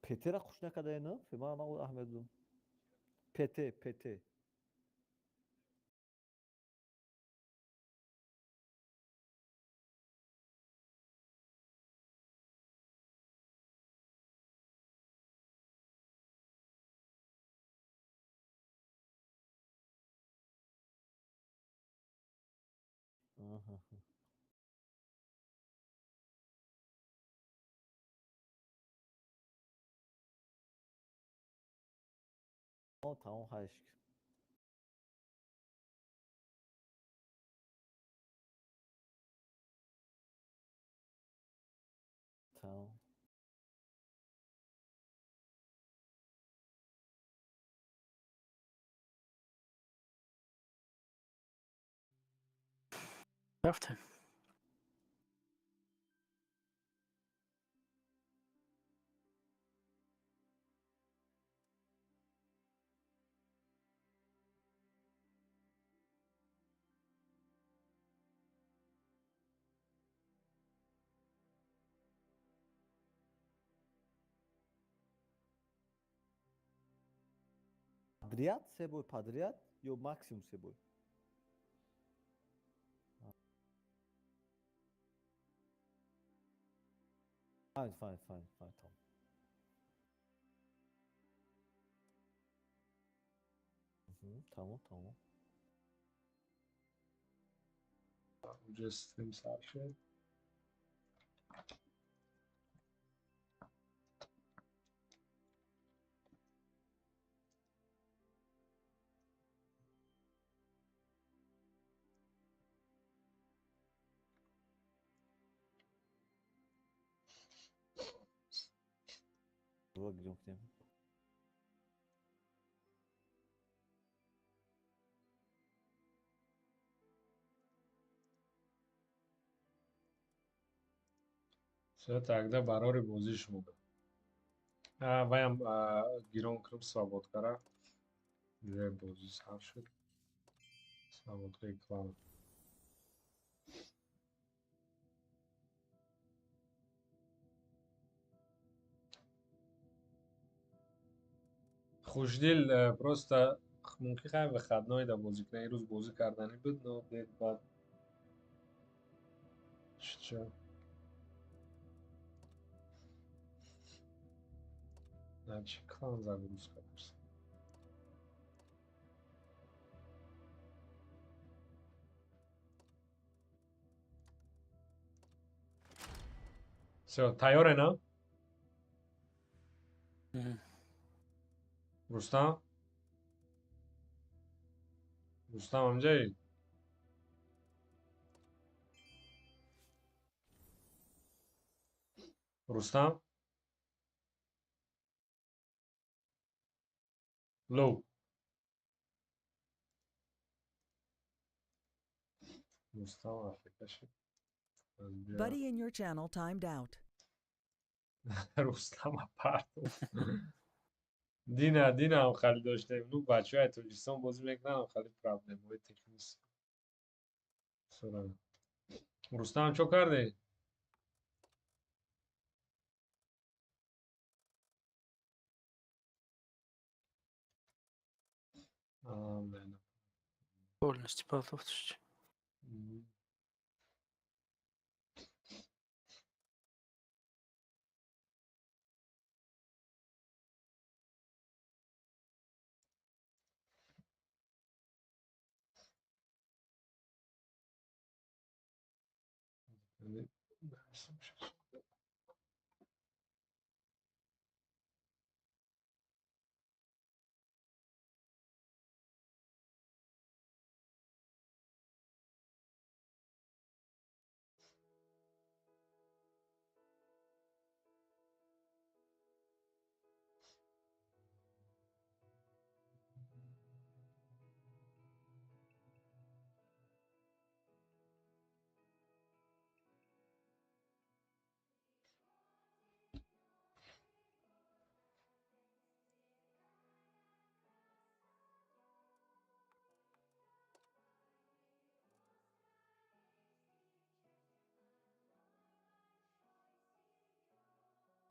ПТ-ра хуш накардаи, на? Ман аҳамият додам. ПТ, ПТ. Аҳа. Тамом, ҳашт. Тамом. Рафтем. Подряд, се бой подряд ё максимум се бой? Файн, файн, файн, файн, тамом. Тамом, тамом. Уже стрим сар шуд. Гирём кунем. Всё, тогда барори бозӣ шумо. Ваям гирон кунам свободкара. Уже бозӣ сар шуд. Свободкаи клан. Хушдил, просто мумкин хай выходной да бозӣ кунад. Имрӯз бозӣ карданӣ буд, но дед баъд чӣ Значит, клан загрузка. Всё, тайёре, на? Рустам? Рустам, ҳамҷаи? Рустам? Лоу. Рустам Африка шуд. Buddy in your channel timed out. Рустам апарту. Дина, дина ҳам хали доштем. Ну, бачаҳои Тоҷикистон бозӣ мекунанд, ҳам хали проблемаҳои технический. Рустам, чо кардӣ? Полностью партофтш.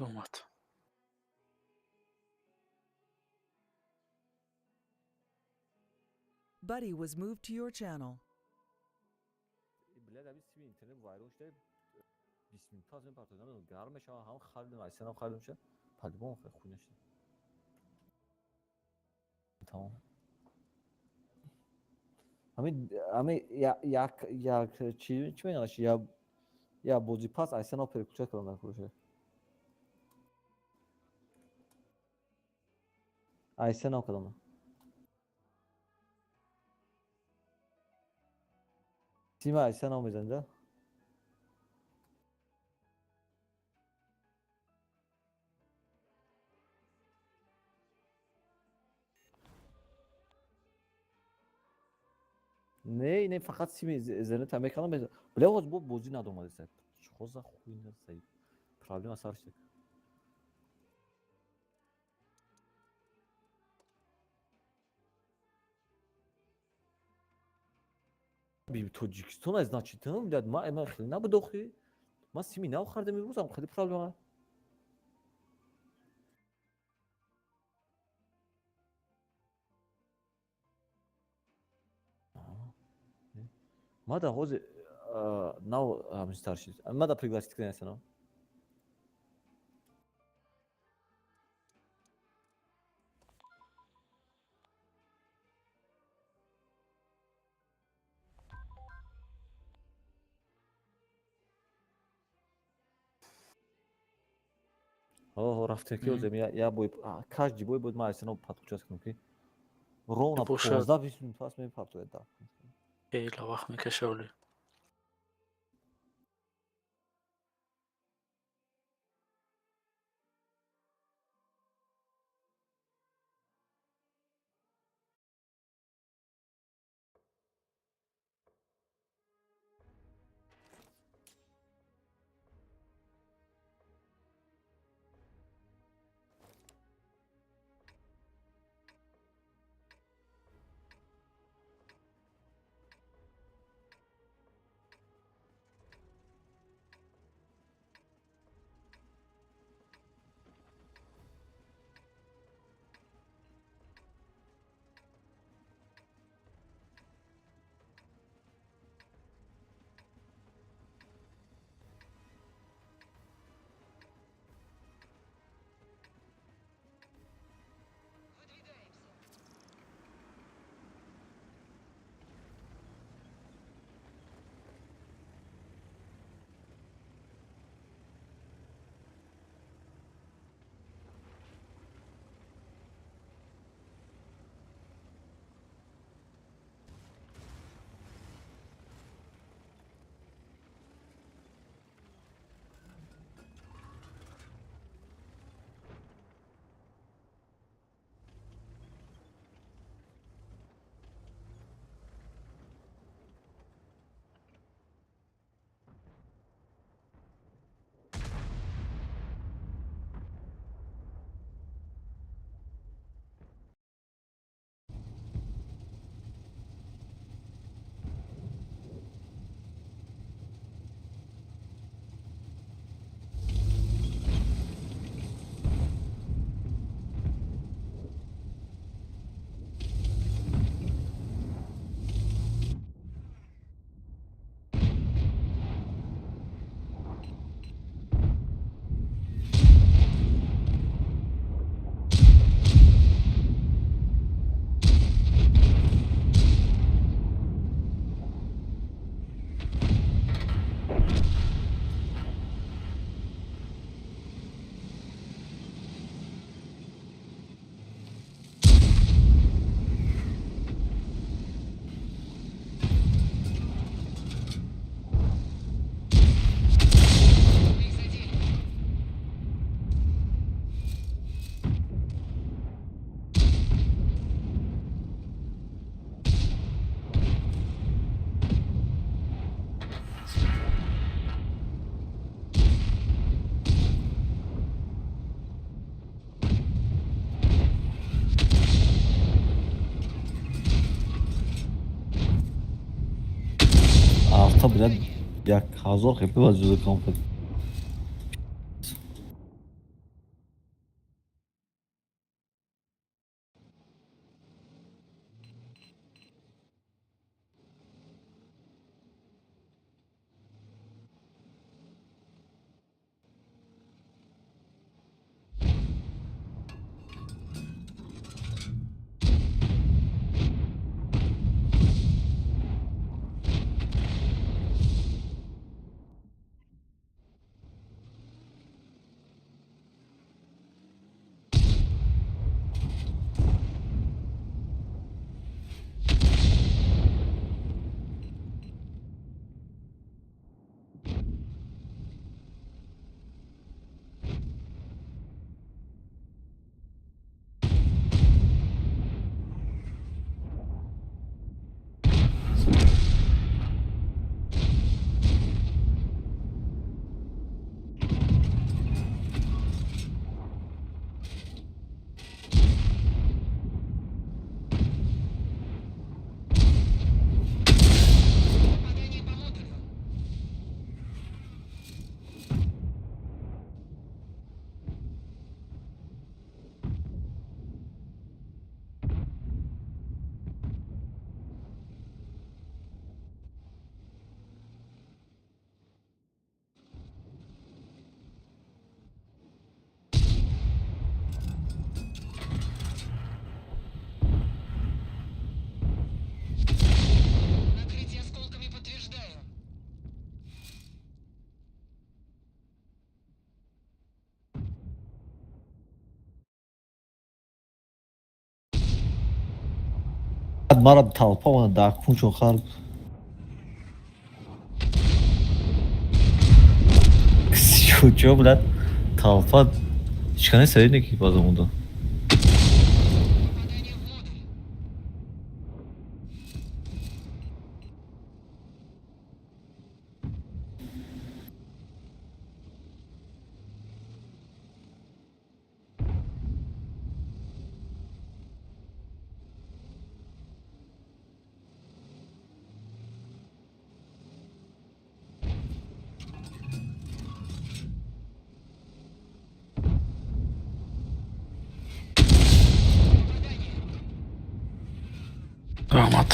Омад. Buddy was moved to your channel. Блядь, ами сими интернет вайрон шуда, 20 минут пас мепартояд, намедонам, гарм мешавад, ҳам харидем, айсенам харидем ша, по-любому хеле хуйня шуда. Тамом. Ҳамин як як чӣ мегӯянд, я бозӣ пас айсенав переключать кардам дар куроша. Айсенав кардам. Сима айсенав мезанед, да? Не, не, фақат сими интернет мекардам. Бля, ҳоз бо бозӣ надомадеса. Чо за хуйня саид? Проблема сар шуд. Тоҷикистон аз значит, блядь, ма хеле набуд охи. Ма сими нав хардам имрӯзам, хеле проблема. Ма да ҳозир нав ҳамин шид. Ма да пригласить кунед. Ҳо, рафте ки ҳозир я бой, каждый бой бояд ма айсено подключать кунам, ки ровно 15-20 минут пас мепартояд да. Хеле вақт мекаша оли. Авто, блядь, 1000 хп ба ҷузо комплекс. Мара толпа она дар кунчон хар. Чо, блядь, толпа ҳичкане сари ки база монда. Раҳмат.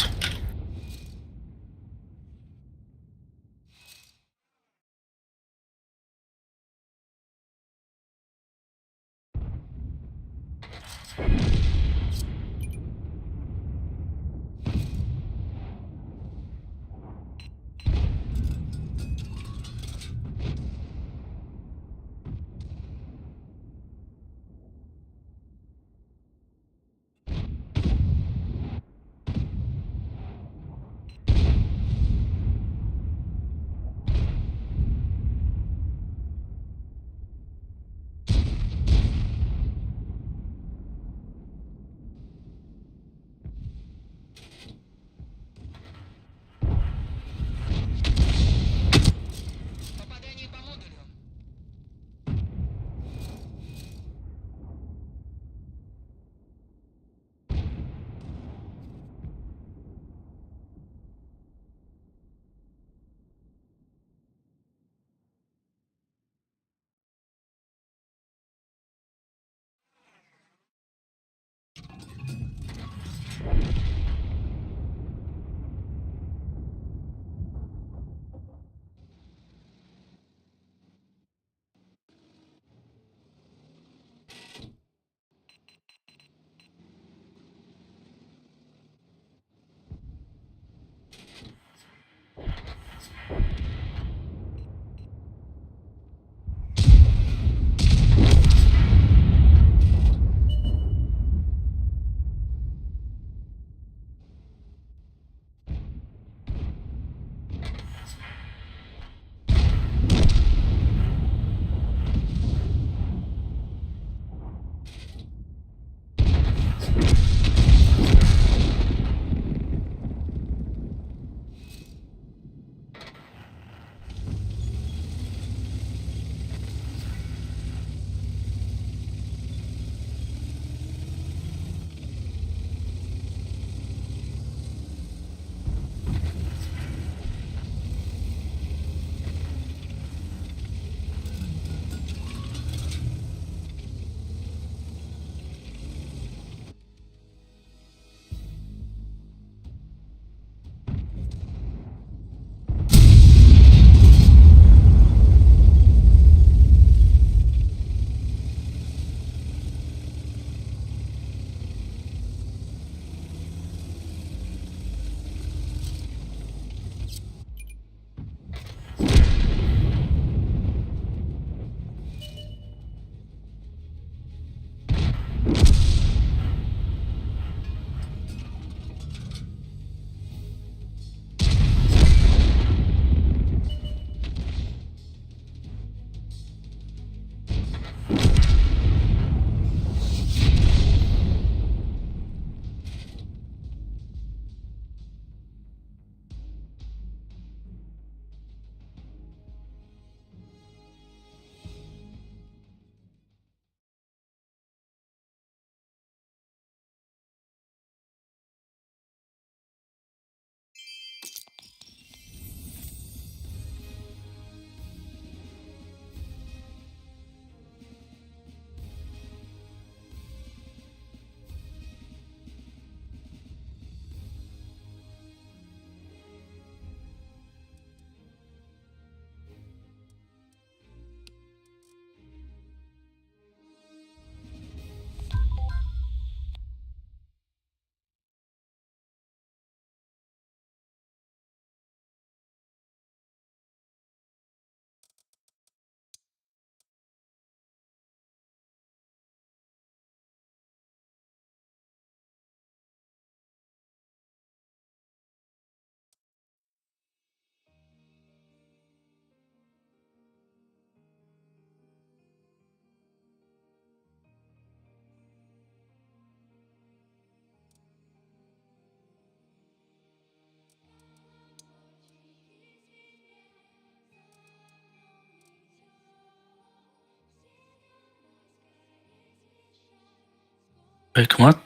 Ҳикмат.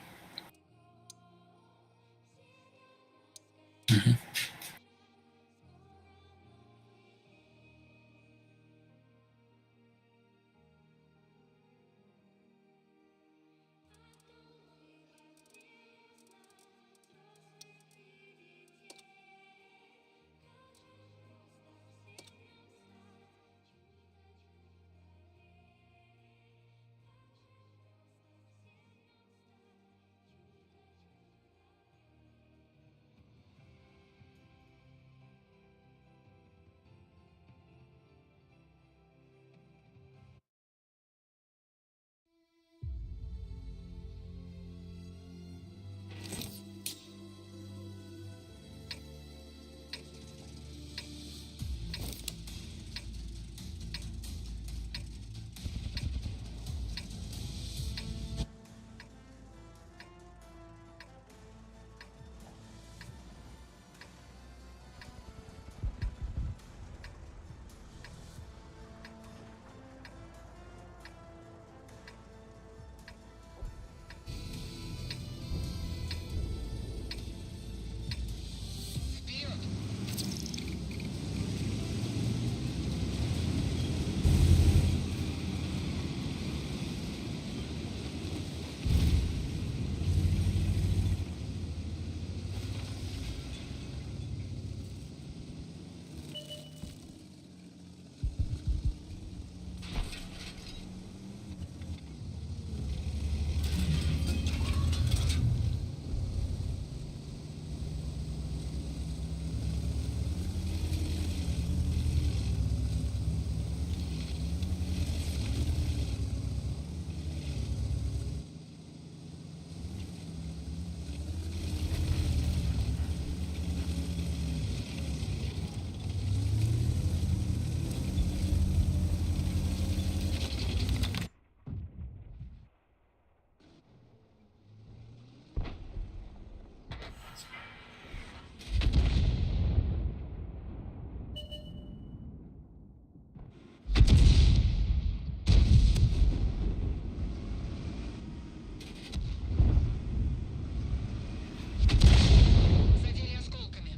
Задели осколками.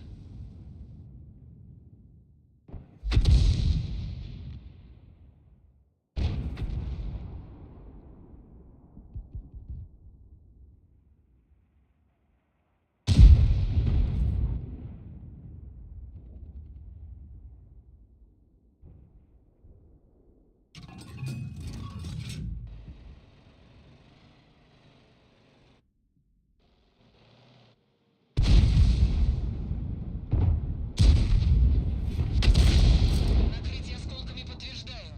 Накрытие осколками подтверждаю.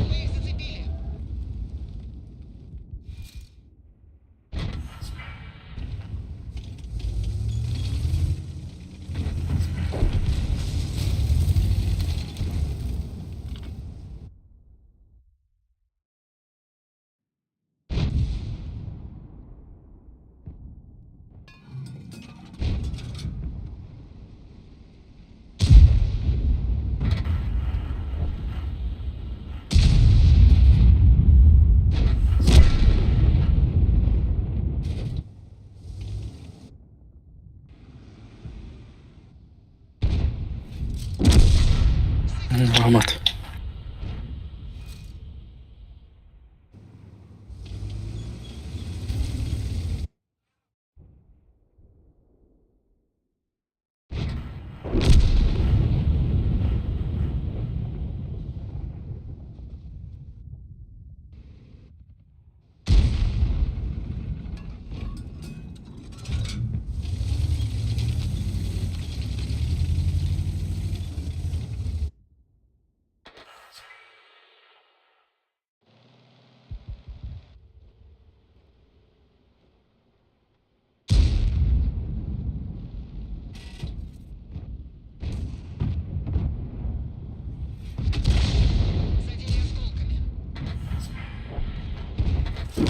Мы их зацепили. Раҳмат. Цель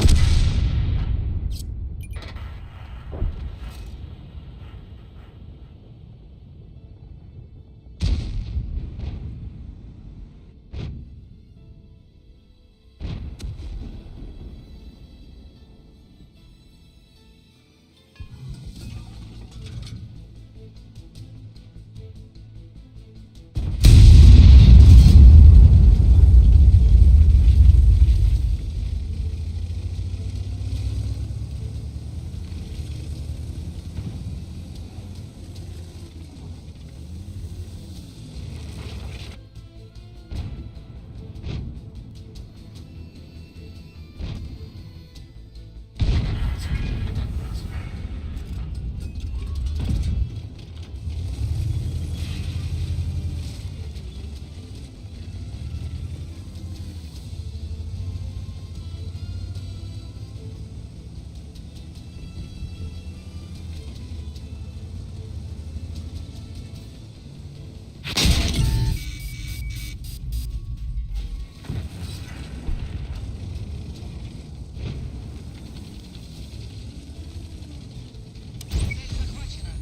захвачена.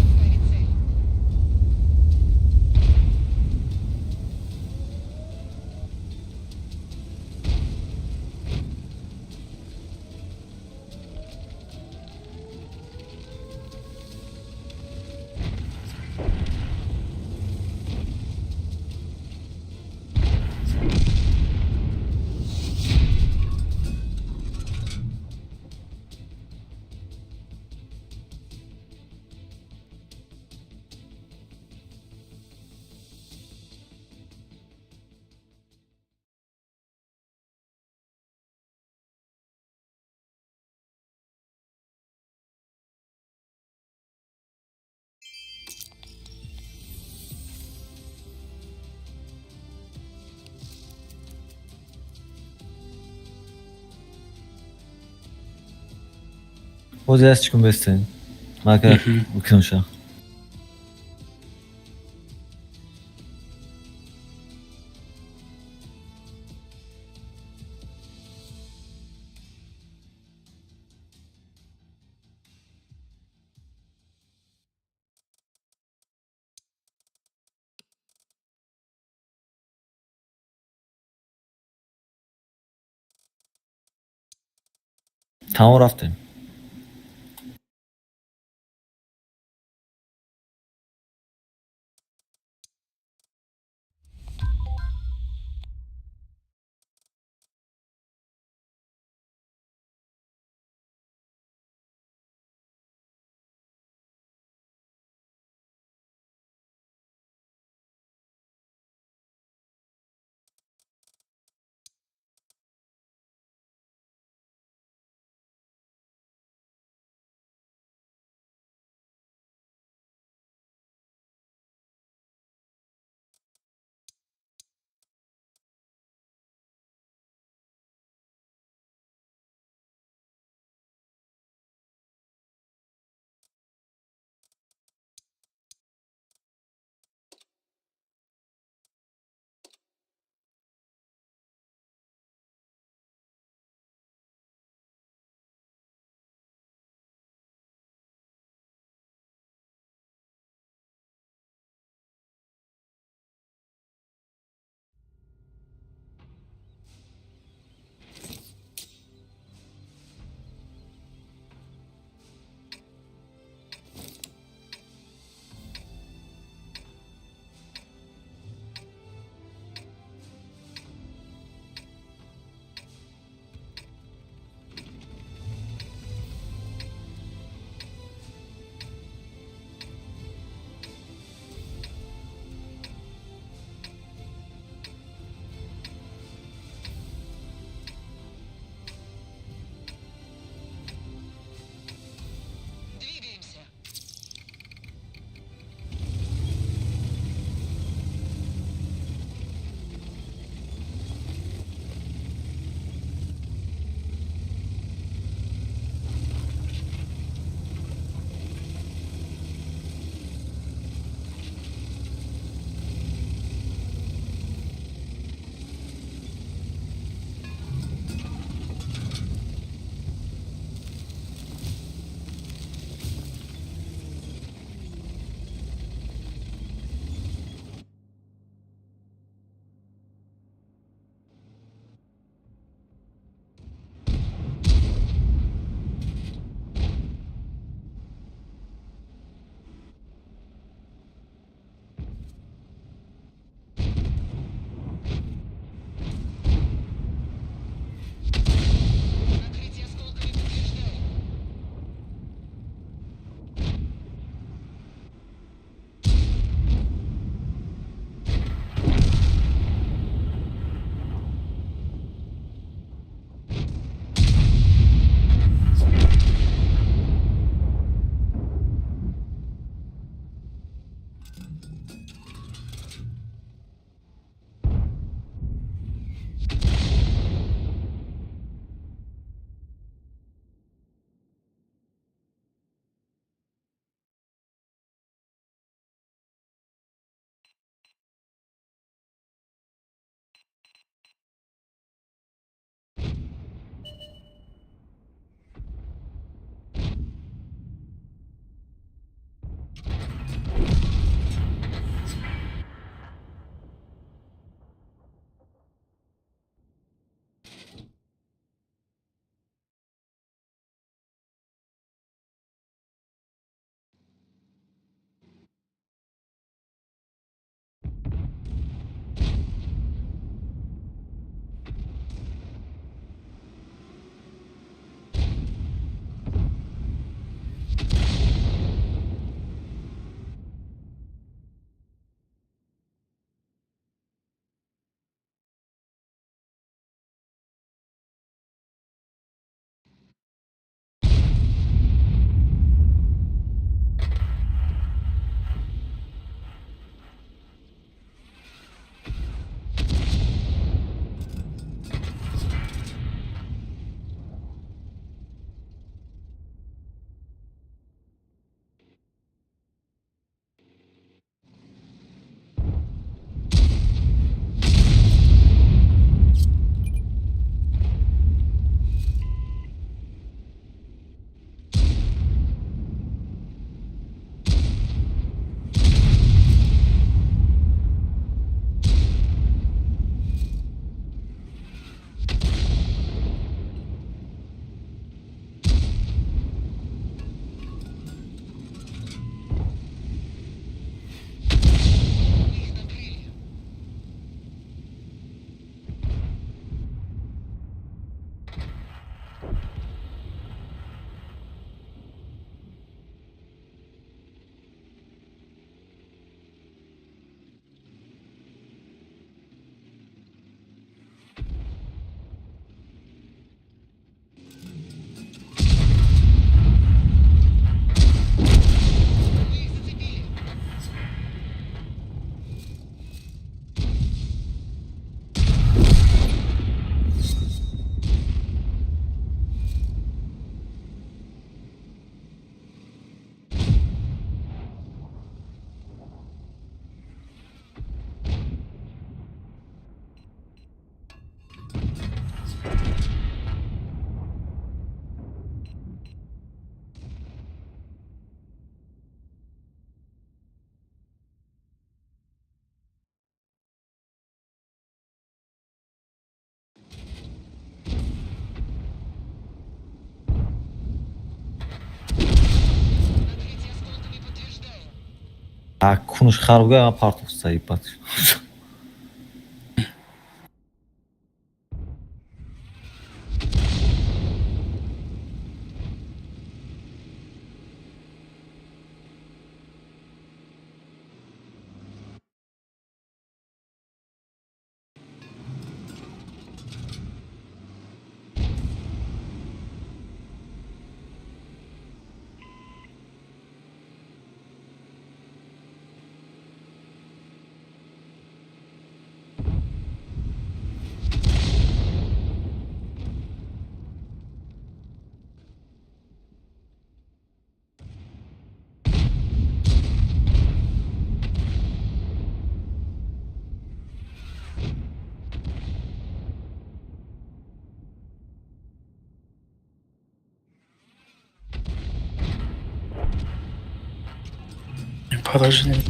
Ставить цель. Боз ястчикум бестен. Мака укинуша. Тамом, рафтем. А кунуш харбга ман партофт ебать. Поражение.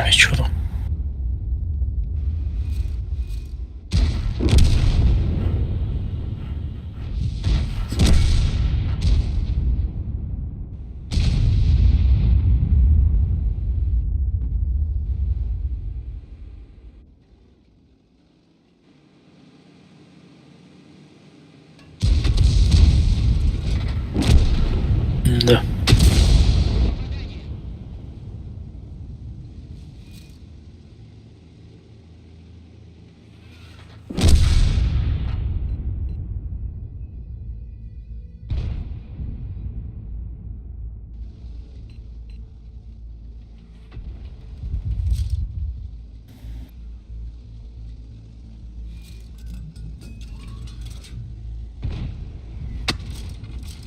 Бечора. Да. Попадание.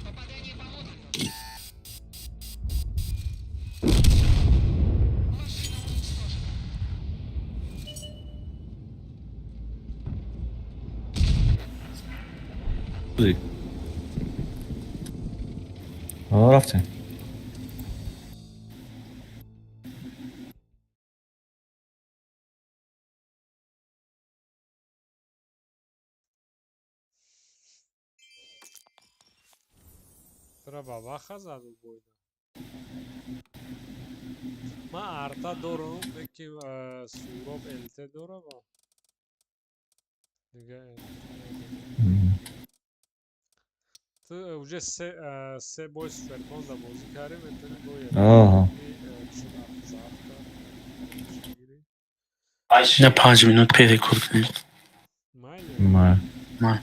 Попадание по модулю. Машина уничтожена. Рафтем. Тура ба ваха заду бойда. Ман арта дорум, ки Суроб ЛТ дорам. Дига ту уже се бой суперкон да бозӣ кардем, метавонӣ бо Аҳа. На 5 минут перекур кунем. Майли. Ма. Ма.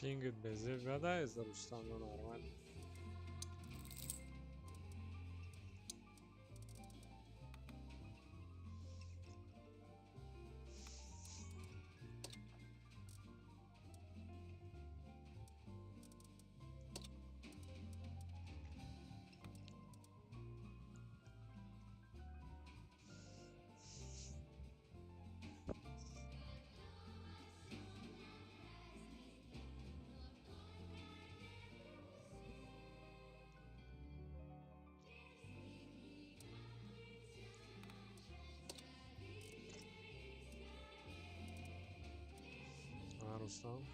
Пингит безеб бада за Рустам нормально. Рустам.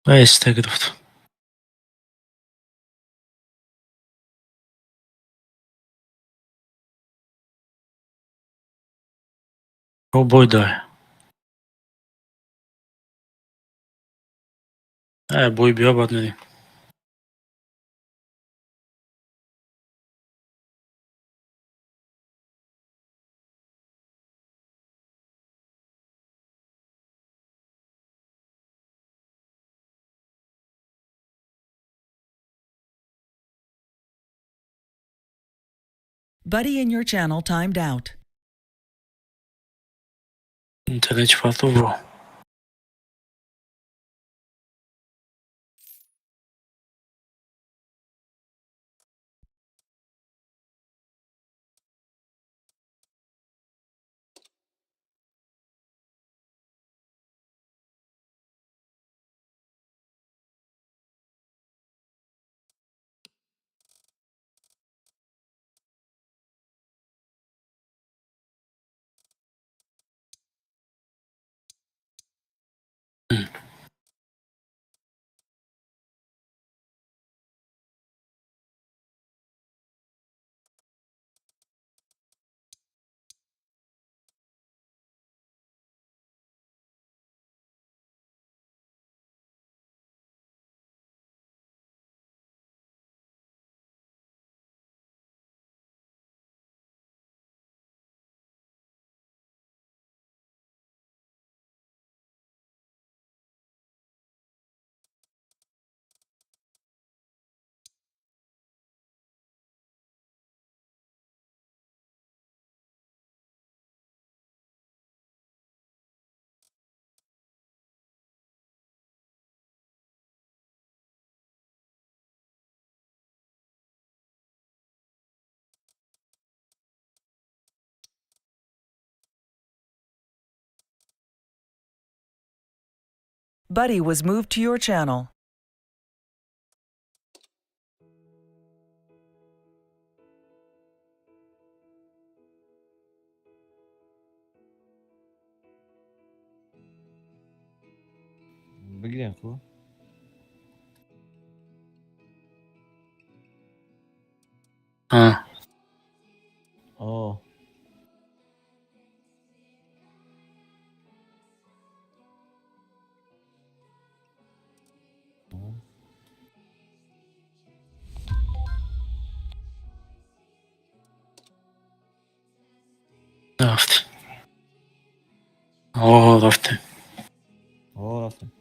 Ва гирифт. Бой дай. Бой биё, баъд мерем. Buddy in your channel timed out. Интернет чӣ фартов бро? Buddy was moved to your channel. Бигирем хуб. А, О. Рафт. О, рафтем. О, рафтем.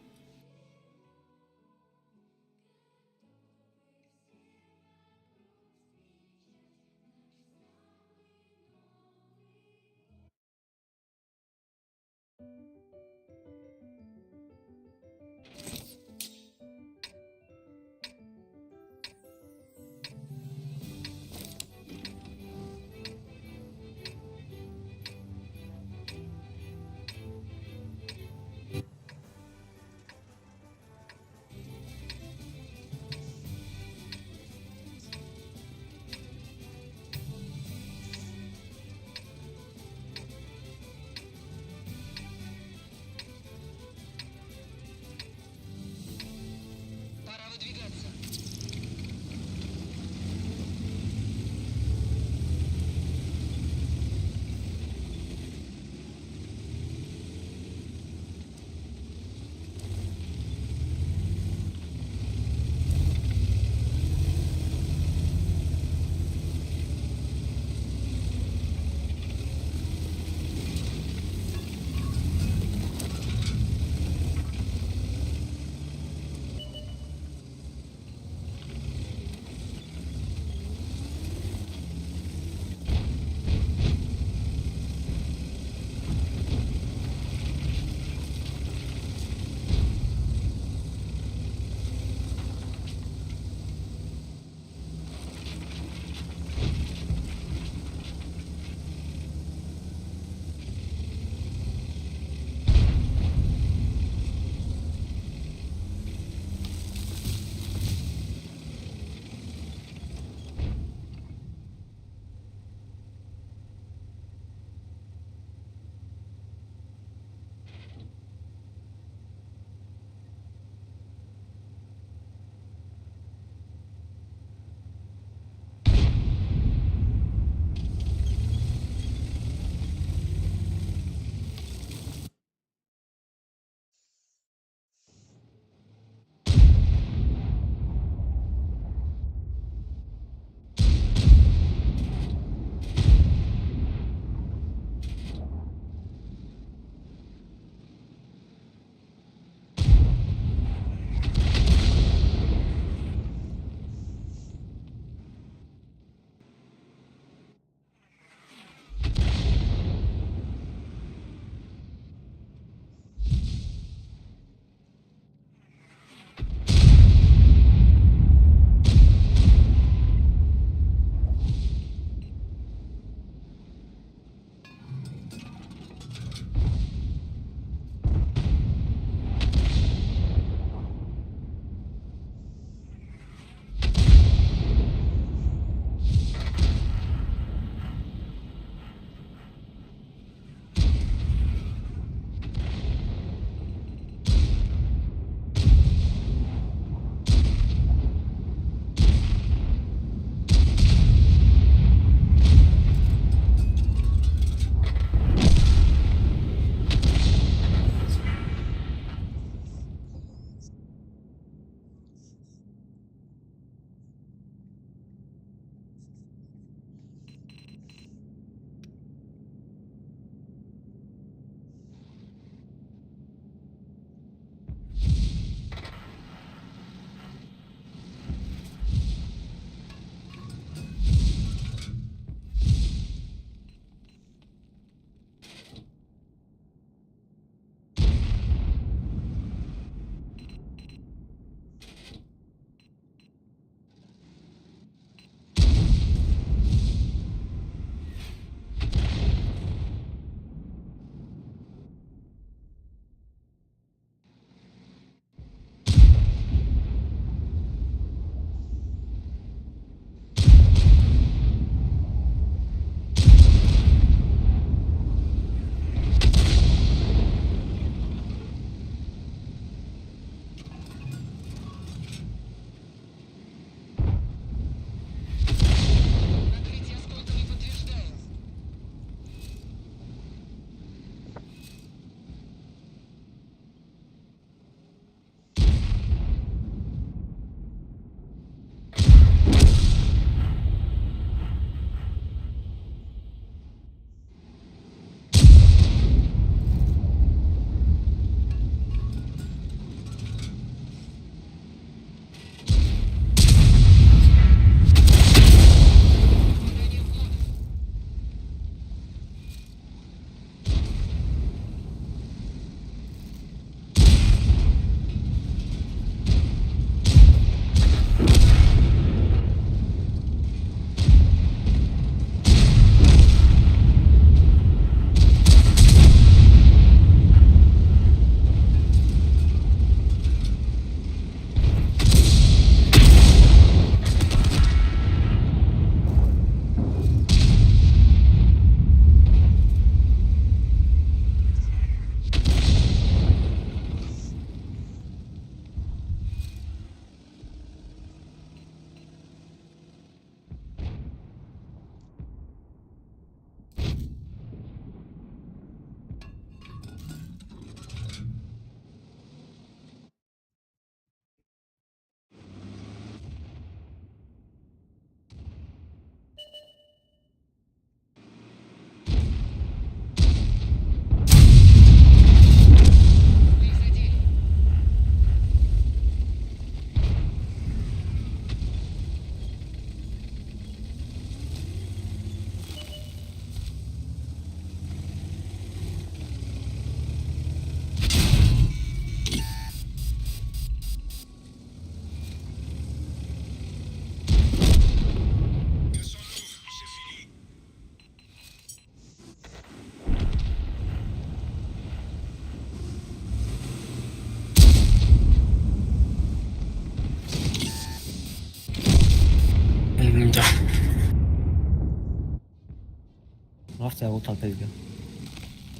Рафта ягон толпа дига.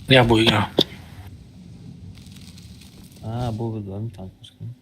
Я бой игра. А, бо буд ами танк кунем.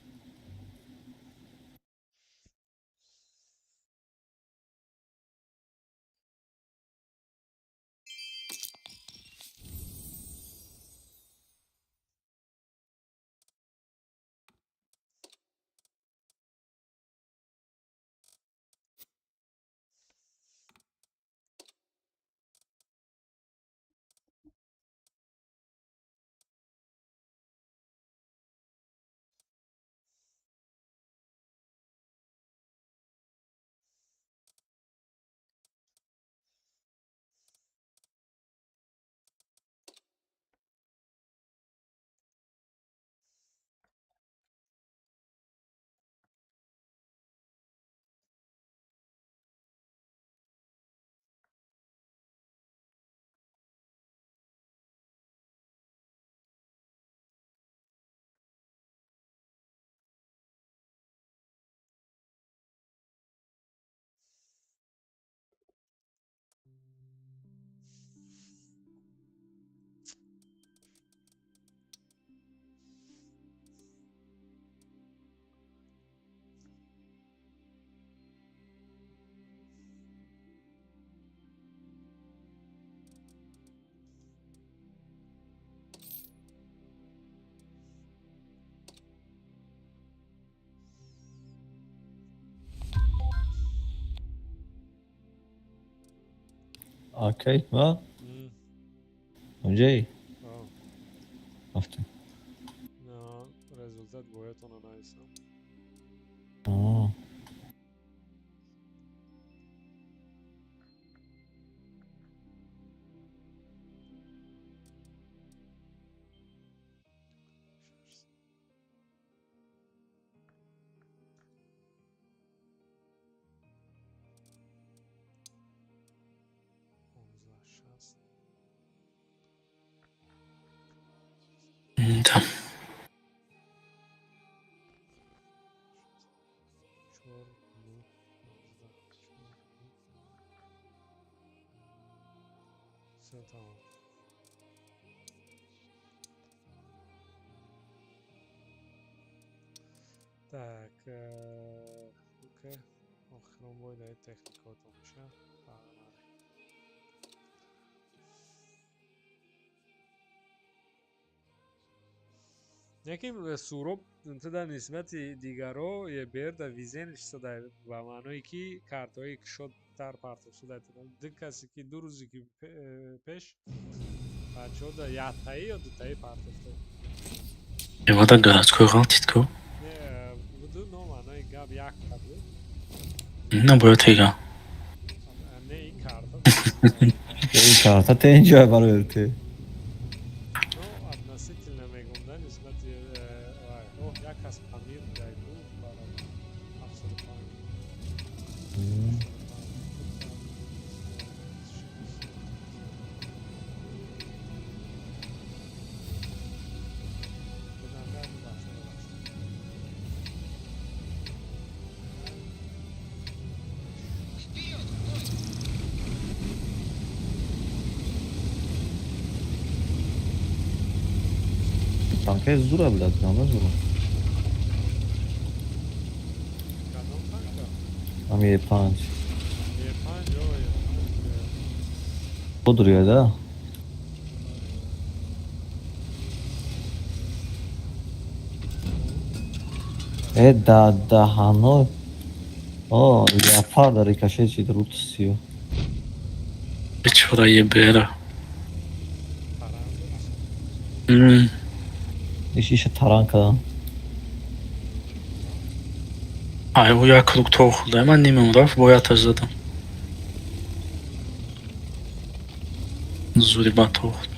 Окей, ва? Онҷаи? Рафтем. Результат боятона нависам. Аа. 60. Да. Чор, нӯҳ, 15, чор, нӯҳ. Всё, тамом. Так, окей. Охирон бой дар техникаотон меша. Погнали. Неким Суроб туда нисбати дигаро ебер да везение шуда, ба маъное ки картҳои кушодтар партоб шуда. Ду касе ки 2 рӯзе ки пеш бачаҳо да яктаи ё дутаи партофта. Евада городской ғалтид ку. Не, буду, но маънои гап якта буд. На бояд тега. Не, ин карта. Ин карта тенҷа барои те. Но относительно мегум да нисбати вай. Оҳ, як кас Памир дай ду барои 75. Вперед! Бой! Танкаи зура, блядь, ганда зура. Кадом танка? Ами Е5. Е5, о, Е5. Бодруя, да? Э, да, да, ҳано. О, леопарда рикошет шид рутсиё. Бечора ебера. Таран. Иш иша таран кадан. Ай, ӯ як круг то хӯрда. Ман нимам рафт, бояд задам. Зури ба то хӯрд.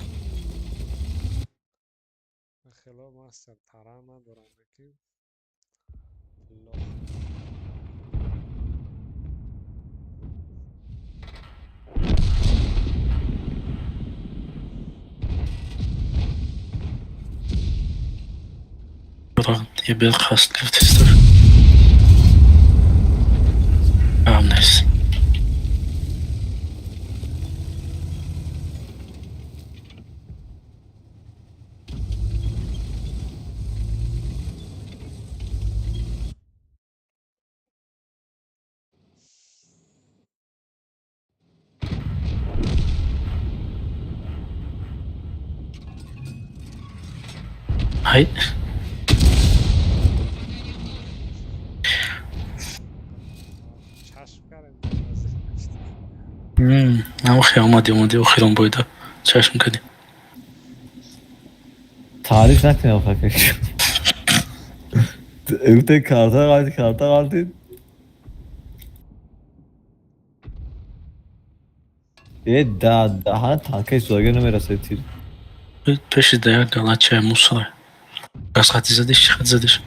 Хело мастер таран надорам, лекин лох. Ебер хаст гирифтистар. Ам нест. Ай. Чашм кардем. Охи омади, омади, охирон бойда. Чашм кардем. Таъриф накунем хака. Уте карта қалти, карта қалти. Э, да, даҳана танкаи судага намерасад тир. Пеши да як галачая мусора. Газ хати задиш, чӣ хат задиш?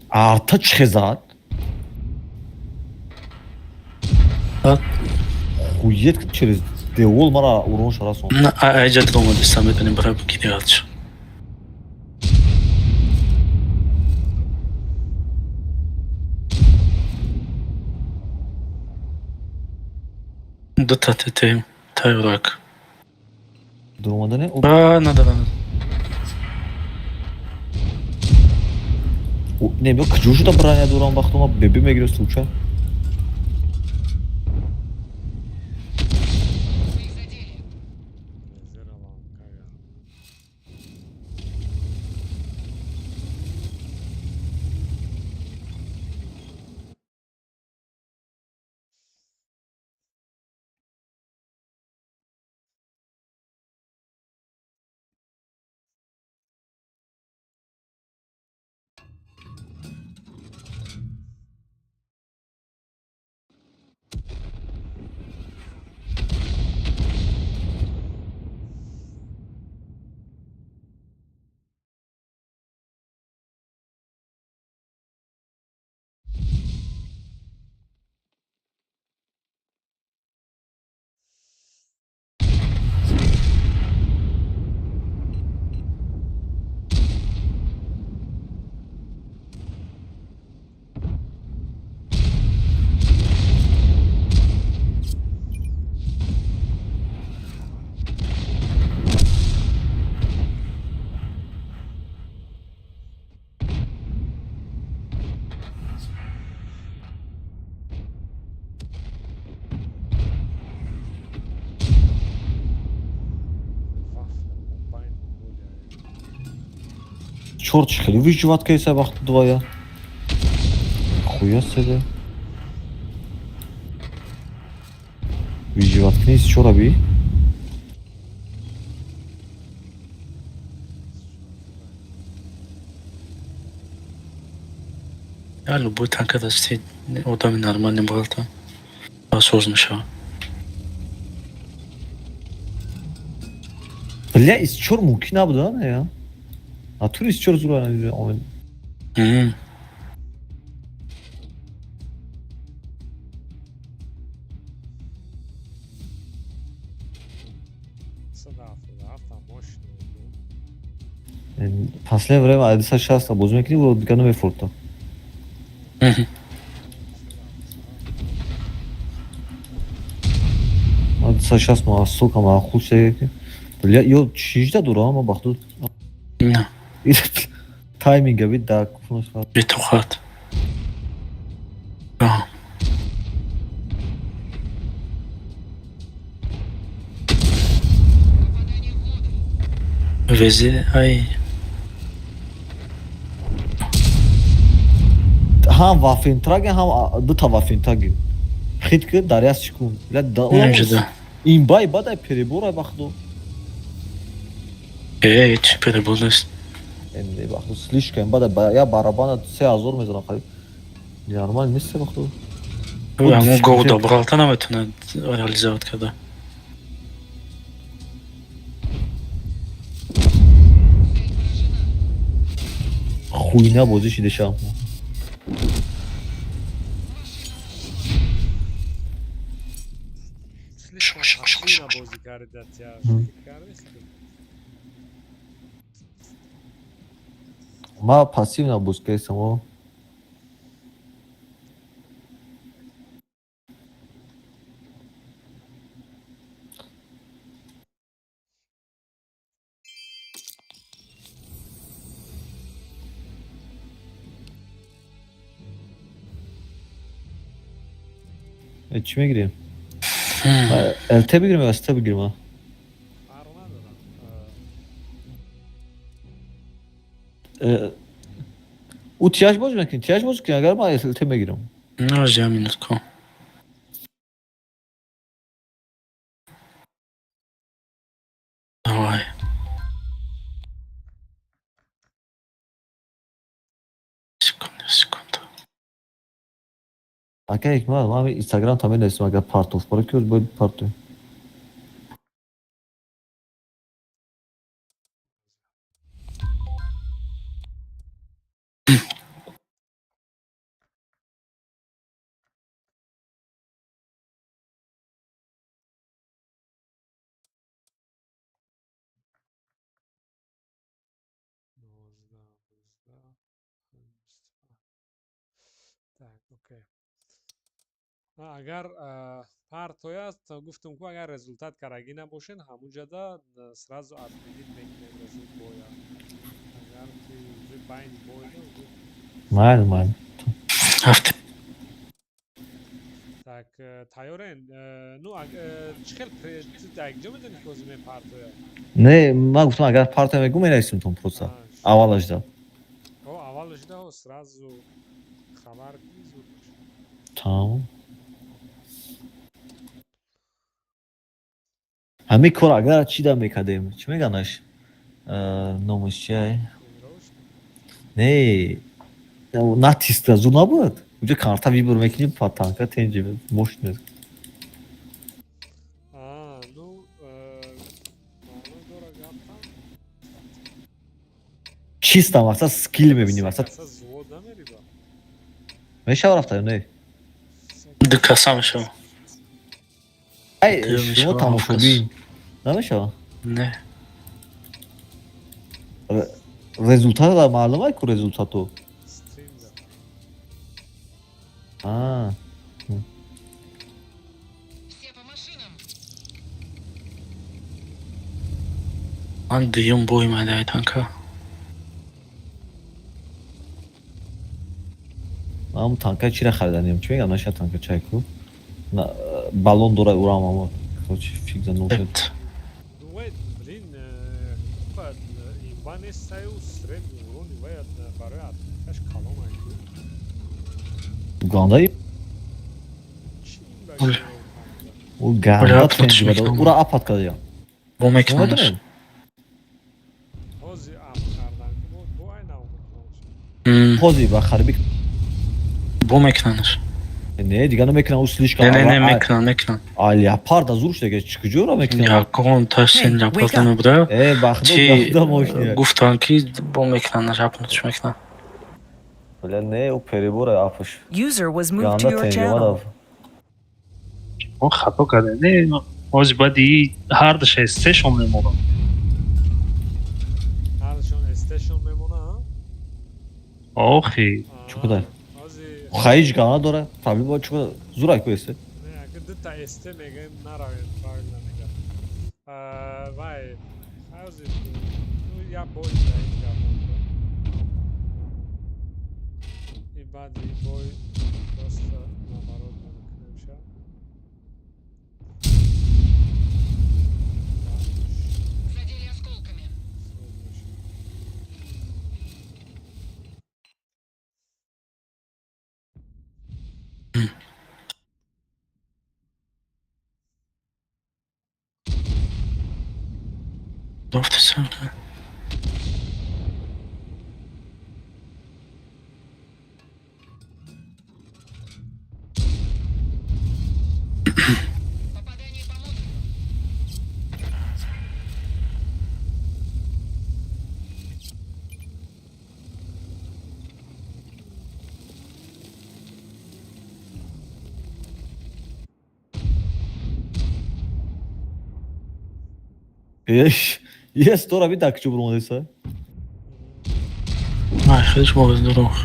Арта чӣ хезад? Зад. Хует через девол мара урон шарасон. На, айҷа омадиста, метонем бара бигири ҳатш. Дута ТТ тайёрак. Дуромадане? А, надара. Не, бё куҷо шуда броня дурам вақтома беби мегирё случай. Мы их задели. Зера ланкага. Вафля мобайн Монголия. Чорт, чӣ хеле выживать кайса вақт двоя. Хуя себе. Выживать книз чора би? Я любой танка дасти одами нормальный балта. Соз мешава. Бля, из чор мумкин набуда, не я? А тур из чор зура омед. 177 мощно. Последнее время 260 бозӣ мекунӣ, во дигар намефурта. Ма 260 ма сука ма худ шеки. Бля, ё чижда дура ма бахту. На, Тайминга би да кунаш. бетоқат. А. Попадание в воду. Вези, ай. Ҳам вафентраги, ҳам дута вафентраги. Хит ки дар як секунд. Бля, да. Намжида. Имбай бадай перебор бахту. Э, чӣ перебор нест. Эмде бахту слишком бадай я барабана 3000 мезанам қариб. Нормал нест бахту. Ҳамон гов добралта наметавонад реализовать карда. Цель поражена. Хуйня бозӣ шидешам. Слишком Шо, шо, шо, пассивно шо, шо. бозӣ карда тя. Фикр Ма пассивно боз кардам о. Э, чӣ мегирем? ЛТ бигирем ё СТ бигирем? А? Фарқ надорад. Ӯ тияш боз мекунӣ, тияш боз кунӣ, агар ман ЛТ мегирам. Нажди минутку. Давай. Секунду, секунду. Ака ҳикмат, ман ҳамин инстаграм та менависам, агар партов бора ки бояд партоем. 19, 19, 25. Так, окей. Агар партояст, гуфтум ку, агар результат карагӣ набошен, ҳамунҷода сразу отменить мекунем результ боя. Агар ки уже байни бойда уже. Майли, майли. Ҳафте. Так, тайёрен? Ну, чӣ хел дар якҷо медонӣ, ки ҳозир мепартояд? Не, ман гуфтам, агар партоя мегӯм, менависем тон просто. Аввалашда. О, аввалашда сразу хабар кунӣ, зуд бошад. Тамом. Ҳамин кор агар чӣ да мекардем? Чӣ меганаш? Номаш чия? Не, натиста зуд набуд? Уҷа карта выбор мекунӣ, па танка тенҷи мошина. Ну, маъно дора гаптам. Чиста мақсад скилл мебинӣ, мақсад. Зуод намери ба? Мешава рафта ё не? Ду каса мешава. Ай, шумо тамошобин. Намешава? Не. Результат маълум ай ку результату. Стримда. А. Все по машинам. Ман дуюм бой майдаи танка. Ман танка чира хариданем? Чӣ мегам, наша танка чай ку? Баллон дора урам ама. Короче, фиг за ношет. Вай, блин, имба нестаю, средний урони вай барои атакаш калон ай ку. Гандаи? Чӣ имба? Ӯ ганда тенҷи ура апат кардям. Бо мекунанаш. Ҳозир ап кардан ку бо ай нав мекунанаш. Ҳозир ба хариби. Бо мекунанаш. Не, дига намекунам, ӯ слишком. Не, не, не, мекунан, мекунан. А леопарда зур шуда, чӣ куҷоро мекунам? Ягон ташин леопард намебуда. Э, бахду, бахда мошина. Гуфтан ки бо мекунанаш, апнутш мекунан. Бля, не, ӯ перебора апаш. User was moved to your channel. Мо хато кардем. Не, ҳозир баъди ҳардуша СТшон мемонад. Ҳардушон СТшон мемона? Охи. Чӣ кудай? Хаич гана дора. Проблема чӣ кудай? Зурай ку СТ. Не, агар дута СТ мегӯем, наравем, правильно мега. Вай, ҳозир я бой ҳеҷ гап надорам. И баъди бой просто наоборот намекунем ша. Задели осколками. Соз мешавад. Дофтеса. Попадание по модулю. Ес, тора би так чӯ буромадеса? Ай, хелеш бо дурӯғ.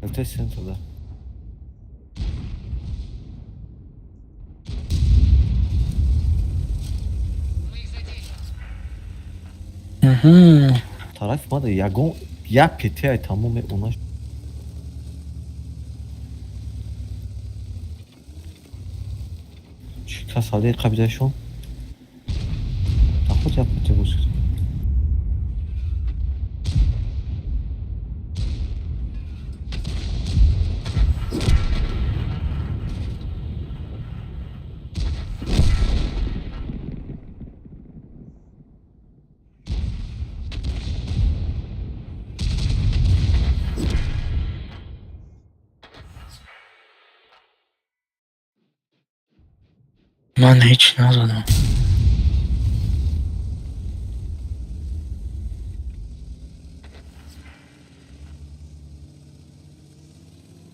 ЛТ центр да. Мы их задели. Мгм. Тарафи мада ягон як ПТ ай тамоми онаш. Чӣ касалии қабидаашон? Наход як пати боз. Ман ҳеҷ назадам.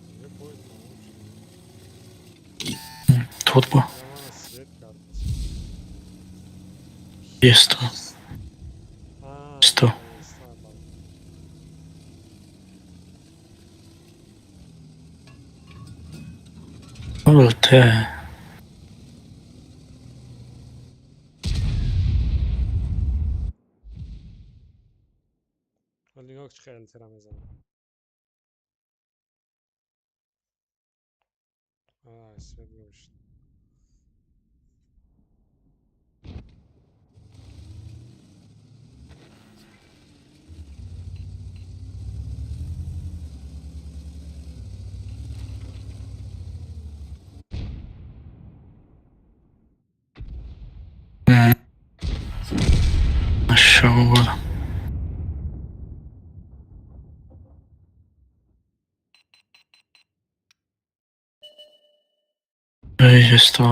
Уже бой тамом шуд. Тут бо. Мана свет кард. Есто. А, Сто. сто, бале. Албатта. Вале нигоҳ, чӣ хеле тира мезанам. А, свет гум шуд. Машалло. Эй, есто.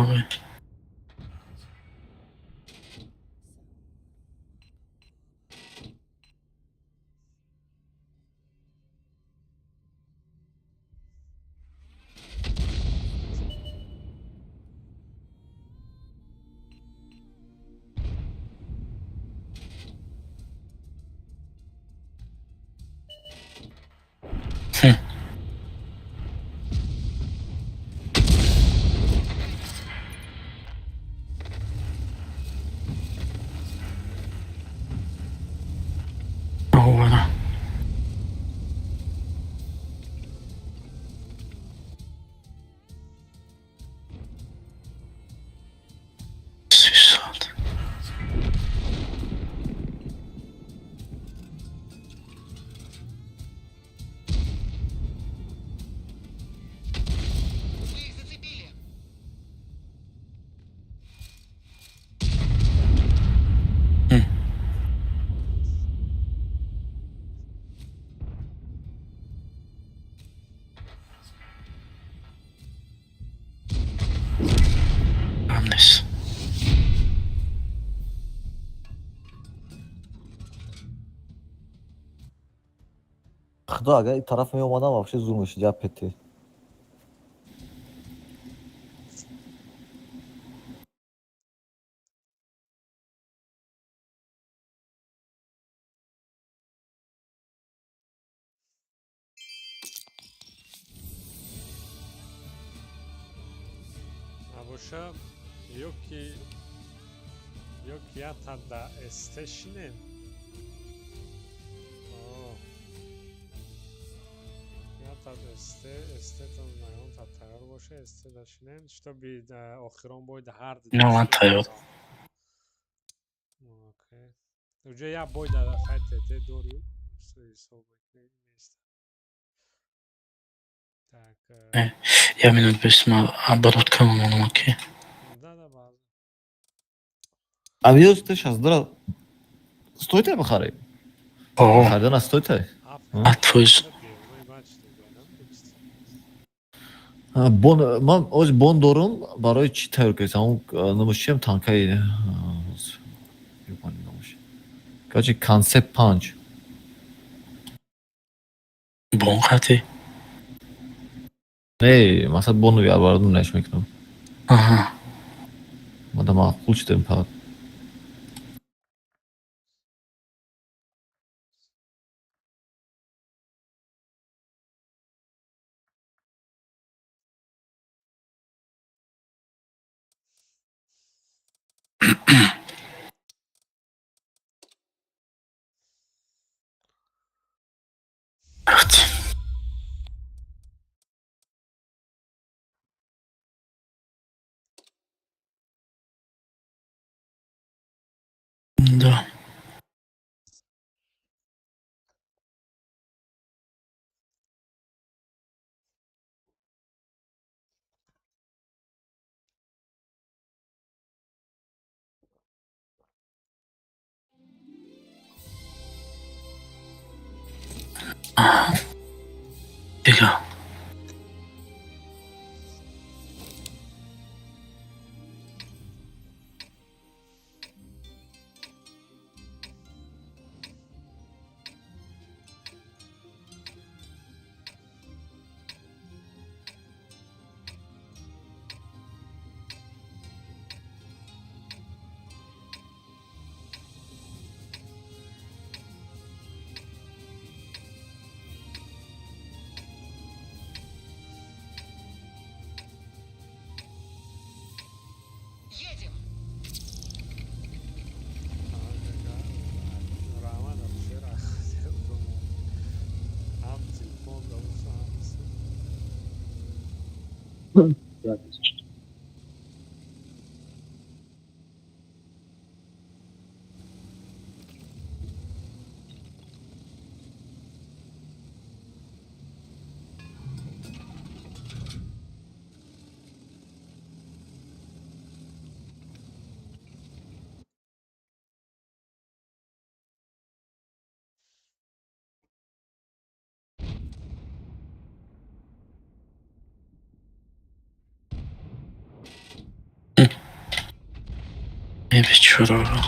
Ова. 3 соат. Мы их зацепили. Ам нест. Худо, агар ин тараф меомадам, вообще зур мешуд, як пети. Набоша, ё ки ята да СТ шинем. О. Ята СТ, СТ-тон наён та тайёр боша, СТ да шинем, чтобы да охирон бой да ҳар ду. Не, ман тайёр. Окей. Уже як бой да хай ТТ дорӣ. Ҳисоб мекунем нест. Так. Як минут бес, ма оборот кам монам, ки. Да, баъзе. Авиоз ты 62 стоит бихарӣ? О, Харидана стоит? 100%. Бон ман оз бон дорум, барои чӣ тайёр кардам? Он номаш чиам, танкаи номаш. Короче, концепт 5. Бон қати. Не, масалан, бону ярбарадум наш мекунам. Аҳа. Мада маъқул шудем фақат. Рафтем. Да. Digga. Едем. Раҳмат, Абушер, ҳам телефон давуса, ҳам Э, бечораро.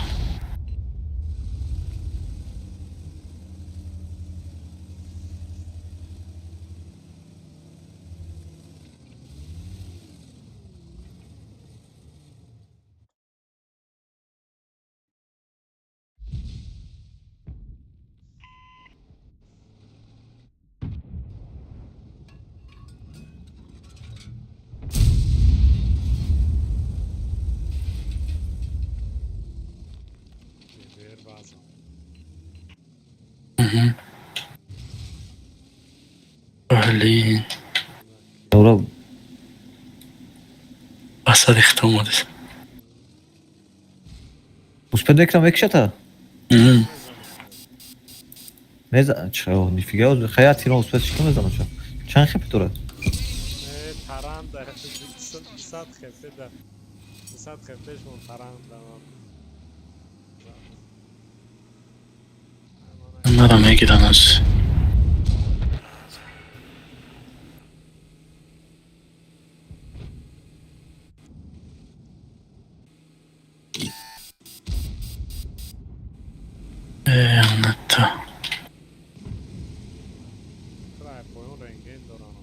Бер баъзан. Мгм. Блин. Ура. Ба сари хито омадед. Успед мекунам, мекушата? Мгм. Меза чао, нифига, хая тирон успед чӣ мезанам ча? Чанд хп дорад? Э, таранда 200 хп да 200 хпшмон таранда. Мара мегиран аз. Э, ната. Трай поён рентген дорам.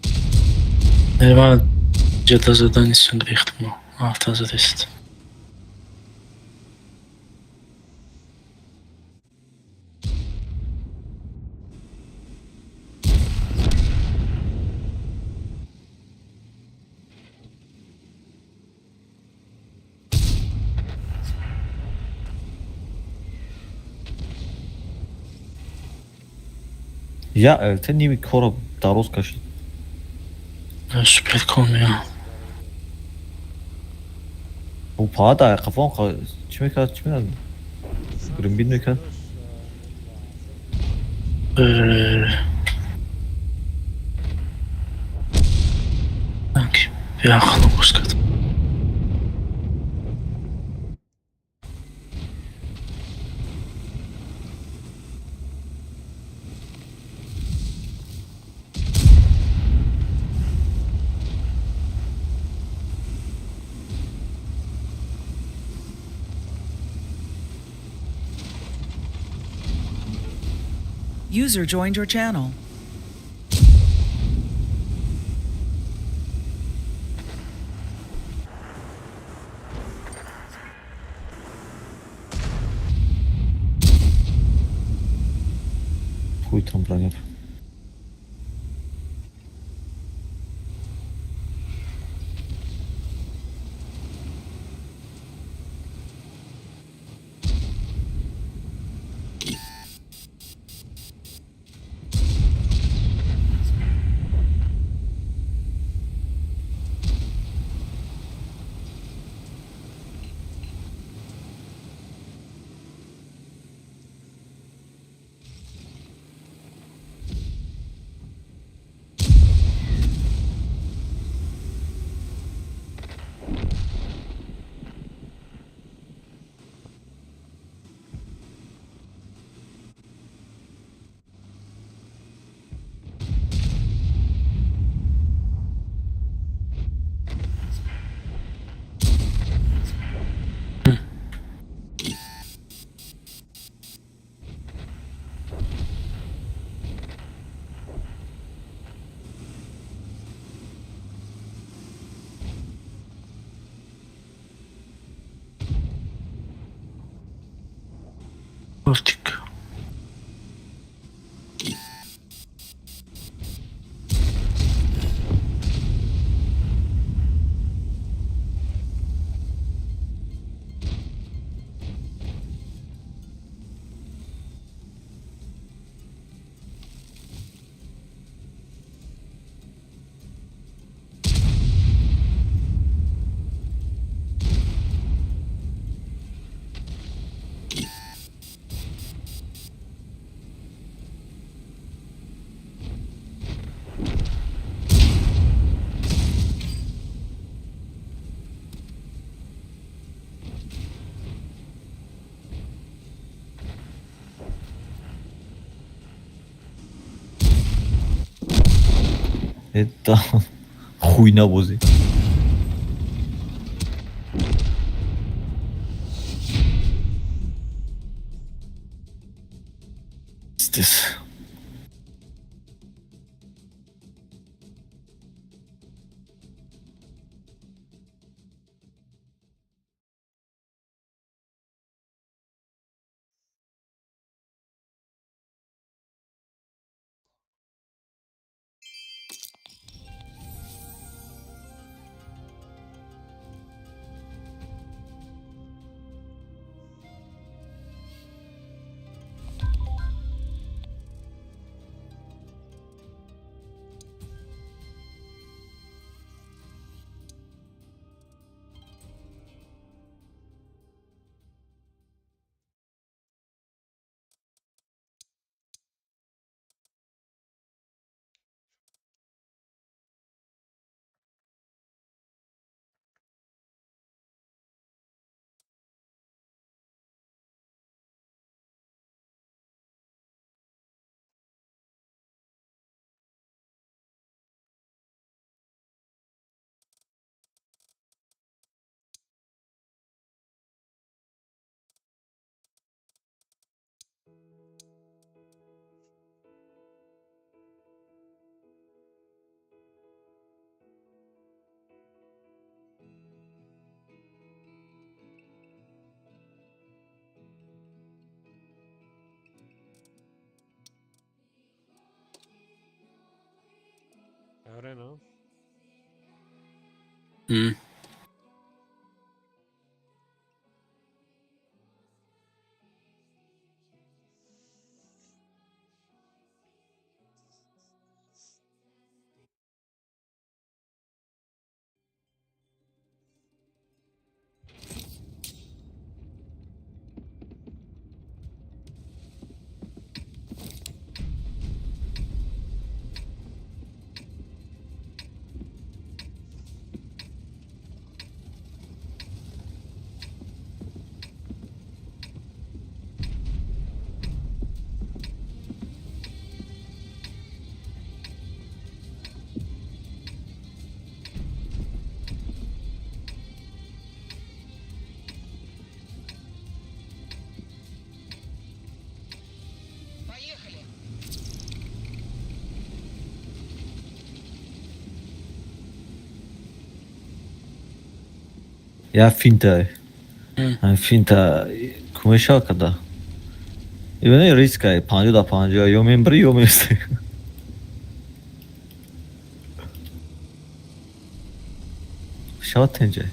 Э, ма ҷада задани сун рехтмо. Авта задест. Я ЛТ ними кора дароз кашид. Суперкон меям. Ӯ пада қафон чӣ мекард, чӣ мекард? Гримбит мекард? Э, Так, беақло боз кард. User joined your channel. Хуй там бронят. Это хуйня бозӣ. Пиздец. Оре, но? Поехали. Я финта. Финта кумеша када. Иване риска 50 да 50 ё мембри ё мести. Шават тенҷа.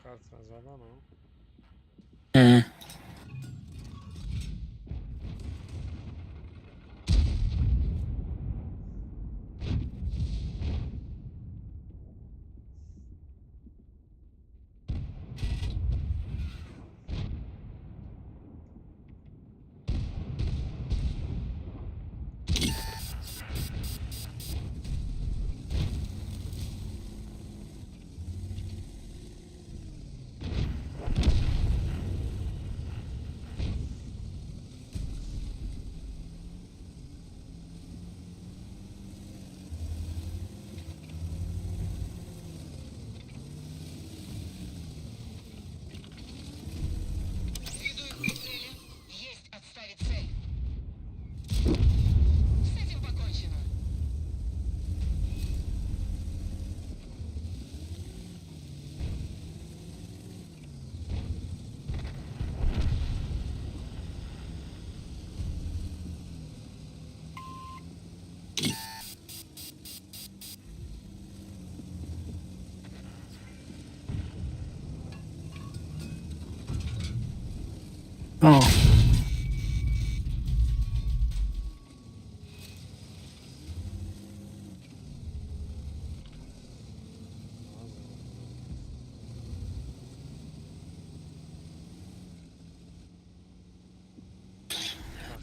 Картра задану. Веду их к цели. Есть отставить цель. С этим покончено. О.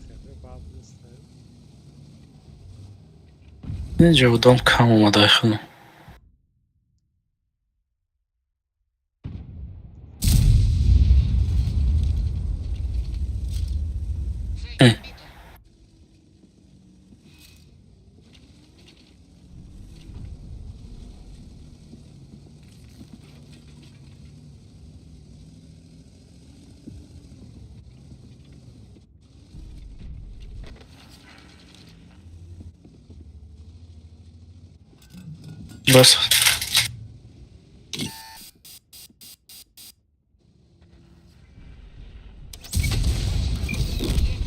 Хеле бад нестем. Инҷа одам кам омада хело. Цель М. убита. Бас. Есть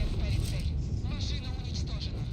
отставить цель. Машина уничтожена.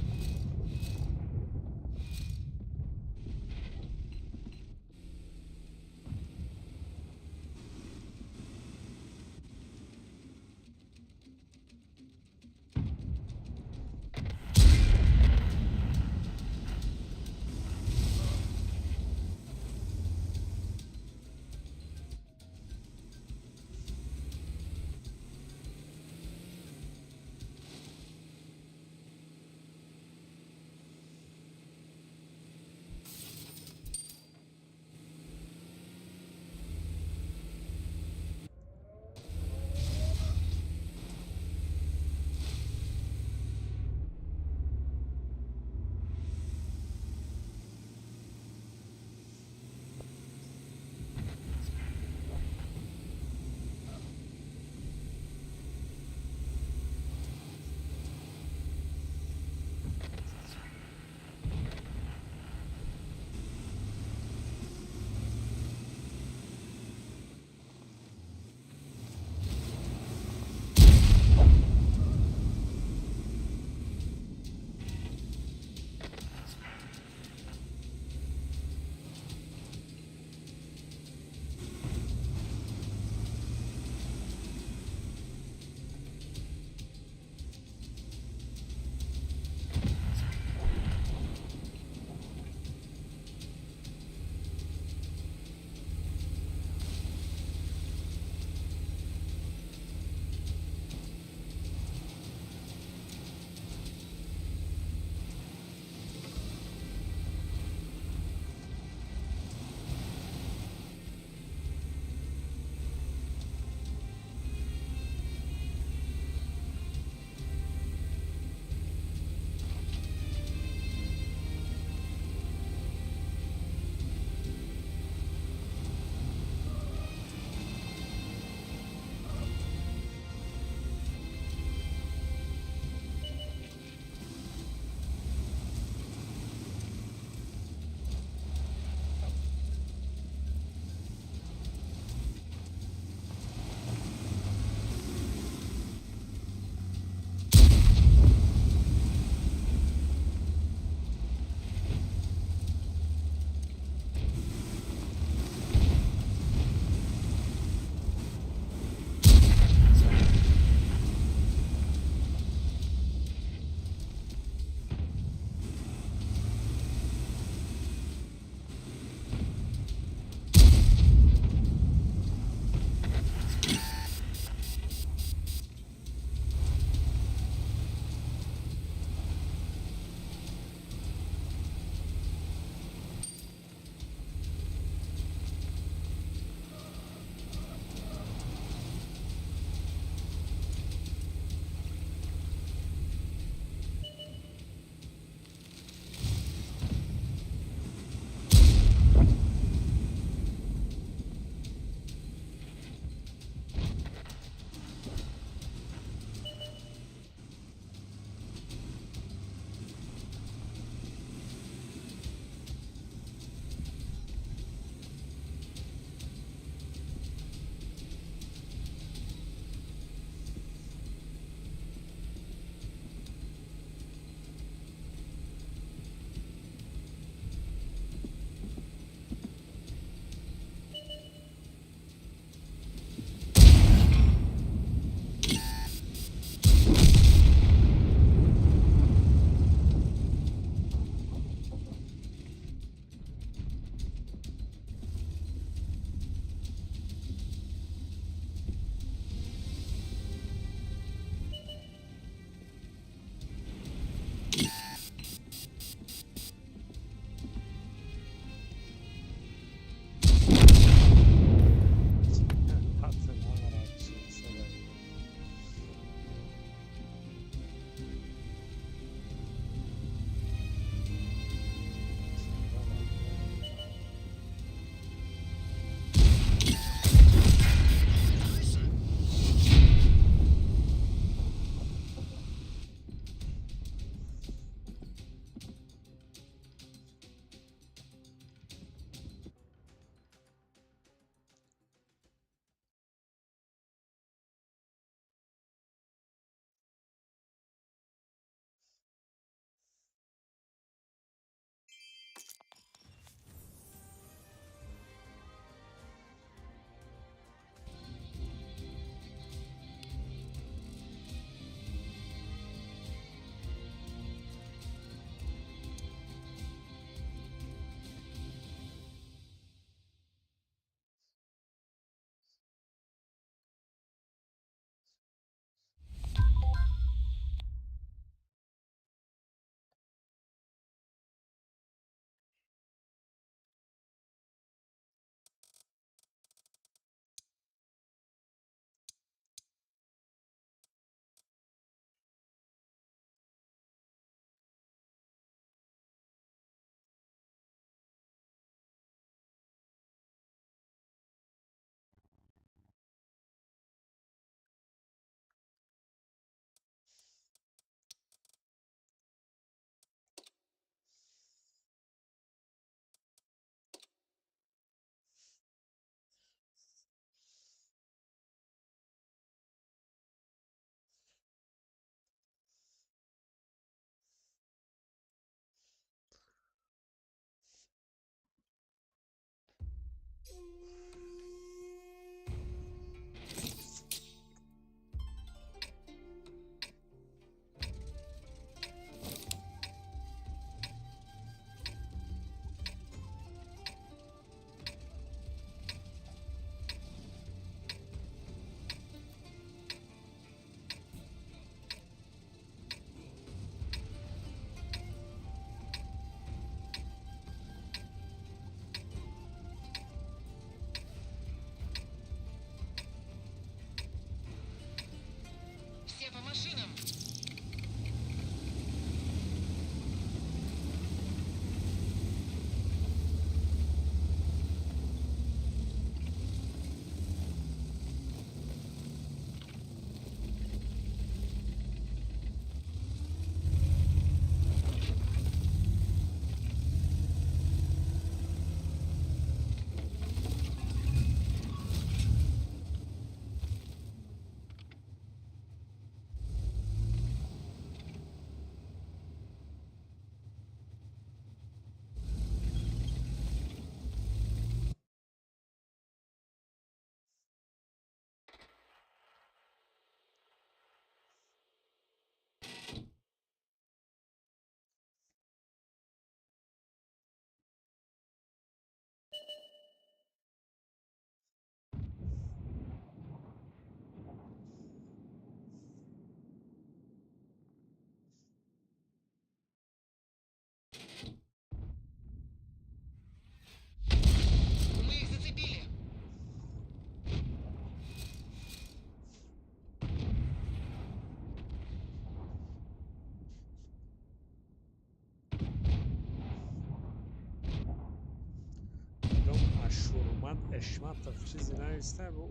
Ашурмат Эшматов чизе нависта бу,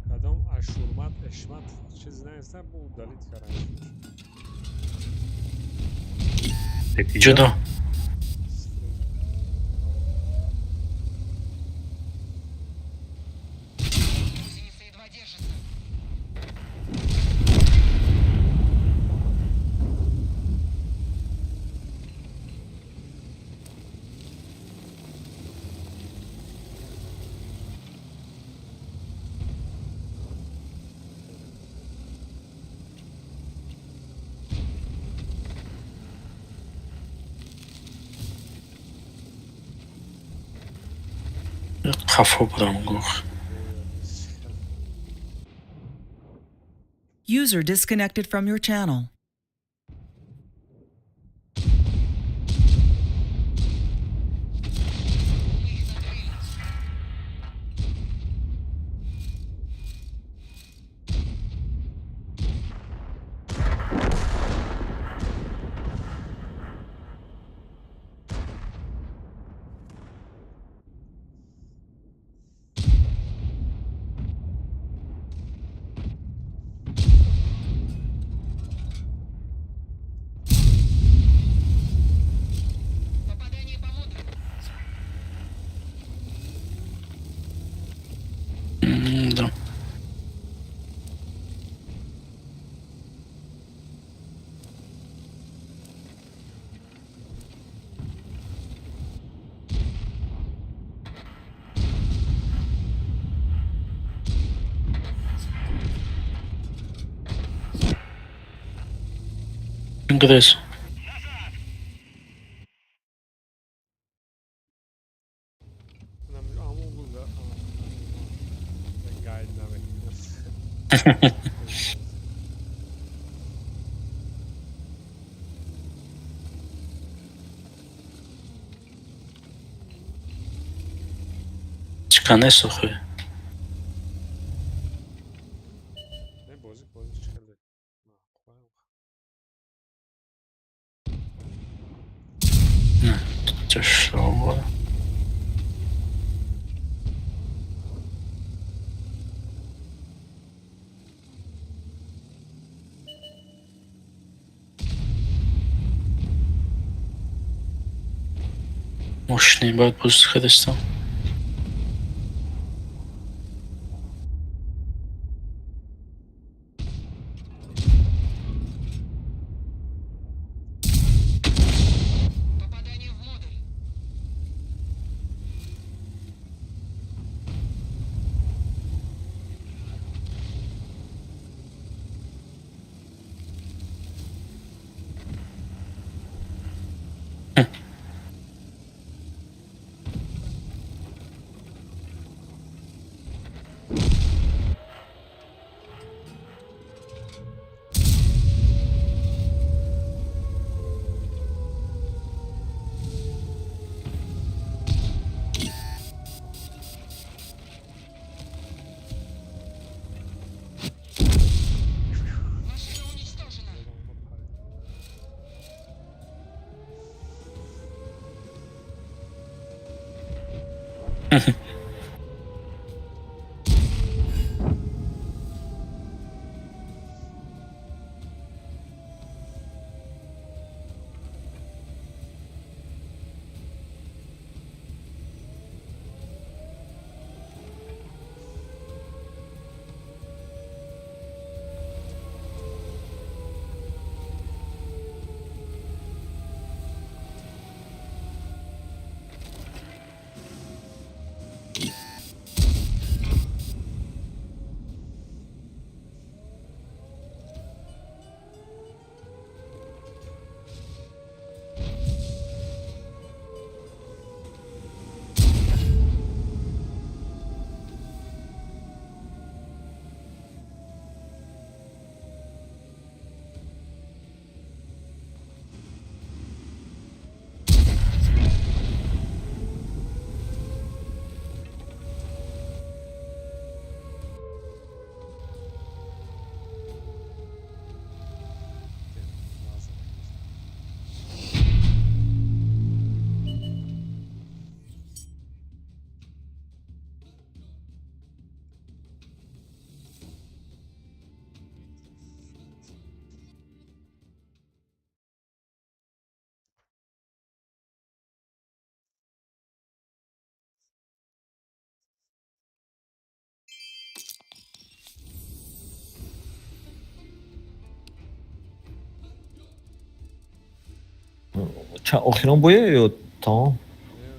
кадом Ашурмат Эшматов чизе нависта бу, удалить кардам. Ҷудо. Гусеница едва держится. Хафо будам гуфт. User disconnected from your channel. Мы их закрыли. Попадание по модулю. Да. Ингресс. Ҳамон буд, гайд намекунад. Чикане сохи. Не, бозӣ бозӣ чӣ хеле Тяжело. Мощный бояд боз хедестам. Попадание в модуль. Машина уничтожена. Охирон бое ё тамом? Не,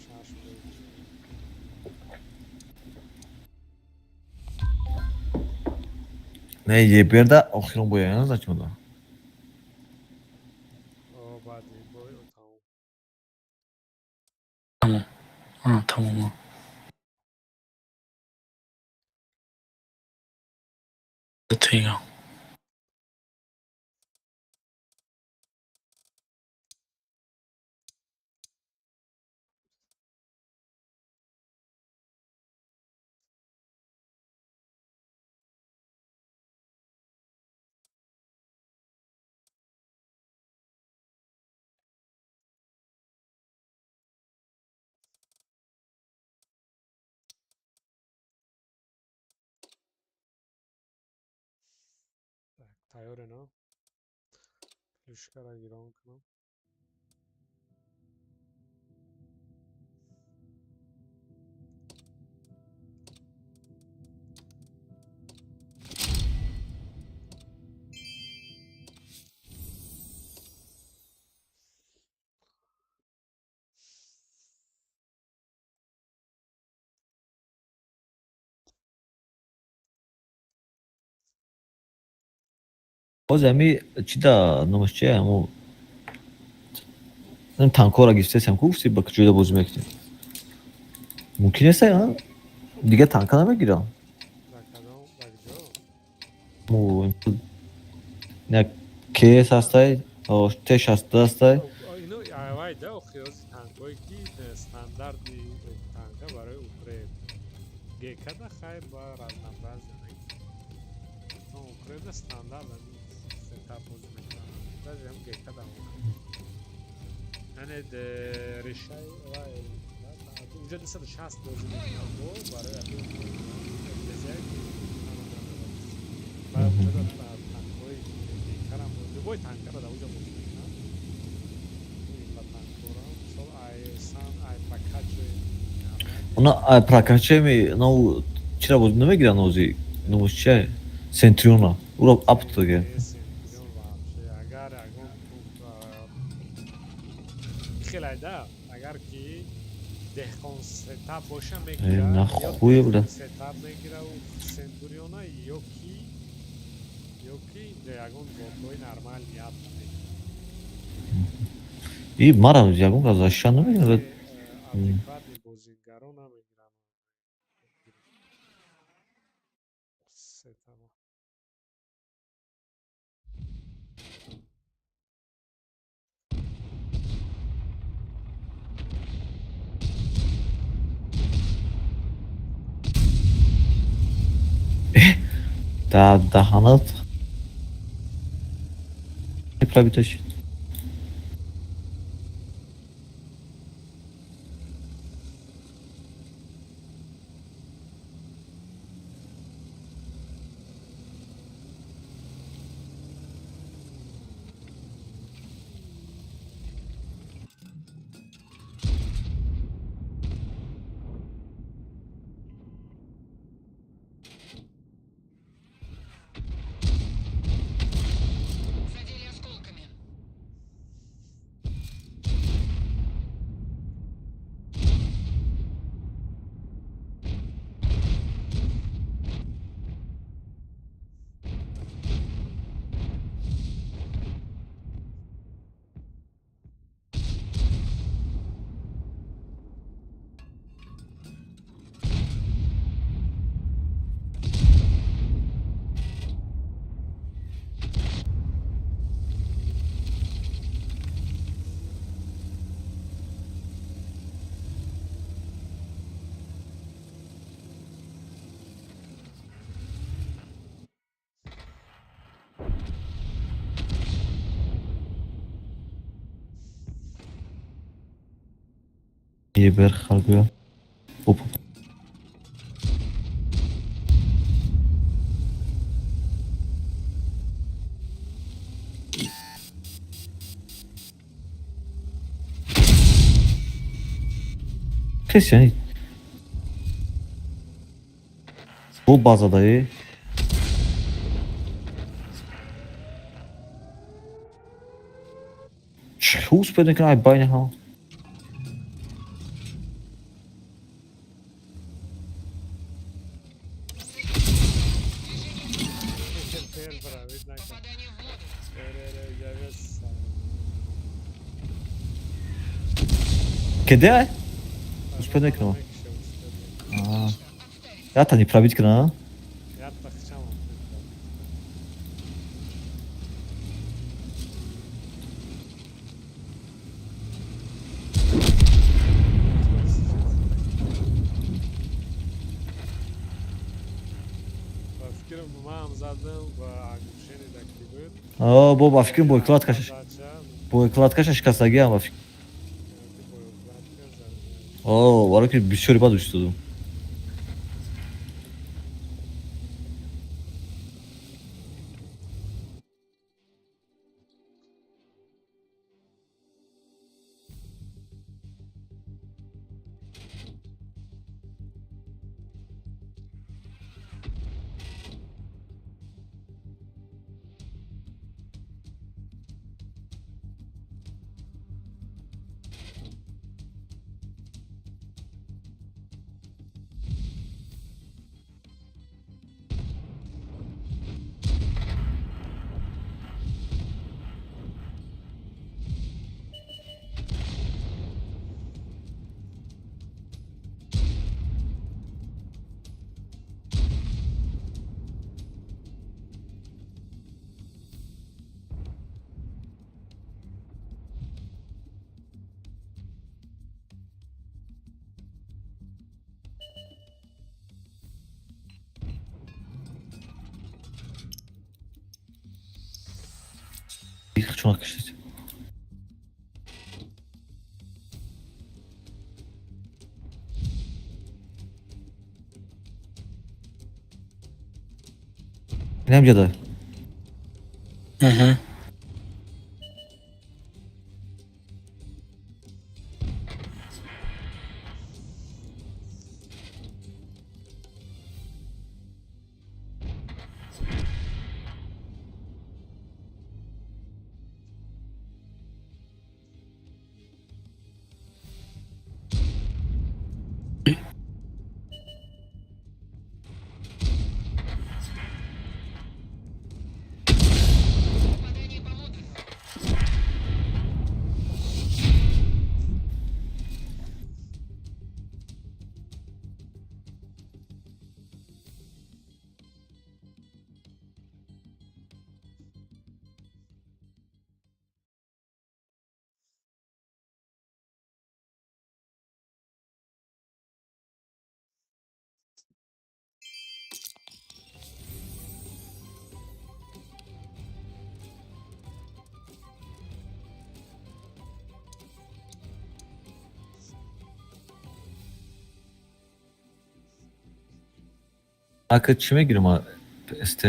шаш бой. Не, еберда охирон бое, на значит мада. О, баъди бой тамом. Тамом. А, тамом. Тига. Так, тайёре, но? Плюшкара гирон кунам. Боз ами чи да номаш чи, ҳамо танкора гирифтесам, ку гуфти, ба куҷода бозӣ мекунем? Мумкин нест, а? Дигар танка намегирам. Ба кадом, ба куҷо? Му як КС ҳастай, Т62 ҳастай. Ино авай да, охиёзи танкое ки стандарти танка барои укреп. ГК-да хай ба разнообразие. Но укрепда стандарт ами сетап бозӣ мекунанд. Даже ҳам ГК-да. Яъне решаи вай унҷа 260 бозӣ мекунанд бо барои ФДЗ. Баъд унҷа танкҳои ГК-рам, любой танкара дар унҷа бозӣ мекунанд. Ба танкҳоро мисол ай сан ай прокачи. Она ай прокачаеми нав чира бозӣ намегиранд ози, номаш чи, Центуриона. Уро ап даге. Центурион вообще агар ягон хелай да, агар ки деҳқон сетап боша, мегира. Нахуй, бля. Сетап мегира Центуриона ё ки ягон ботҳои нормальный ап мегира. И мара ягон кас защита намегирад. Адекватный бозигаро намегиранд сетапа. Да даҳанат пробита шид. Задели осколками. Ебер халгӯя. Оп. Кес яъни бо базадаи. Чӣ Успед мекунам, ай байни ҳама. Фер бравид накард. Попадание в модуль. Ре-ре, Кеде ай? Успед мекунам. Ята не пробить кунам? Ята хчамам. Ба фикрам ман задам ба оглушение да ки буд. О, бо ба фикрам боекладкаша шикастагиам ба фикр. Боекладка задам. О, барои ки бисёри бад устодум. Чуна кашид. Инам ҷада. Мгм. Попадание по модулю. Ака чӣ мегирам СТ?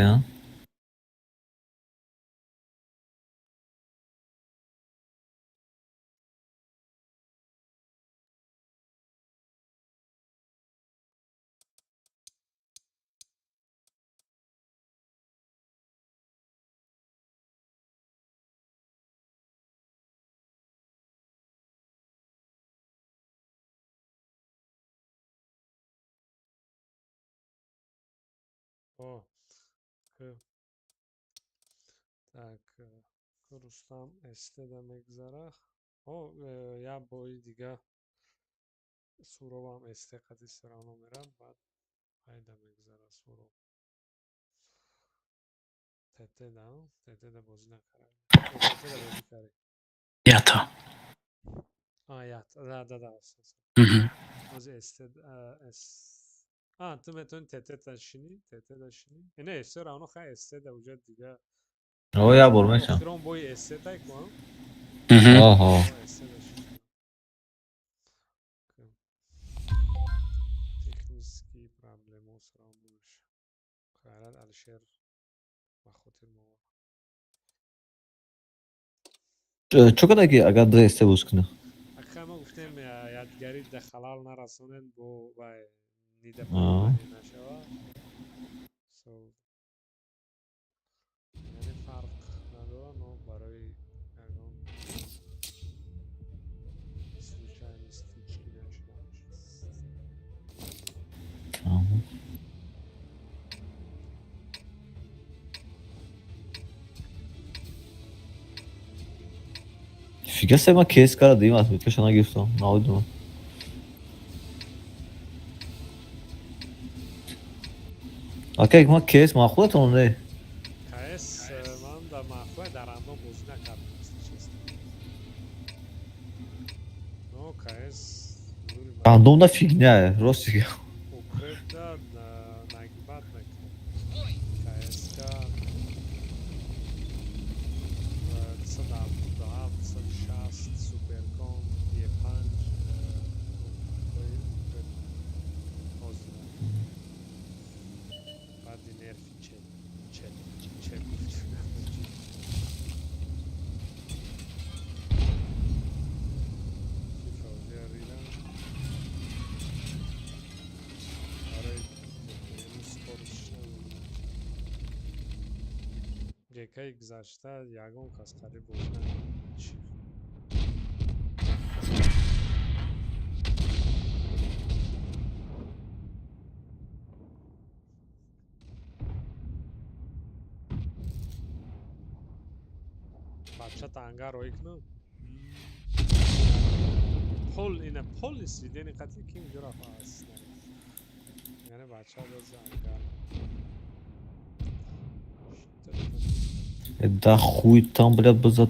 О, к так, Рустам СТ-да мегзара. О, як бои дига Суробам СТ қати всё равно мерад, баъд айда мегзара Суроб. ТТ-да, ТТ-да бозӣ накард. ТТ-да бозӣ кард. Ята. А, ят, да, да, да. Мгм. Ози СТ, С. А, ту метавонӣ ТТ-та шинӣ, ТТ-да шинӣ. Не, всё равно хай СТ-да уҷа дига. О, як бор мешам. Охирон бои СТ-тай кун. Мгм. Оҳо. СТ-да шинӣ. Технический проблема всё равно меша. Хайрат Алишер ба хотир мовард. Чо када ки агар ду СТ боз кунӣ? Ака мо гуфтем, ядгарӣ да халал нарасонен бо вай Аа. недопонимание нашава. So яъне фарқ надора, но барои ягон Нифига себе, ман кес кара дим отметкаша нагирифтам. Навидумам. Ака, ман кес маъқулатон не? КС ман дар маъқулай, дар рандом бозӣ накардам, если честно. Но КС зури ман. Рандом да фигня, рости. Укрепда нагибат мекунад. В бой! КСК 277, 260, Суперкон, Е5, укреп ҳозир. Баъди нерфи че че че гуфтем. Ки Фавзия ридам. Барои скоростш намедонам. ГКи гузашта ягон кас қариб бозӣ накард. Чӣ? Бача тангар рой кунам? Пол ина пол свидени қатъи ки инҷо рафт аст. Яъне бача боз ангар. Что это? Да хуй там, блядь, бы за.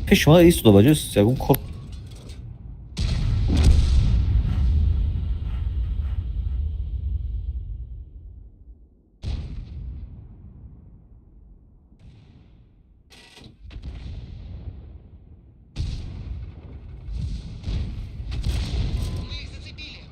Пеши ма истода ба ҷои ягон кор. Мы их зацепили!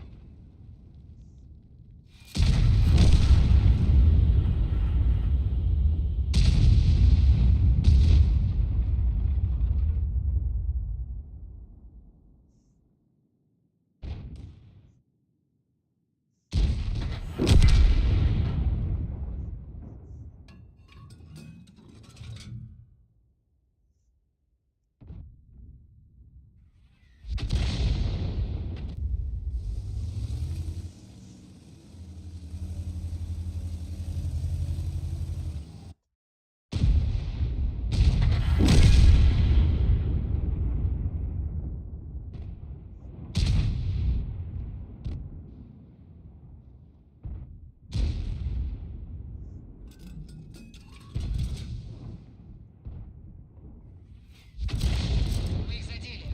Мы их задели!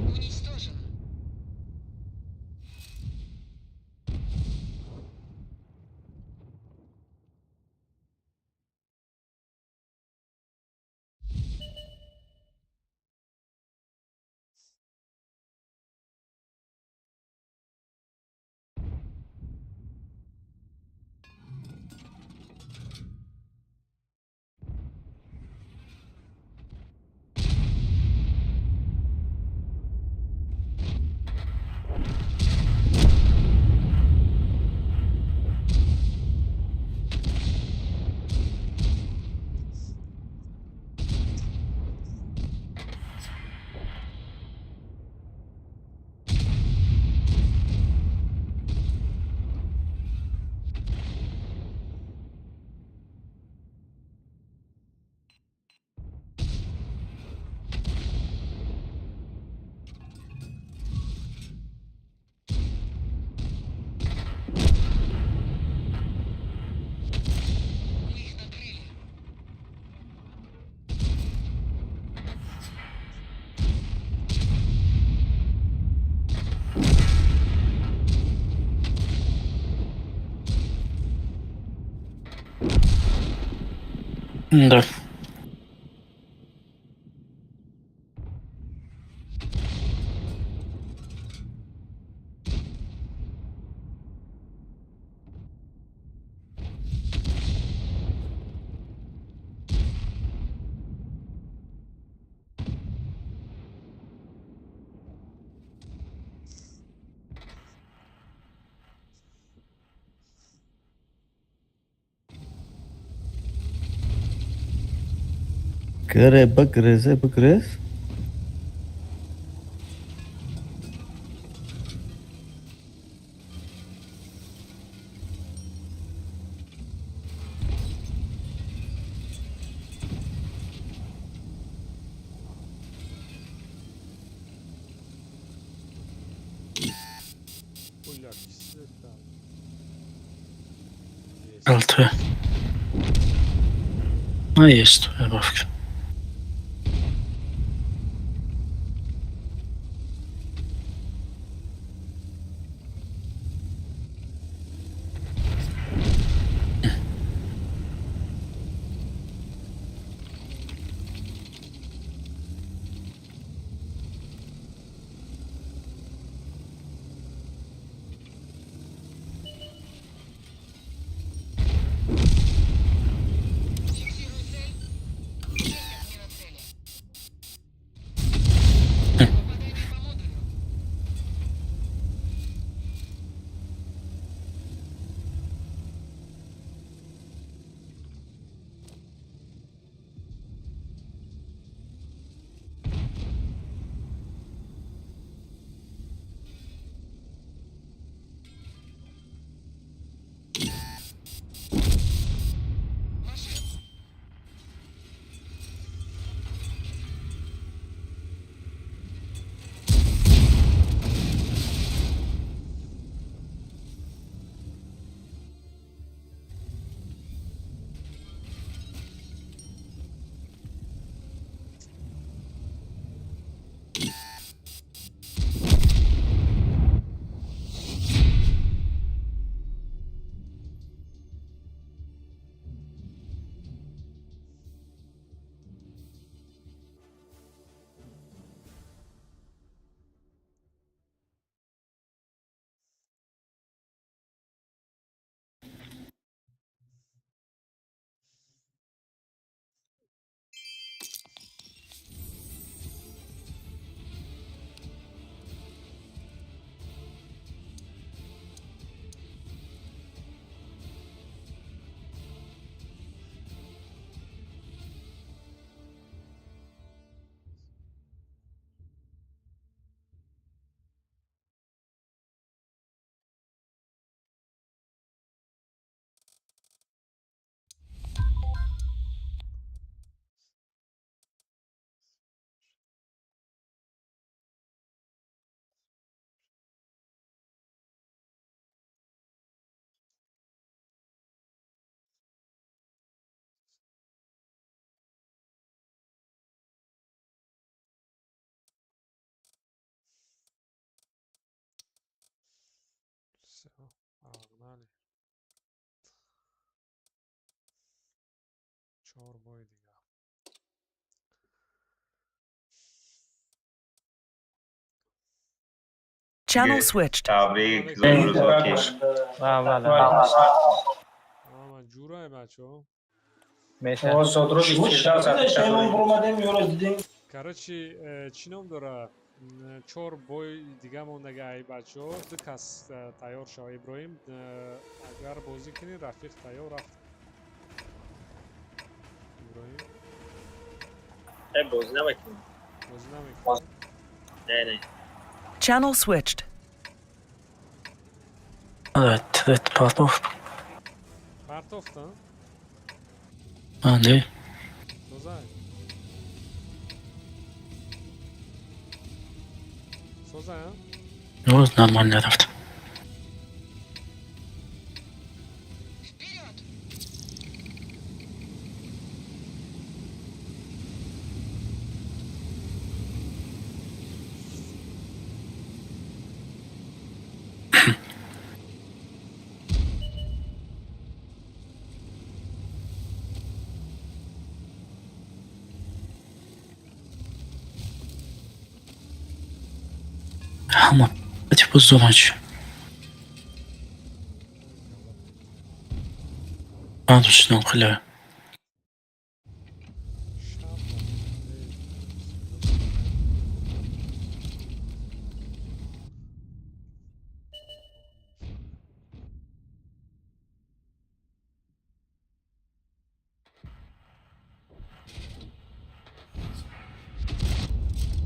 Уничтожен! Да. Кре, Б, Кр, З, Б, Кр, С. Пуля, кисета. Есть. Алтве. А, есть, бавка. Фиксирую цель. Есть отмена цели. Попадание по модулю. Машина. Всё, погнали. Чор бой дига. Channel switched. Табрик, зумрузоки. Ама ҷурай, бачаҳо. Короче, чӣ ном дора? Чор бой дига мондага ай бачаҳо. Ду кас тайёр шава. Иброҳим, агар бозӣ кунӣ, рафиқ тайёр рафт. Иброҳим, Бозӣ намекунем. Бозӣ намекунӣ? Не, не. Channel switched. Evet, партов. Партофта? А, не. Тозай. Созай, а? Ну, нормально рафт. Вперед! Ҳама типа зурач. Радушном хля.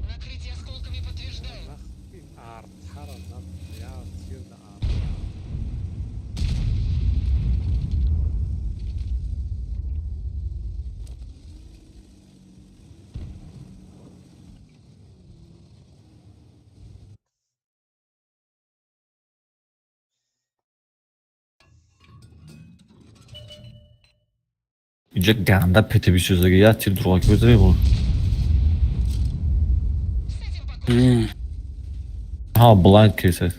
Накрытие осколками подтверждаю. Артара я тирда арта. Инҷа ганда ПТ-23 як тир дурғаки бизанем. С этим покончено. Ҳа, блайнд кесад.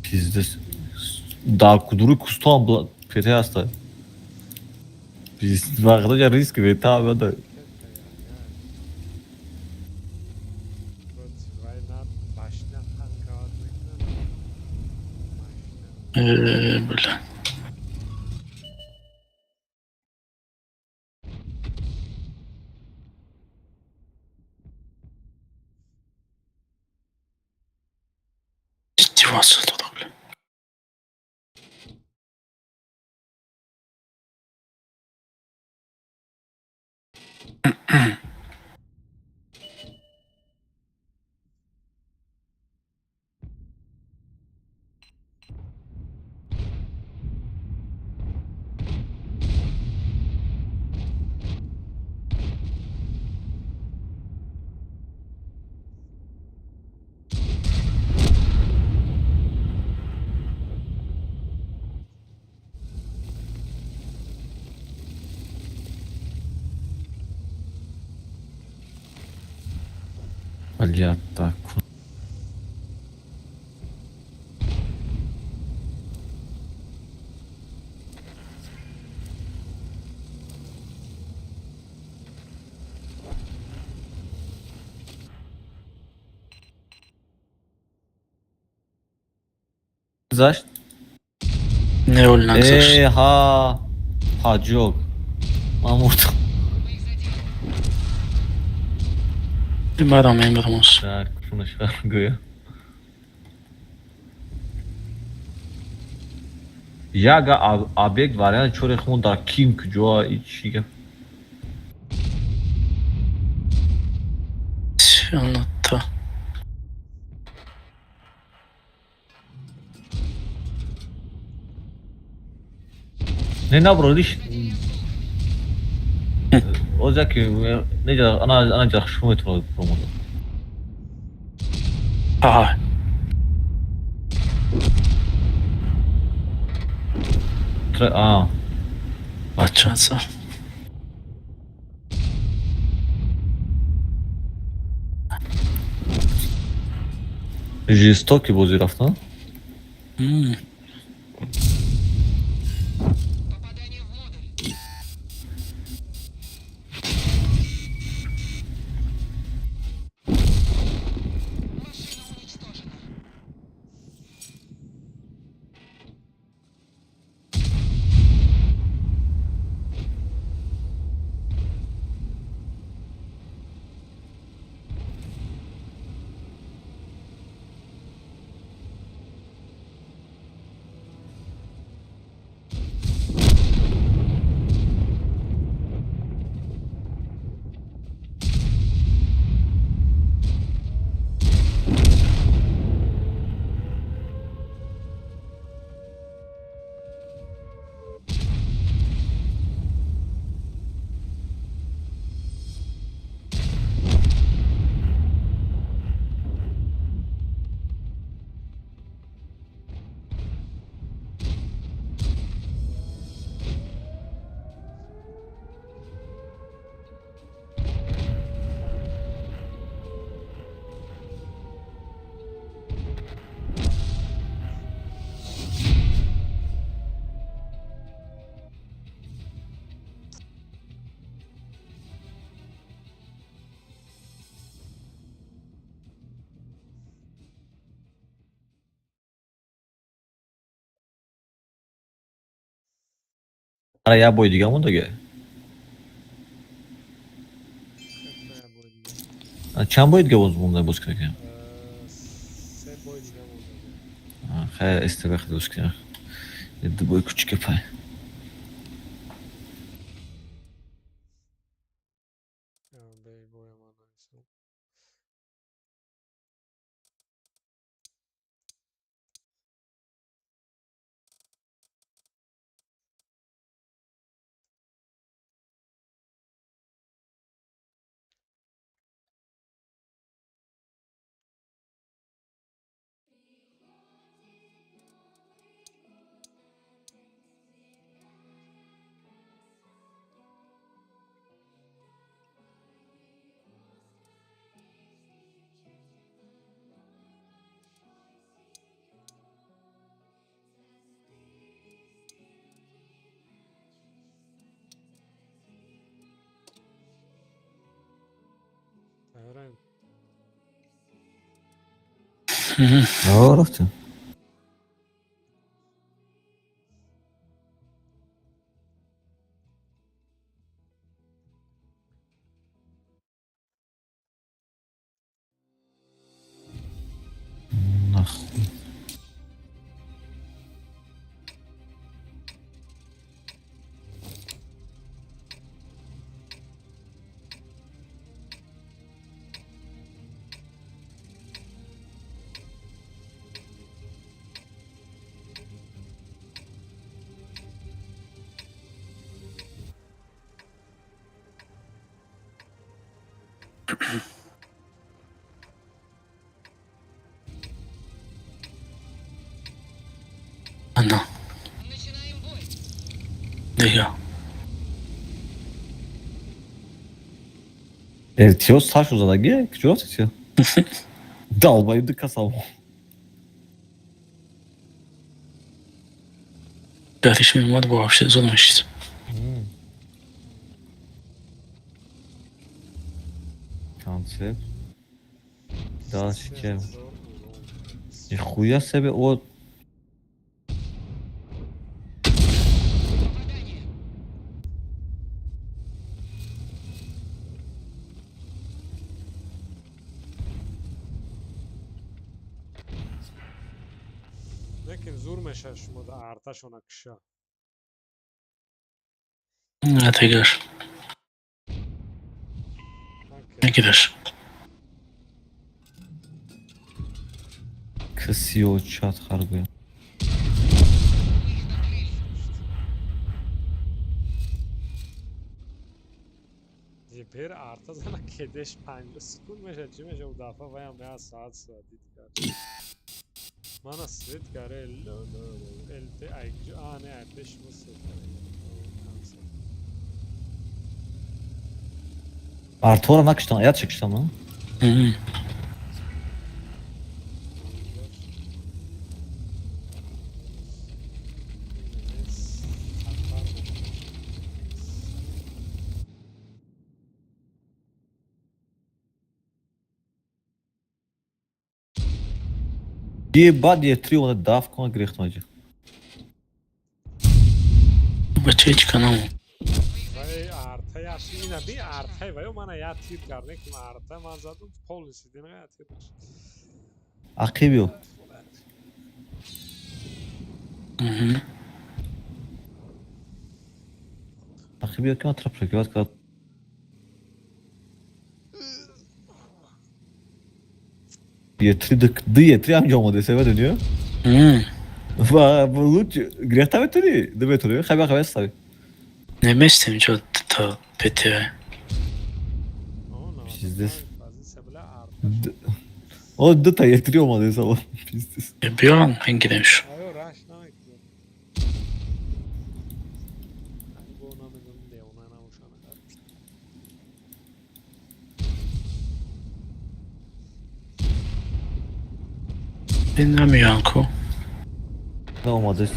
Пиздец. Дар кудури кустон ПТ ҳаста. Вақта я риск бета бада. Против война башня танковать мекунад. Машина. Бля. Издеваться туда, бля. Алията. Гузашт? Не, ол нагзашт. Э, ҳа. Ҳаҷок. Ман мурдам. Мы их задели. Барам, мебарамос. Дар кунаш гӯя. Яга объект вариант чори хун дар ким куҷоа и чӣ гап? Анатта. Не набро лиш. Озя ки неҷа ана ана ҷа шумо метавонад промода. Аҳа. Тре а. Бачаца. Жестоки бозӣ рафтан. Попадание в модуль. Машина уничтожена. Ара, як бой дига мондаге. Хеле бой дига. Чанд бой дига боз монда боз кунем? Се бой дига монда. Хай, СТБ хеле боз кунем. Ду бой кучика пай. Бе боя ман нависам. Тайёраем? О, рафтем. Нахуй. Ана, Начинаем бой. дига. Эртиё сашу задаги? Куҷо рафтед? Долбоёб ду касам. Гариш меомад, бо вообще зуд мешид. Концепт. Дальше чем? Нихуя себе от. Попадание. Лекин зур мешавад шумо да арташона киша. На дигаш. Мегираш. Ксио чат харгӯям. Мы их накрыли. Бер арта зана кедеш 50 секунд мешавад, чӣ мешавад, дафъа ваям як саат дид кард. Мана свет каре лт айкҷо, а не, ай пеш шумо свет каре. Артора накиштан, аятша киштан, а? Мгм. Ебать, я три он давку на грех ноги. Бачаи чӣ канал? Вай арта як ина би артай ваё мана як тир кард, не ки арта ман задум полиси дина як тир нашид. Ақибиё. Мгм. Ақибиё ки ман тра прикрывать кард. Е три д Е3 ҳам ҷо омода се медонӣ? Мм. Ва луч грехта метонӣ? Д метонӣ? Хай хай стави. Наместем ҷо та ПТВ. Пиздец. О, д та Е3 омода сало. Пиздец. Биён, мегиремш. Аё раш намекунад. Бо намедонам, девона набошад. Намеён ку. На омода аст.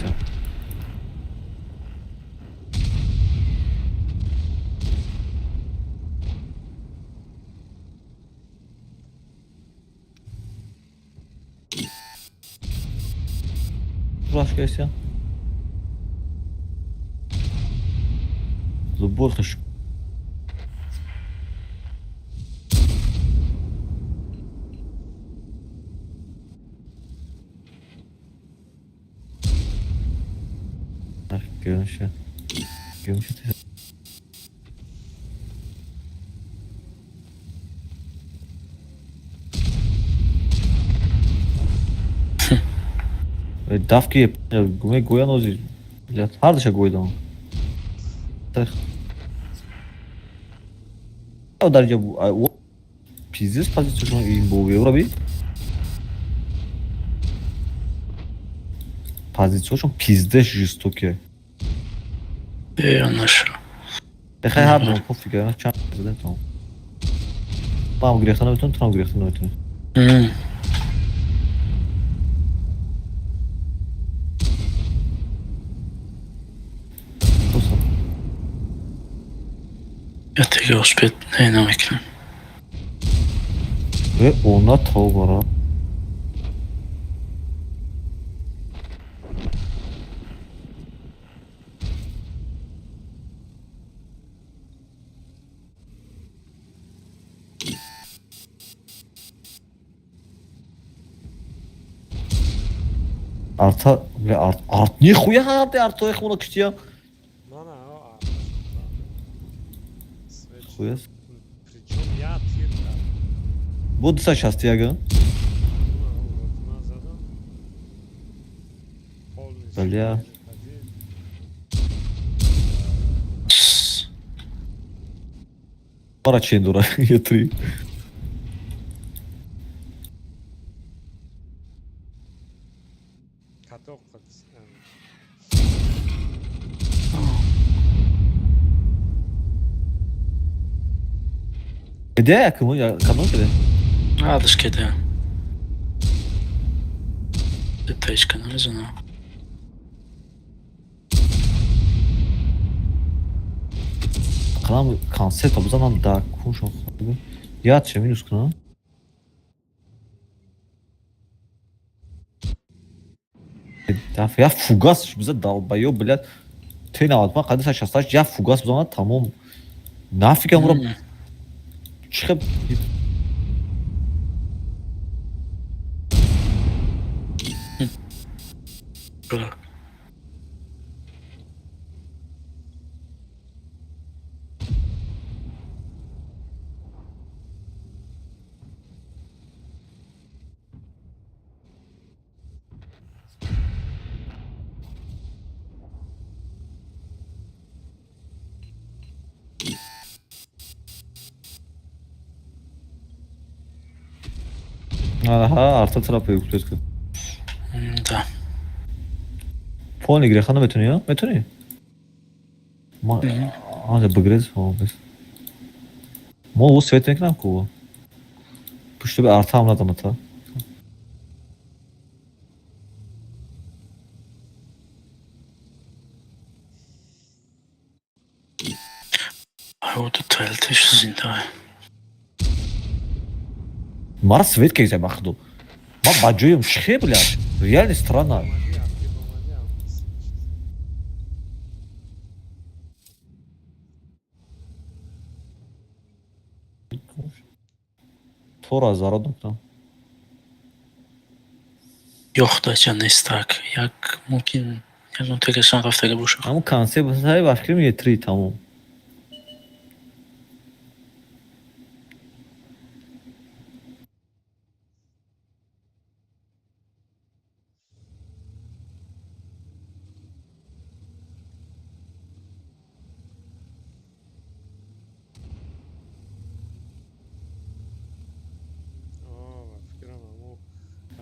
Раш кайся. Любой хеш. Гӯша. Гӯша. Давки гӯян ози. Ҳардаша гӯйдам. Дар ҷа пиздец позицияшон ин бо евроби. Позицияшон пиздец жестокие. Наша. Хай ҳар дум пофиг, чанд задем там. Ман гирифта наметавонам, ту ҳам гирифта наметавонӣ. Я теге успеть не намекунам. Э, она тавбара. Арта, бля, арт, арт, нихуя ҳарти артои хона киштия. Мана, арта. Хуя. Причем я тир кард. Бо 261. Ман задам. Бля. Пара чен дора, я три. Каток. Где я кому я кому киде? Адаш кеде. Течка намезана. Қалам концерт бизанам да куншон хобе. Я че минус кунам? Даф я фугас биза долбоёб, блядь. Т95 қади 68 я фугас бизанад тамом. Нафига мура чихе. Аҳа, арта трапа юктес ки. Да. Полный греха наметунӣ, а? Метунӣ? Ма ана бигрез, бес. Мо ӯ свет мекунам ку. Пушти бе арта ҳам надам та. Ай, ТЛТш зинда. Мара свет кегзай бахду. Ма ба ҷоем чихе, блядь. Реально странно. Тора зарод мекунам. Ёхта ча нестак. Як мумкин ягон тегашан рафтага боша. Ҳамун концепт ҳай ба фикрам е три тамом.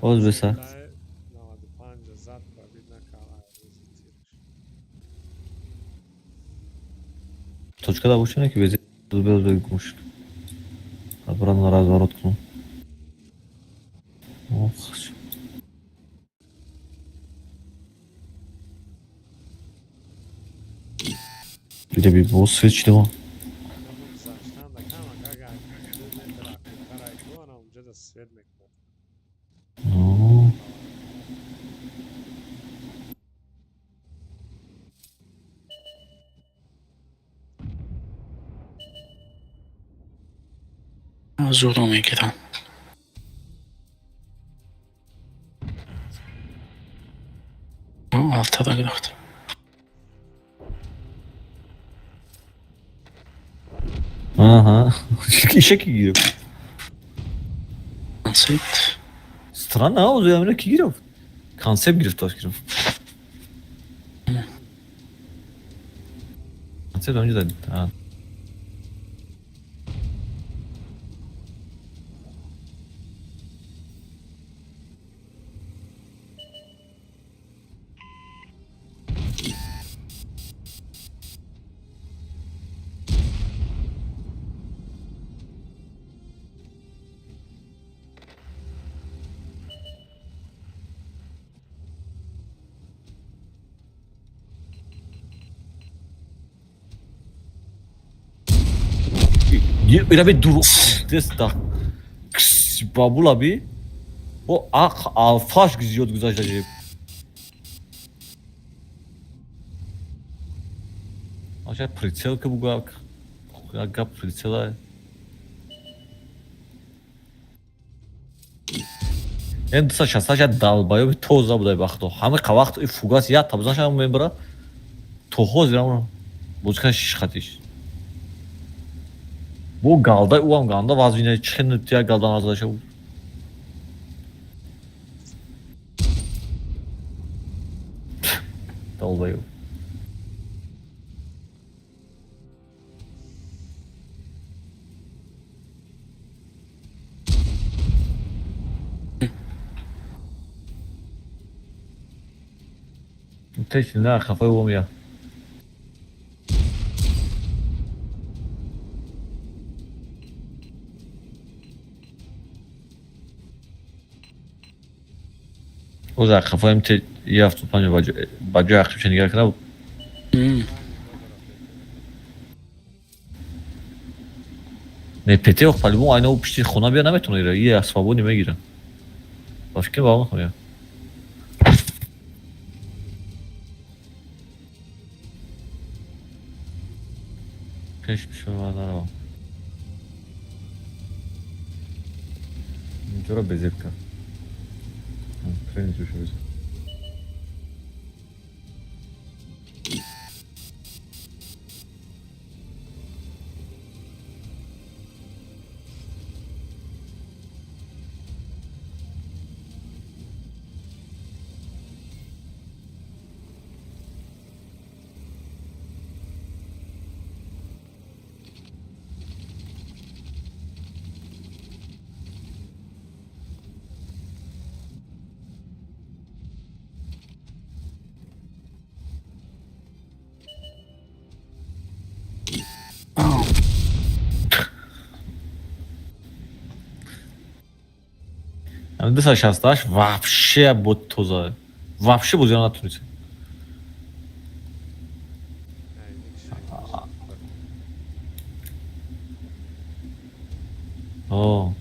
Оз беса. 95 зад пробид накала. Точка да боша не ки безе без гуш. Обратно разворот кунам. Ох. Где би бо свет шидо. Свет мекунад. Зуро мегирам. Алтада гирифт. Аҳа. Иша ки гирифт? Концепт. Странно, а озу ки гирифт? Концепт гирифт, тош гирифт. Концепт онҷо дад. А. Ира би дур деста. Бабула би. О ақ алфаш зиёд гузашта жиб. Аша прицел ки бугу як гап прицела. Эн 268 долбоёби тоза будай бахто. Ҳама вақт и фугас як табзаша мебара. То ҳозир ам бозикан шиш хатиш. Бо галдай уам ганда вазине чихен тия галдан аздаша буд. Долбоёб. Теч на хафай уам я. Оза хафаем те 75 ба ҷои ақибша нигар кардам. Не ПТ ох по-любому айна пишти хона бия наметона ира. Ия свободни мегира. Ба фикр ба он хоя. Пеш пишма наравам. Инҷоро безеб кард. Тренинг шуд. Ам 268 вообще бо тоза. Вообще бозиро натунист. О.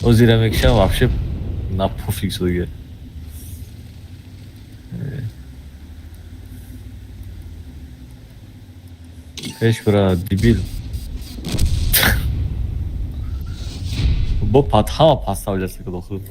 Озира мекшам вообще на пофиг шудаги. Пеш бра дебил. Бо пат ҳама паставляться кадо худ.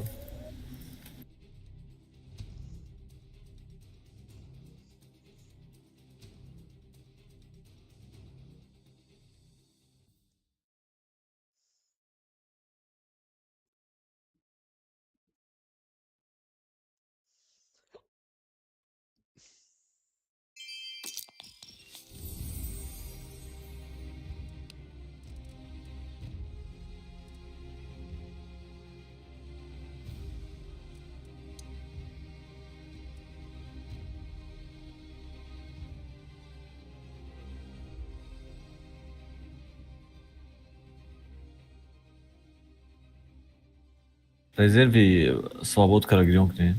Резерви свободкара гирён кунед.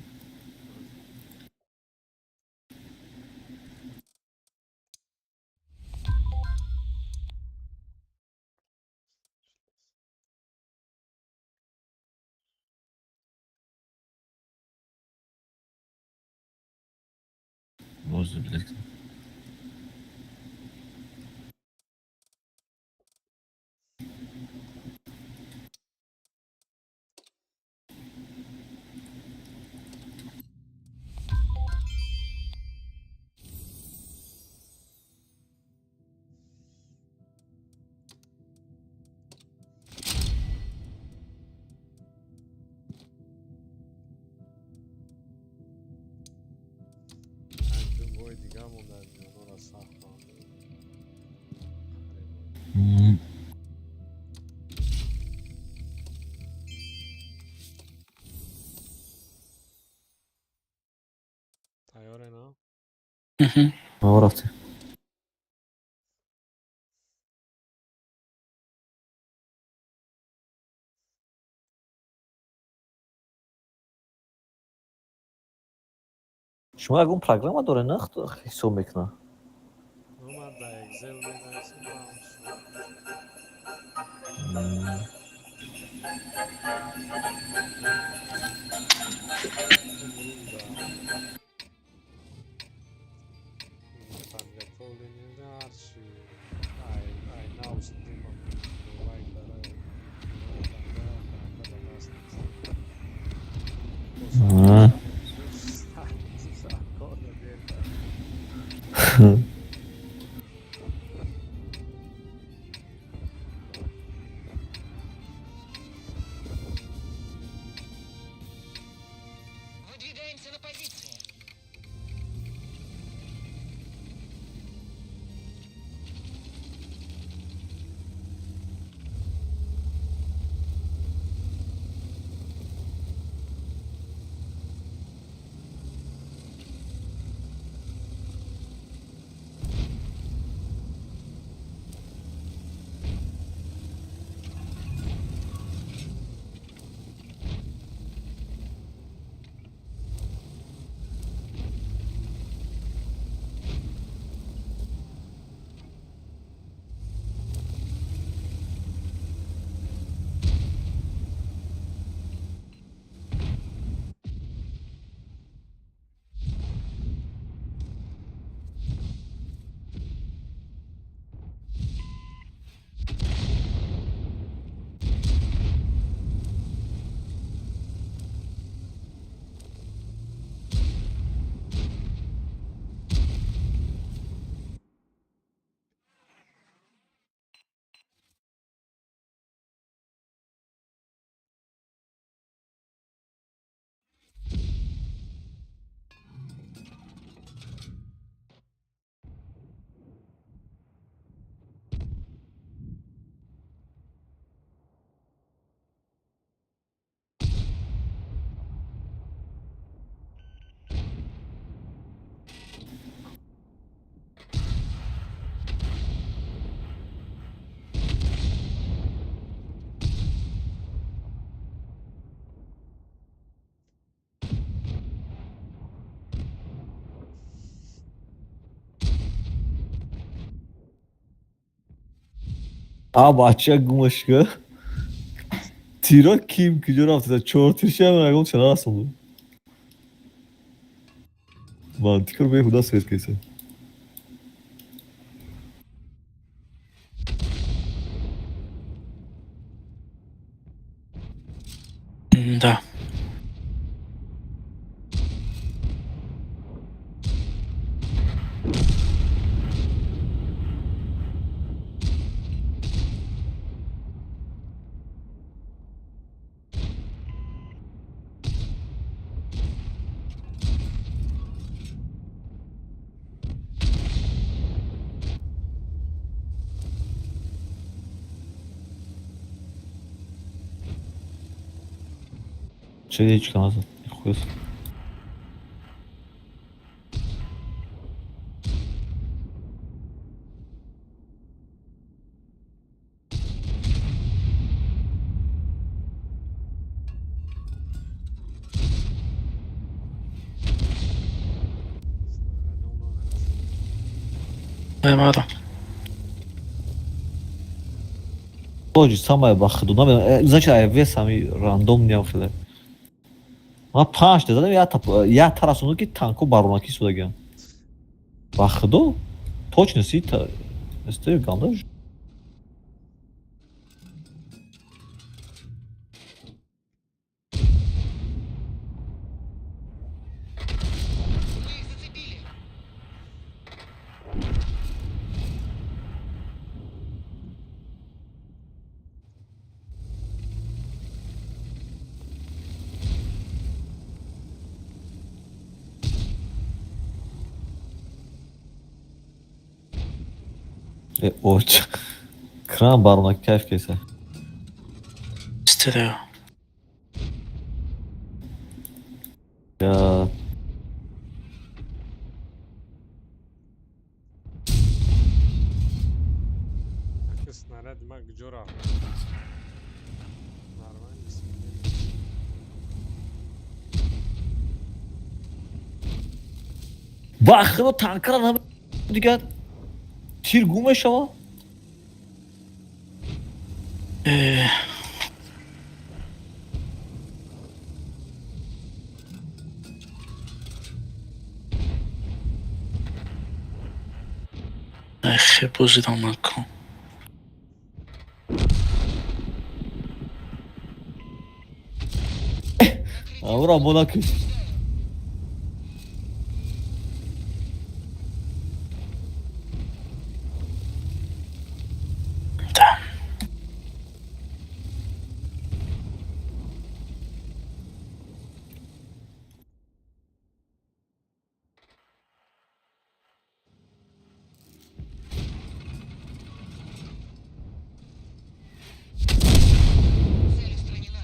Боз билет. Панҷум бой дига монда, миёнора сахт банд. Тайёре, на? Мгм. Ҳо, рафтем. Шумо ягон программа доре, на, ҳисоб мекунад? Ну, ман дар Excel менависам, ман имрӯз да подготовление ҳарчи ай нав стрима лайк дара ҳараката даст нест. Кор дер кард. Выдвигаемся на позиции. А бача гумашка. Тиро ким куҷо рафтеда? Чортиршам ягон чана расонду. Мантикор беҳуда свет кеса. Да. Че ҳеҷ ка назад. Хуёс. Снарядом намерасад. Мара. Тоҷи самое ба худу намедонам. Значит, ай вес ҳами рандом ниям хеле. Ман панҷ та задам, як та расонду, ки танко баронакӣ шудагиам. Ба худо, точно си СТ ганда. Мы их зацепили. Оч. Кран бармак кайф кеса. Стерео. Я Аки снаряд ма куҷо рафт? Нормально. Ба худо, танкран ҳама дигар тир гум мешава. Хе бозидан накун. Амра мо накушт. Да. Цель устранена.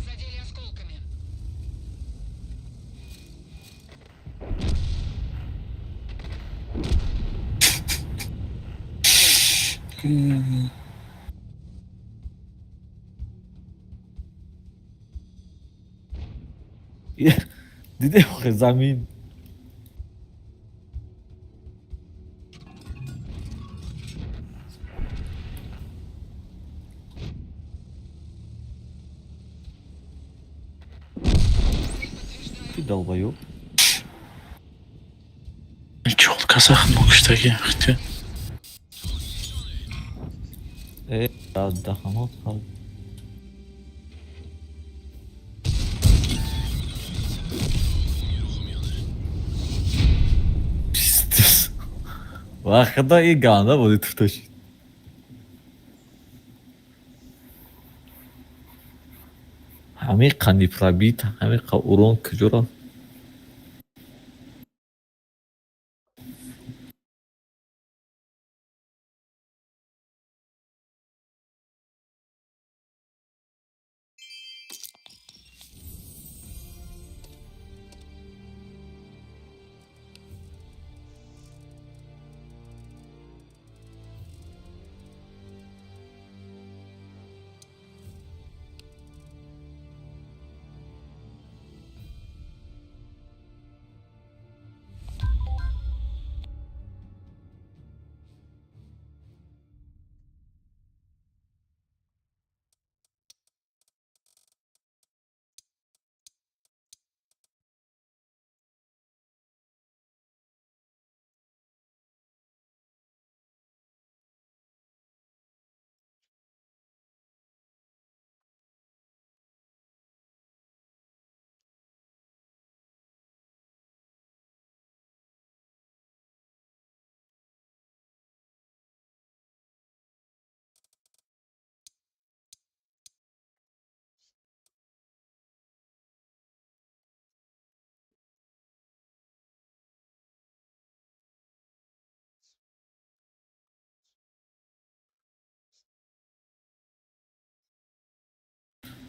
Задели осколками. Дидем охе замин. Ты долбоёб. Чор казах нокуштаги хти. Э, даҳанот ҳар пиздец. Ва худо, и ганда буди туфташид. Ҳамиқа непробит, ҳамиқа урон куҷо рафт?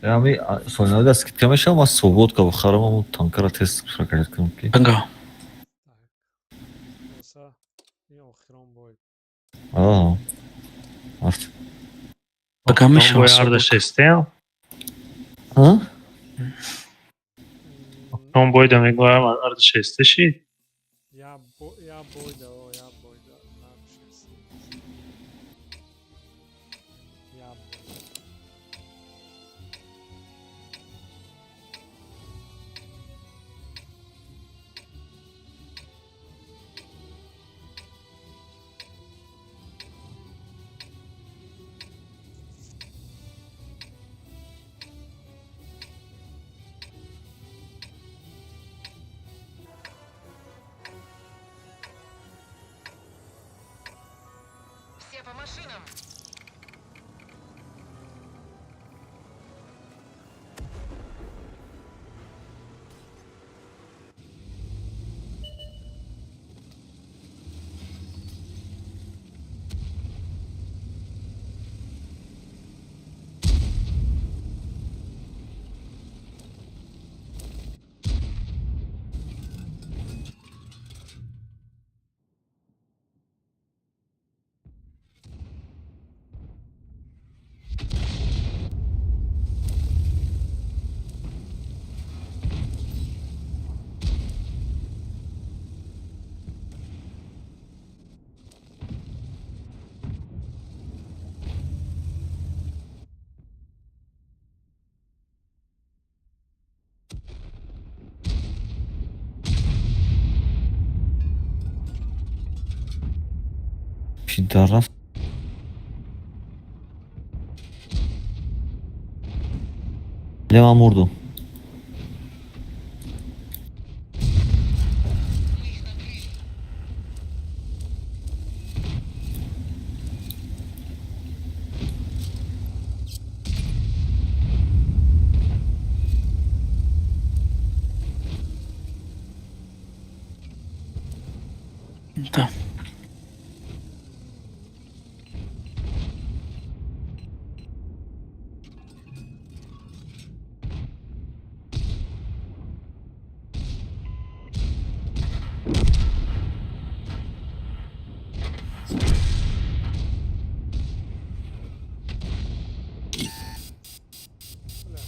Ами соли скидка мешавам, аз свободка бихарам, аму танкара тест прокачать кунам ки. Ага. Так. Оса. Ин охирон бой. Аа. Арт. Пока Охирон бой мешава ҳарда шестем. А? Охирон бойда мегӯям ҳарда шесте шид. Я бойда, о, я бойда. Намшест. Я бойда. Все по машинам. Пидорас. Лева мурду. Мы их накрыли. Да. Бля.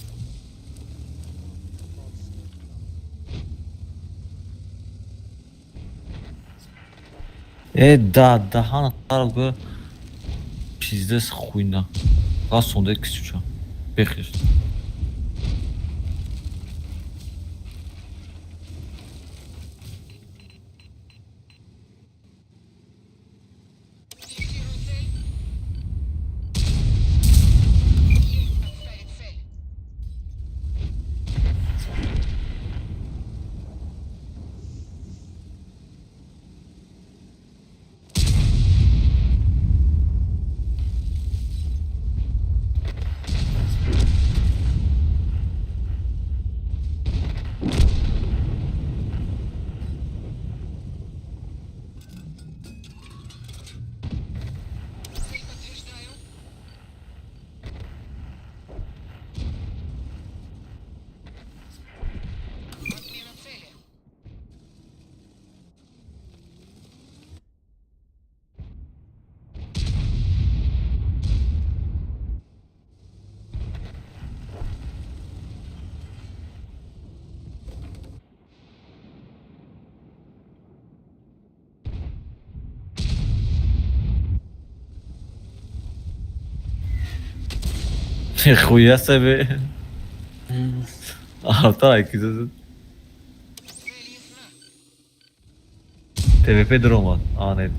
Э, да, даҳана тарав га пиздец хуйна. Расонда кисуча. Бехиш. Фиксирую цель. Есть отставить цель. Цель подтверждаю. Отмена цели. Хуя себе. Арта киза. Цель ясна. ТВП дромад. А, не.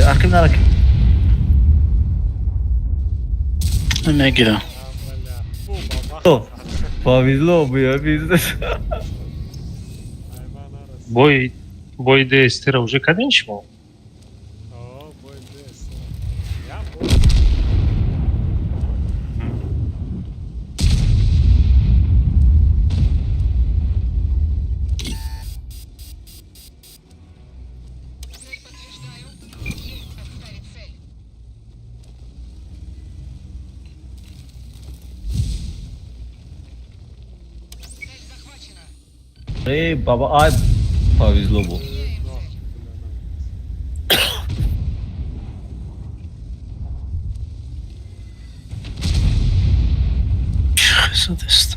Аким нарак. Мегира. Бля. Фу, баба. То. Повезло, бля, пиздец. Айман нарас. Бой бой ДСТ-ра уже кадем шумо? О, бой ДСТ. Я бой. Цель подтверждаю. Есть отставить цель. Цель захвачена. Эй, баба, ай, повезло бо. Меняем цель. Задест.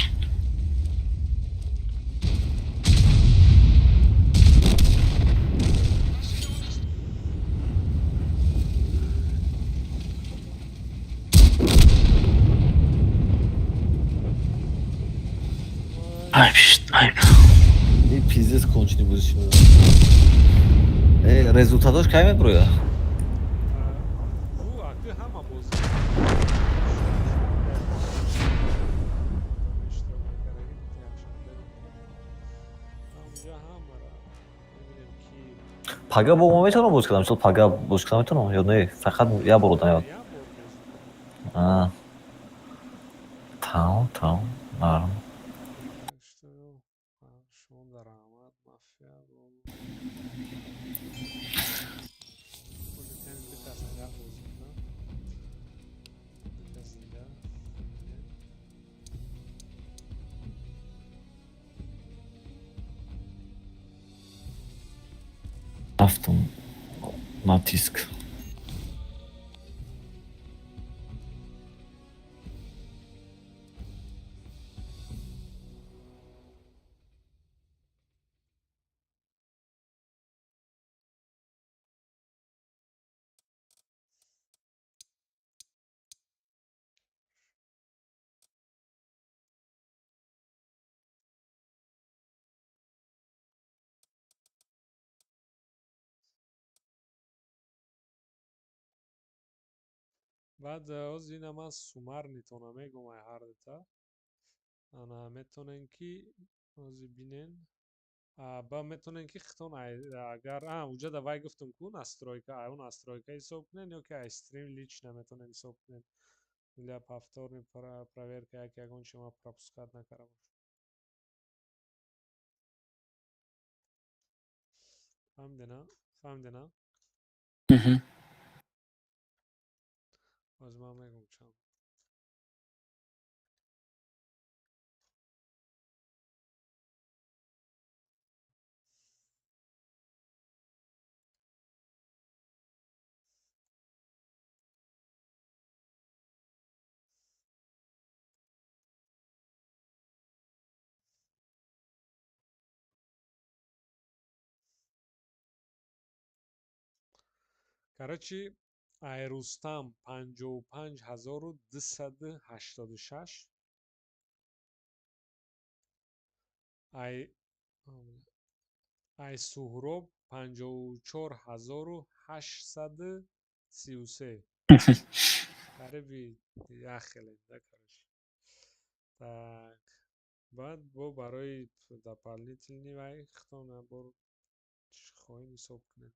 Айб, айб. И пиздец конченый будешь. Э, результатош кай меброя? Ӯ аки ҳама бозӣ иштирок мекардаги, якшанбе ҳамҷа ҳамара мебинем ки. Пага бо ма метавонам боз кардам, мисол пага боз кардам метавонам ё не? Фақат як бор одам ёд. Як бор бозӣ. А. Тамом, тамом. Нарм. Так что шумо раҳмат, мафия бо ду кас бозӣ кунам, ду кас дига. Рафтам. Натиск. Баъд оз ина ман суммарныйтона мегӯм, ай ҳардута ана метонен ки ози бинен, ба метонен ки хитон, агар уҷа да вай гуфтум ку настройка, ай он настройка ҳисоб кунен ё ки ай стрим лично метонен ҳисоб кунен для повторной проверка, яке ягон чи ма пропускать накарда бошам. Фаҳмидена, фаҳмидена? Мгм. Боз ман мегӯм чанд. Короче, ай Рустам 55 286, ай Суҳроб 54 833. Қариби як хеле да, короче. Так, баъд бо барои дополнительный вай хитон бор хоҳем ҳисоб кунем.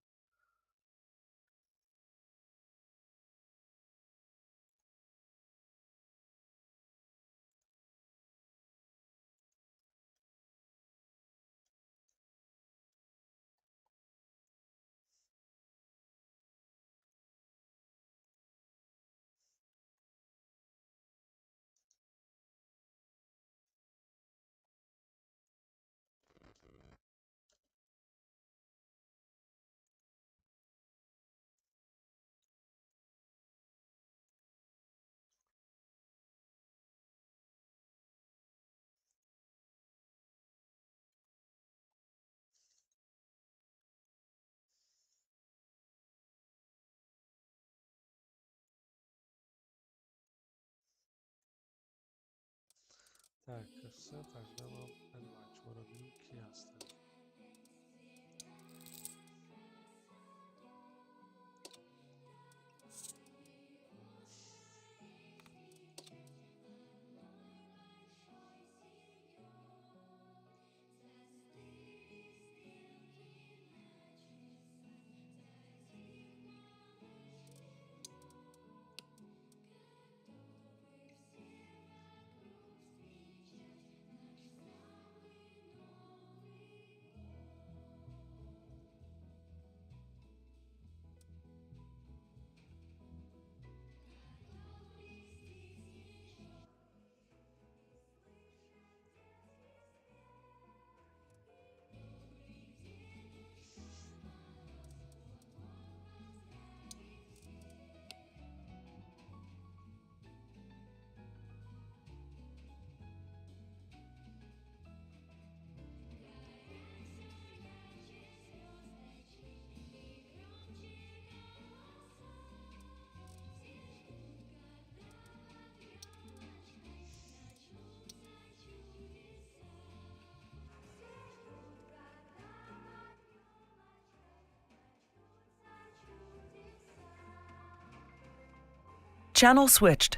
Так, всё, тогда ман бачаҳоро бинем, ки ҳастанд. Channel switched.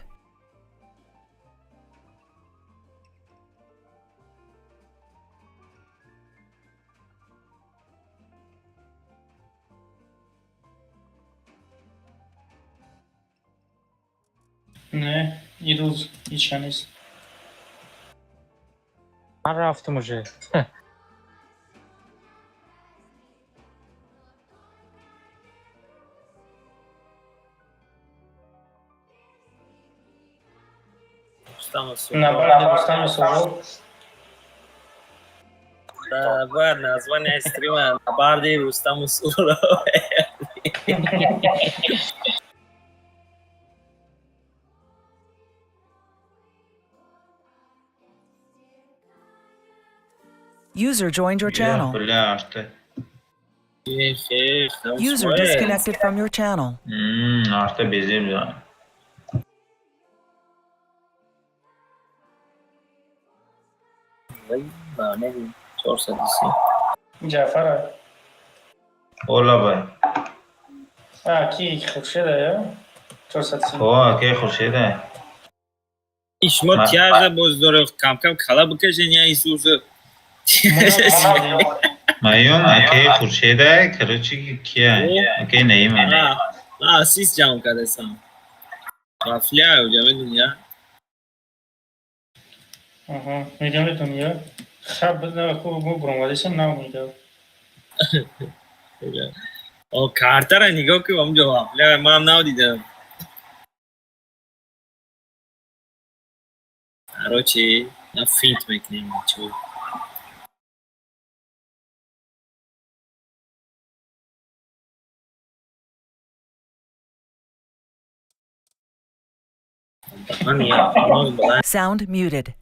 Не, ирӯз ҳича нест. Ман рафтам уже. Набарди Рустаму Суҳроб. Бояд название стрима набарди Рустаму Суҳроб. User joined your channel. Бля, что? User disconnected from your channel. Арта безем да. Ҷаъфара. Ола бай. А, ки Хуршеда я? 430. О, ки Хуршеда. Шумо тяжа боз доре кам-кам кала бикашен я Исуса. Майон, аке Хуршеда, короче, кия? Аке Наима. А, ассист ҷамъ кардасам. Рафля, уҷа медуни, я? Аҳа, медонам, медонам, я. Хаб, на, ку мо буромадесем, нав медав. О, картара нигоҳ кун, онҷо вафля, ман нав дидам. Короче, на финт мекунем, чо. Sound muted.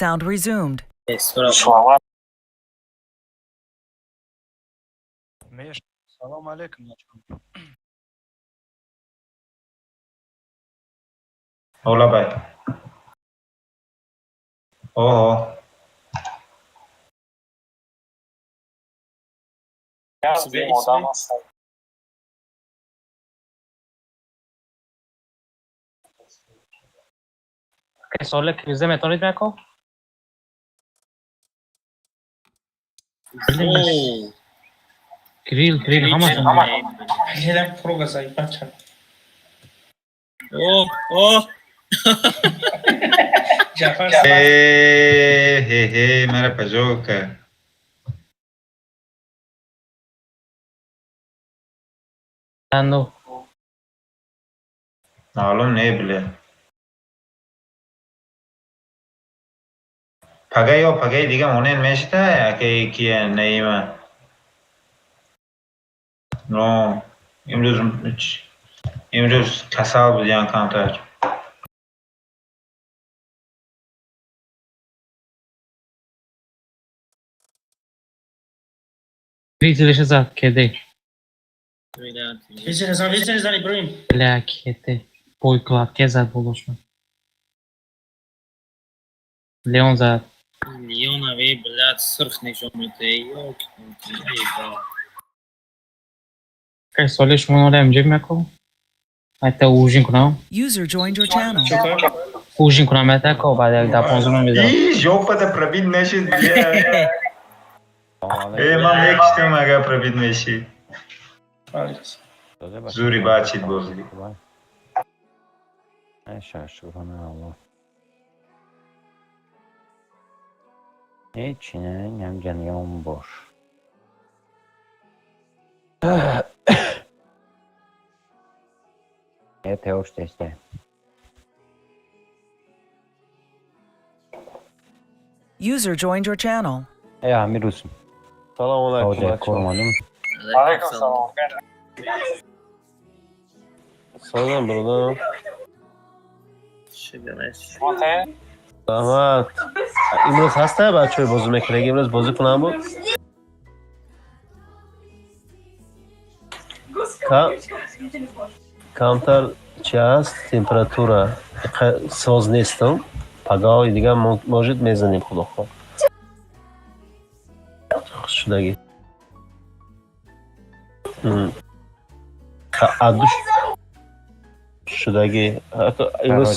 Sound resumed. Слава. Салом алейкум. Ола бай. Оҳо. Одам ҳастам. Соли криза метавонед меко? Кирилл, Кирилл, ҳаматон. Хеле пурга зай бача. О, о. Ҷафар. Э, ҳе ҳе, мара пажока. Ну. Маълум не, бля. Пага ё пагаи дига монен мешита, акаи кия Наима? Но имрӯз касал будиам камтар. Визелиша зад, кеде. Визелизан, визелизан, Иброим. Бля, кеде. Бой кладке зад болошма. Леон зад. Леона ве, блядь, сирх нишон медиҳад. Ёк, ба. Кай соли шумо нола имҷо меко? Айта ужин кунам. User joined your channel. Ужин кунам айта ко баъд як да 15 минут мезанам. И жопата пробит нашид, бля. Э, ман мекиштам, агар пробит мешид. Зури бачид бозӣ. Шукрона Ҳеҷ не, ҳамҷаниён бош. Это още сте. User joined your channel. Э, ҳамин рӯз. Салом алайкум. Кор омадам. Алайкум салом. Салом, бародар. Раҳмат. Имрӯз ҳаста бачаҳои бозӣ мекунаг? Имрӯз бозӣ кунам буд? Камтар чи ҳаст? Температура. Соз нестам. Пагаҳои дигар может мезанем, худо хоҳ. Шудагӣ. Адуш шудагӣ. Имрӯз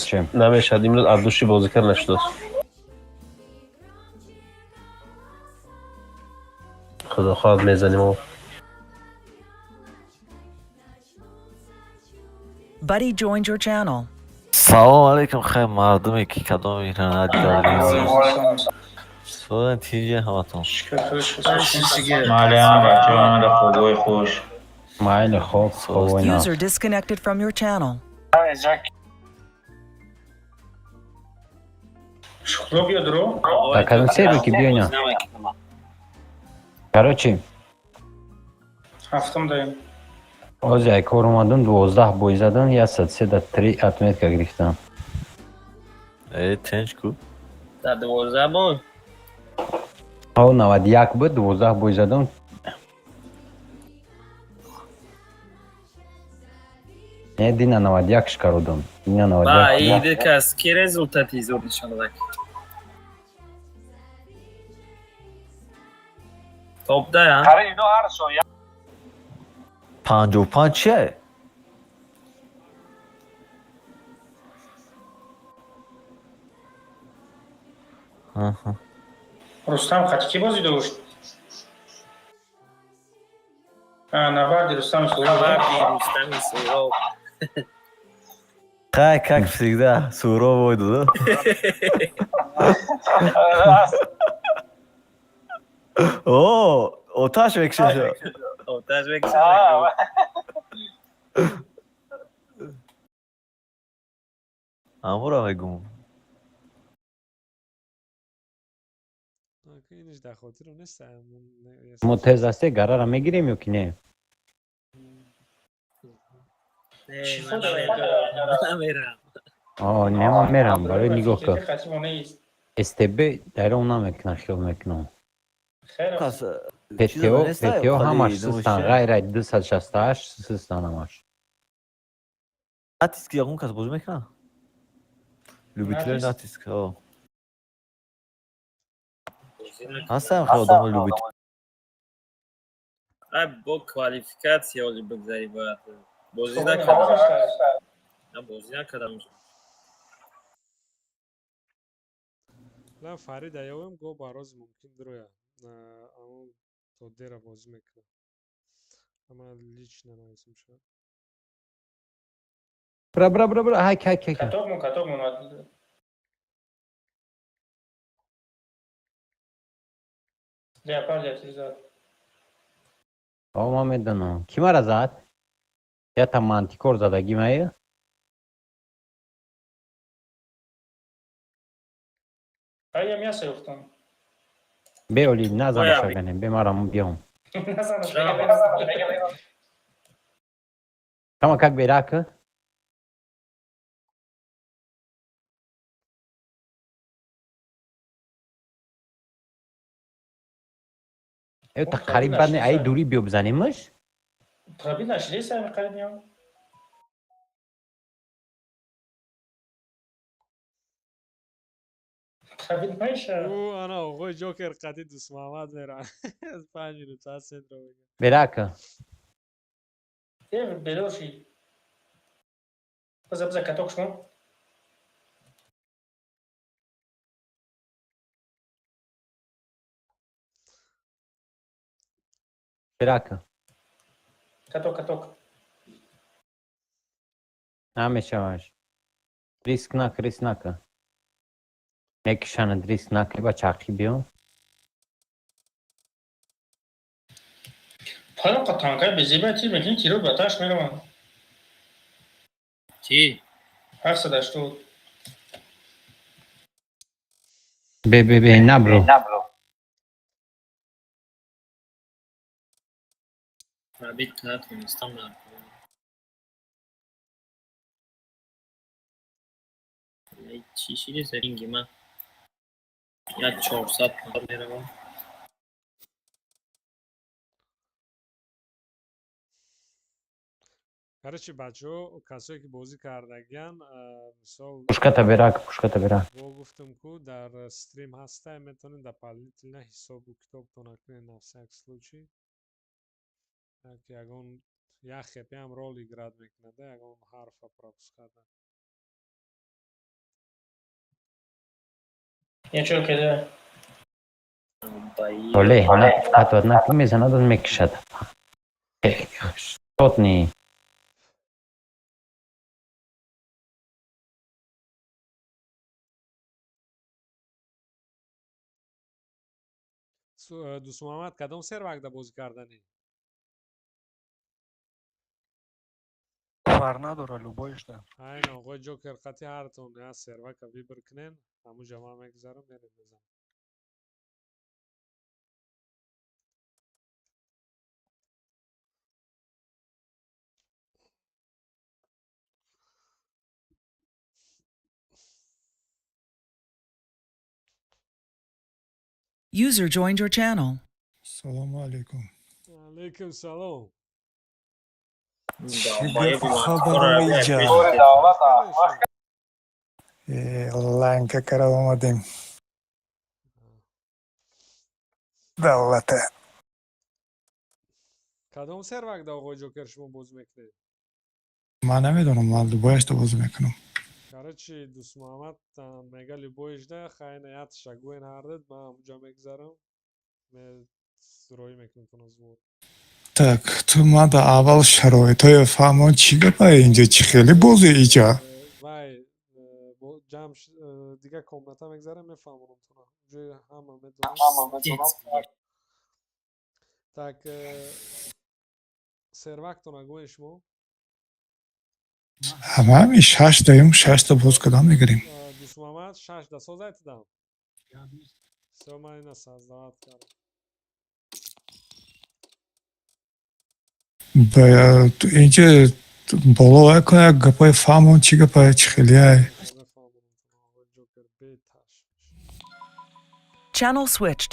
намешавад. Имрӯз адуши бозӣ кар нашудааст. Худо хоҳад мезанем. Buddy joined your channel. Салом алейкум, хай мардуме ки кадом надидардем. Тинҷи ҳаматон. Малям, бачаҳо, ҳамада хобҳои хуш. Майли, хоб, хобои нав. User disconnected from your channel. Так, кадом сервер ки биёна? Короче, Ҳафтум даем. Ози ай кор омадам, 12 бой задан, 103 отметка гирифтам. Э, тинҷ ку. Да 12 бой. Ҳо, 91 буд, 12 бой задам. Не, дина 91 шкарудам. Дина Ба, 91. иди кас ки результати зур нишон додак? Топ да, а? 55 чие? Рустам қати кӣ бозӣ дошт? Наварди Рустами Суҳроб. Наварди Рустами Суҳроб. Хай, как всегда, Суҳроб бой дод. О, оташ мекшиша. Оташ мекшиша. Амура мегум. Инаш дар хотирам нест. Мо тез ҳасте, гарара мегирем ё ки не? Намерам. О, не, ман мерам, барои нигоҳ кун. Хати мо нест. СТБ дар он намекунад, хиёл мекунам. Кас ПТО, ПТО ҳамаш систан, ғайр аз 268 систан ҳамаш. Натиск ягон кас бозӣ мекунад? Любителои натиск, о. Ҳастам хеле одамо любител. Ай, бо квалификация оли бигзари бояд. Бозӣ накардам. На, бозӣ накардам. На, Фарида ёвем, го бароз мумкин дуроя. Аммо то дера бозӣ мекунад. Ама лично нависем шуд. Бра, бра, бра, бра, ҳай, ҳай, ҳай. Каток мон, каток мон. Леопард я зад. О, ман медонам. Ки мара зад? Ята мантикор задагӣ мая? Ай, я мясо ёфтам. Беоли, назанаша ганем, бе марам биём. Назанаша. Кама как берака? Э, та қариб бад не, ай дури биё бизанемаш? Пробил нашли, сами қариб меом. Пробил наша. Ӯ ана оғои Ҷокер қати Дусмамад мера. 5 минут аз центро мега. Берака. Э, бедор шид. Биза, биза, каток шумо. Берака. Каток, каток. Намешаваш. Риск нак, риск нака. Мекишанад, риск нака, ба чархи биё. Паём қа танкай безеба тир мекунӣ, тиро ба таш мераванд. Чӣ? 780. Бе, бе, бе, набро. Пробить натонистам на. Чӣ шиди зеринги ман? Як 400 меравам. Короче, бачаҳо, касое ки бозӣ кардагиян, мисол, Пушката берак, пушката берак. Бо гуфтам ку дар стрим ҳаста, метавонед дополнительно ҳисобу китобтона кунед на всякий случай. Так ягон як хепиам роль играть мекунад, ягон ҳарфа пропускать накунед. Я чо кеда? Оле, на, на, мезанад, мекишад. Тотни. Дусмуҳаммад, кадом сервакда бозӣ карданӣ? Фарқ надора, любоишда. Айн оғои Ҷокер қати ҳартон я сервака выбор кунен, ҳамуҷа ман мегузарам, мерем мезанам. User joined your channel. Салому алейкум. Алейкум салом. Чӣ гапу хабаро иҷа? Ланка кара омадем. Давлата. Кадом сервакда, оғои Ҷокер, шумо бозӣ мекунед? Ман намедонам, ман любояшда бозӣ мекунам. Короче, Дусмуҳаммад мега любоишда, хайна ятша гӯен ҳардад, ман ҳамуҷа мегузарам. Роӣ мекунам тона звук. Так, ту мада аввал шароитҳоя фаҳмон, чӣ гапа инҷа, чӣ хеле бозӣ иҷа? Вай, ҷамъ дига комната мегзарам, мефаҳмонам туна. Ҷои ҳама медонам. Так, сервактона гӯен шумо? Ҳама ҳами шаш даюм, шашта боз кадом мегирем. Дусмуҳаммад, шаш да созай тудам? Всё, ман ина создавать кардам. Инҷа боло кун, як гапои фаҳмон, чӣ гапа, чӣ хелеай. Channel switched.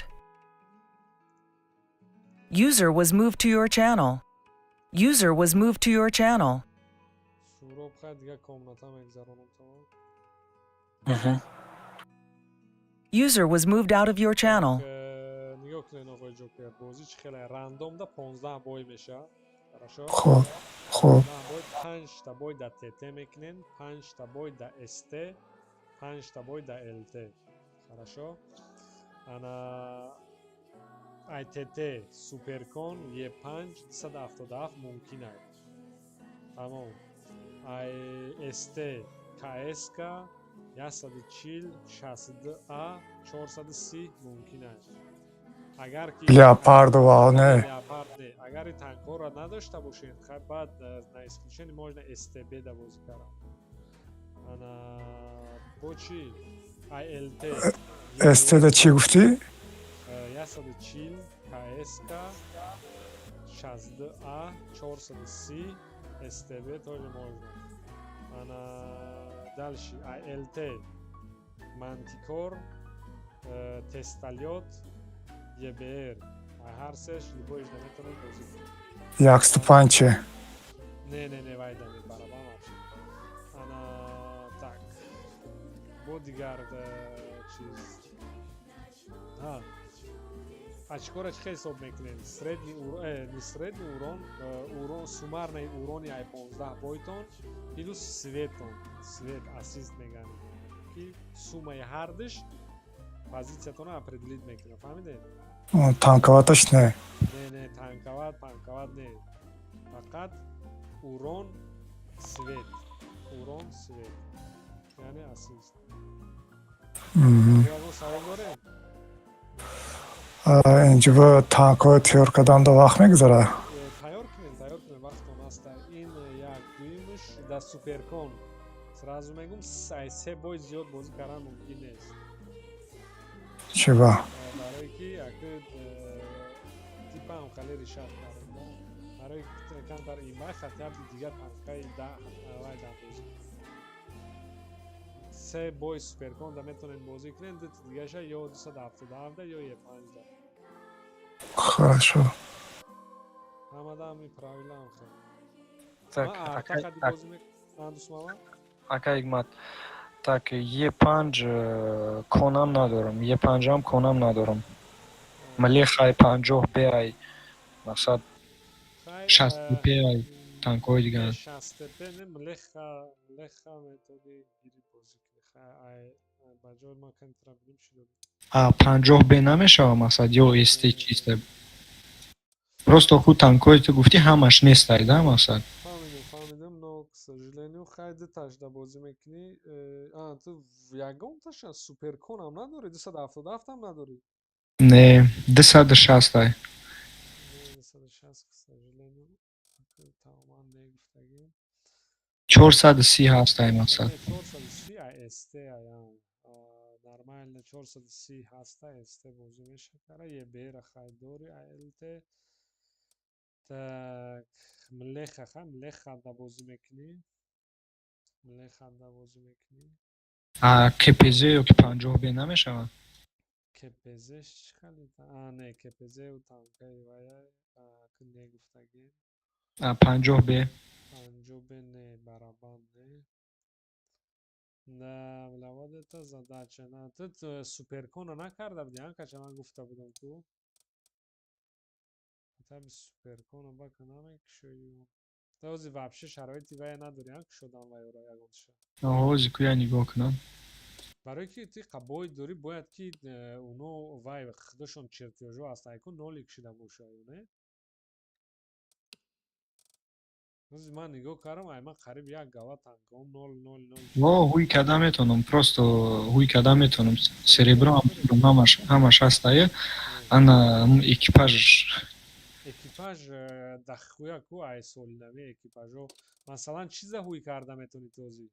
User was moved to your channel. User was moved to your channel. Суроб, хай, дига комната мегзаронам, тамом. User was moved out of your channel. Нигоҳ кунед, оғои Ҷокер, бозӣ чӣ хеле рандом да 15 бой меша, хорошо? Хоб, хоб. Бой, панҷта бой да ТТ мекунем, панҷта бой да СТ, панҷта бой да ЛТ, хорошо? Ана, ай ТТ Суперкон Е5 277 мумкин ай, тамом. Ай СТ КСК 140 62А 430 мумкин ай. Агар ки Леопардова не? Леопард не. Агар и танкҳоро надошта бошед, хай, баъд на исключение можно СТБ да бозӣ карам. Ана, бо чӣ, АЛТ. СТ да чӣ гуфтӣ? 140 КСК 62А 430 СТБ тоже можно. Ана, дальше АЛТ Мантикор, Тесталёт, ЕБР. Ҳар сеш любой ш наметавонед бозӣ кунед. 105 че? Не, не, не, вайда не, барабан вообще. Ана, так, бо дигар чиз, ҳа, очко ра чӣ хел ҳисоб мекунем? Средний не средний урон, урон, суммарный урони ай 15 бойтон плюс свет он, свет ассист меган, ки суммаи ҳардиш позитсиятонро определить мекунад, фаҳмидед? Танковать аш не? Не, не, танковать, панковать не, фақат урон, свет, урон, свет, яъне ассист. Ягон савол дорем? Инҷо танкҳои тайёр кардан да вақт мегузарад? Тайёр кунем, тайёр кунем, вақтон аста. Ин як. Дуюмш, дар суперкон сразу мегум, се бой зиёд бозӣ кардан мумкин нест. Чиба? Барое ки аки типаам хеле решать кардем, барои камтар имбай хотя бы дигар танкаи вай дар бозӣ. Се бой суперкон да метавонем бозӣ кунем, ду дигаша ё 277 ё Е5 да. Хорошо. Ҳамада ҳами правила ам хел. Так, Дусмама. Ака Ҳикмат, так, Е5 конам надорам, Е5ам конам надорам. Млехай 50 беай, мақсад 60 пай, танкҳои дигар. 60 п не, млеха, млеха методи гири бозӣ кунӣ. Хай, ба ҷои ма камтара бинем чӣ додем. А 50 бе намешава, мақсад, ё СТ чиста? Просто худ танкҳое ту гуфтӣ, ҳамаш нестай да, мақсад. Фаҳмидам, фаҳмидам, но, к сожалению, хай, дуташда бозӣ мекунӣ. А ту ягонташа суперконам надорӣ, 277ам надорӣ? Не, 260-ай. 260, к сожалению, тамоман негуфтагӣ. 430 ҳастай, мақсад. 430 ай СТ аям нормально, 430 ҳаста, СТ бозӣ мешакара. ЕБР хай дори, АЛТ. Так, млеха, хай, млеха да бозӣ мекунӣ, млеха да бозӣ мекунӣ. А КПЗ ё ки 50 бе намешавад? КПЗ чӣ хали? А, не, КПЗ танкаи вая ки негуфтагӣ. 50 бе? 50 бе не, барабан не. Да, вот это задача. На, ту суперкона накарда будӣ, ан кача ман гуфта будам ку. Таби суперкона бака намекушоӣ. Та ози вообще шароити вая надорӣ, ан кушодан вайора ягонташа. Ҳози куя нигоҳ кунам. Барое ки ти қабои дорӣ, бояд ки уно вай худашон чертёж о аст, айку нолик шида боша ё не? Ози ман нигоҳ кардам, ай ман қариб як гала танком нол нол нол. Во, ҳуй карда метавонам, просто ҳуй карда метавонам. Серебро ҳам ҳамаш, ҳамаш ҳастае. Ана экипаж. Экипаж дахуя ку ай солинами экипажо. Масалан, чиза ҳуй карда метавонӣ тозӣ?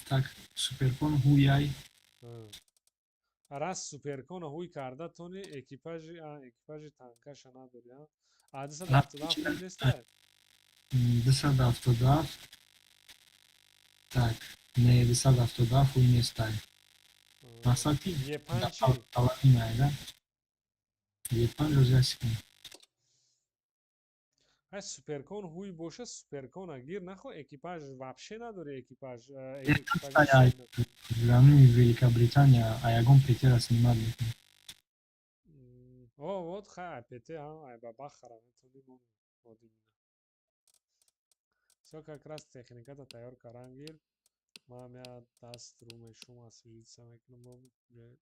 Так, суперкон ҳуяй. Раз суперкона ҳуй карда тони, экипажи, экипажи танкаша надори, а 277 ҳуй нестай? 277, так, не, 277 ҳуй нестай. Мақсад ки Е5 чӣ? половина да. Е5 рӯз як секунд. Ай, суперкон ҳуй боша, суперкона гир нахо, экипаж вообще надори, экипаж. Ами Великобритания, а ягон ПТ-ра снимать мекунад. О, вот хай, ПТ, ай ба бахара метавонӣ мон одимина. Всё, как раз техниката тайёр кардан гир. Ман я даст рӯ мешум, освежиться мекунам, бо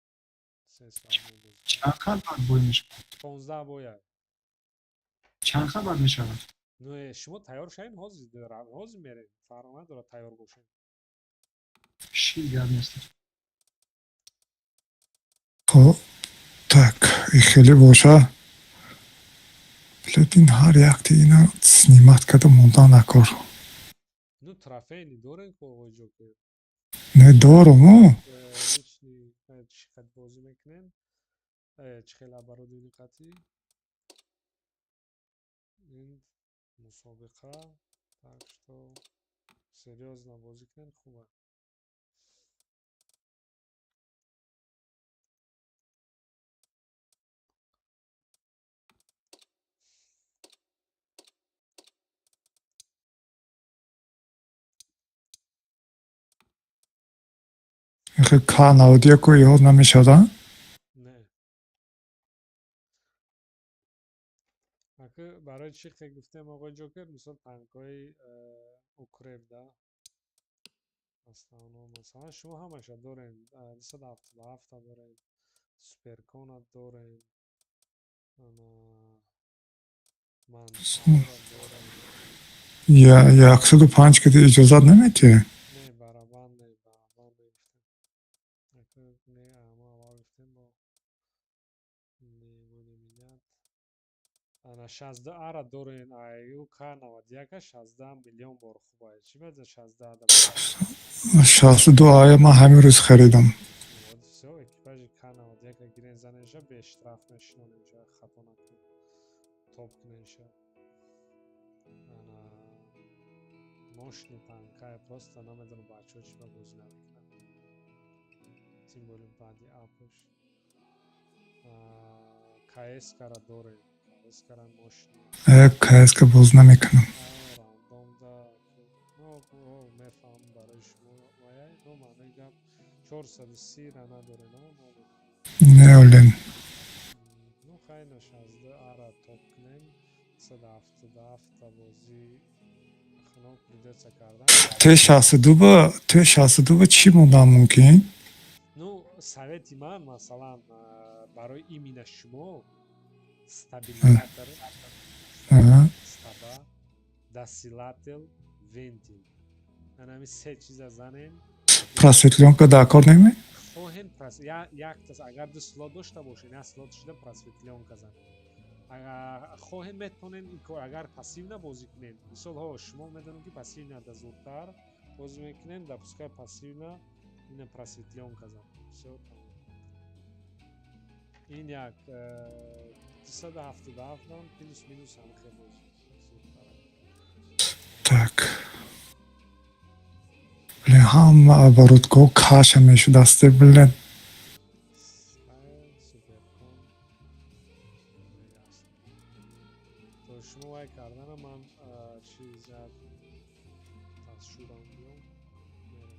3 соат мебозем. Чанд хат баъд бой мешавад? 15 бояд. Чанд хат баъд мешавад? Ну, шумо тайёр шавед, ҳозир мерем, фарқ надорад, тайёр бошед. Ши, гап нест. Хоб, так, хеле боша. Лекин ҳар якти ина снимать карда мондан накор. Ну, трофейный дорем ко, оғои Ҷокер? Не, дорум. Личный чӣ қад бозӣ мекунем, чӣ хел оборудование қатӣ ин мусобиқа, так что серьёзно бозӣ кунем, хуба. К 91 ёд намешавад? Не. Ака, барои чӣ хе гуфтем, оғои Ҷокер, мисол, танкҳои укреп да основном, масалан, шумо ҳамаша дорем, 277-та дорем, суперкона дорем, мантаора дорем. 105 кади иҷозат наметиҳ? Не, барабан не, барабан не гуфтем. Ака, не, мо аввал гуфтем, бо не будем менять. Ана 62 ара дорен, аю К 91 60 миллион бор хуба. Чӣ баъд 62 да? 62 ая ман ҳамин рӯз харидам. Вот всё, экипажи К 91 гирен, занеша, бе штраф мешинонемша, хато накунем. Топ кунеша. Ана мощный танкая, просто намедонам бачаҳо чӣ ба бозӣ намекунанд. Тем более баъди апш. КС-кара дорем. КС-кара мощный. КС-ка боз намекунам. Рандомда мефаҳмам, барои шумо ваяй, но маънои гап 430-ра надорем, надорем. Не, олен. Ну, хайна, 62 ара топ кунем, 177-та бозӣ хунок придётся кардан. Т 62 ба, Т 62 ба чӣ мондан мумкин? Ну, совети ман, масалан, барои именно шумо стабилизатор, стаба, досилатель, вентиль. Анами се чиза занем. Просветлёнка дар кор неме? Хоҳем, яктас, агар ду слот дошта бошед, як слот шуда просветлёнка занем. Хоҳем, метавонем ин кор, агар пассивно бозӣ кунем. Мисол, ҳо, шумо медонем, ки пассивно да зудтар бозӣ мекунем, допускай, пассивно ина просветлёнка занем. Всё, тамом. Ин як 277-ам плюс минус ҳам хел бозӣ зудтар. Так. Блин, ҳама оборудкаҳо каша мешудасте, блин. Суперкон аст. То шумо вай кардана, ман чиз зад тасшурам, биём мерем.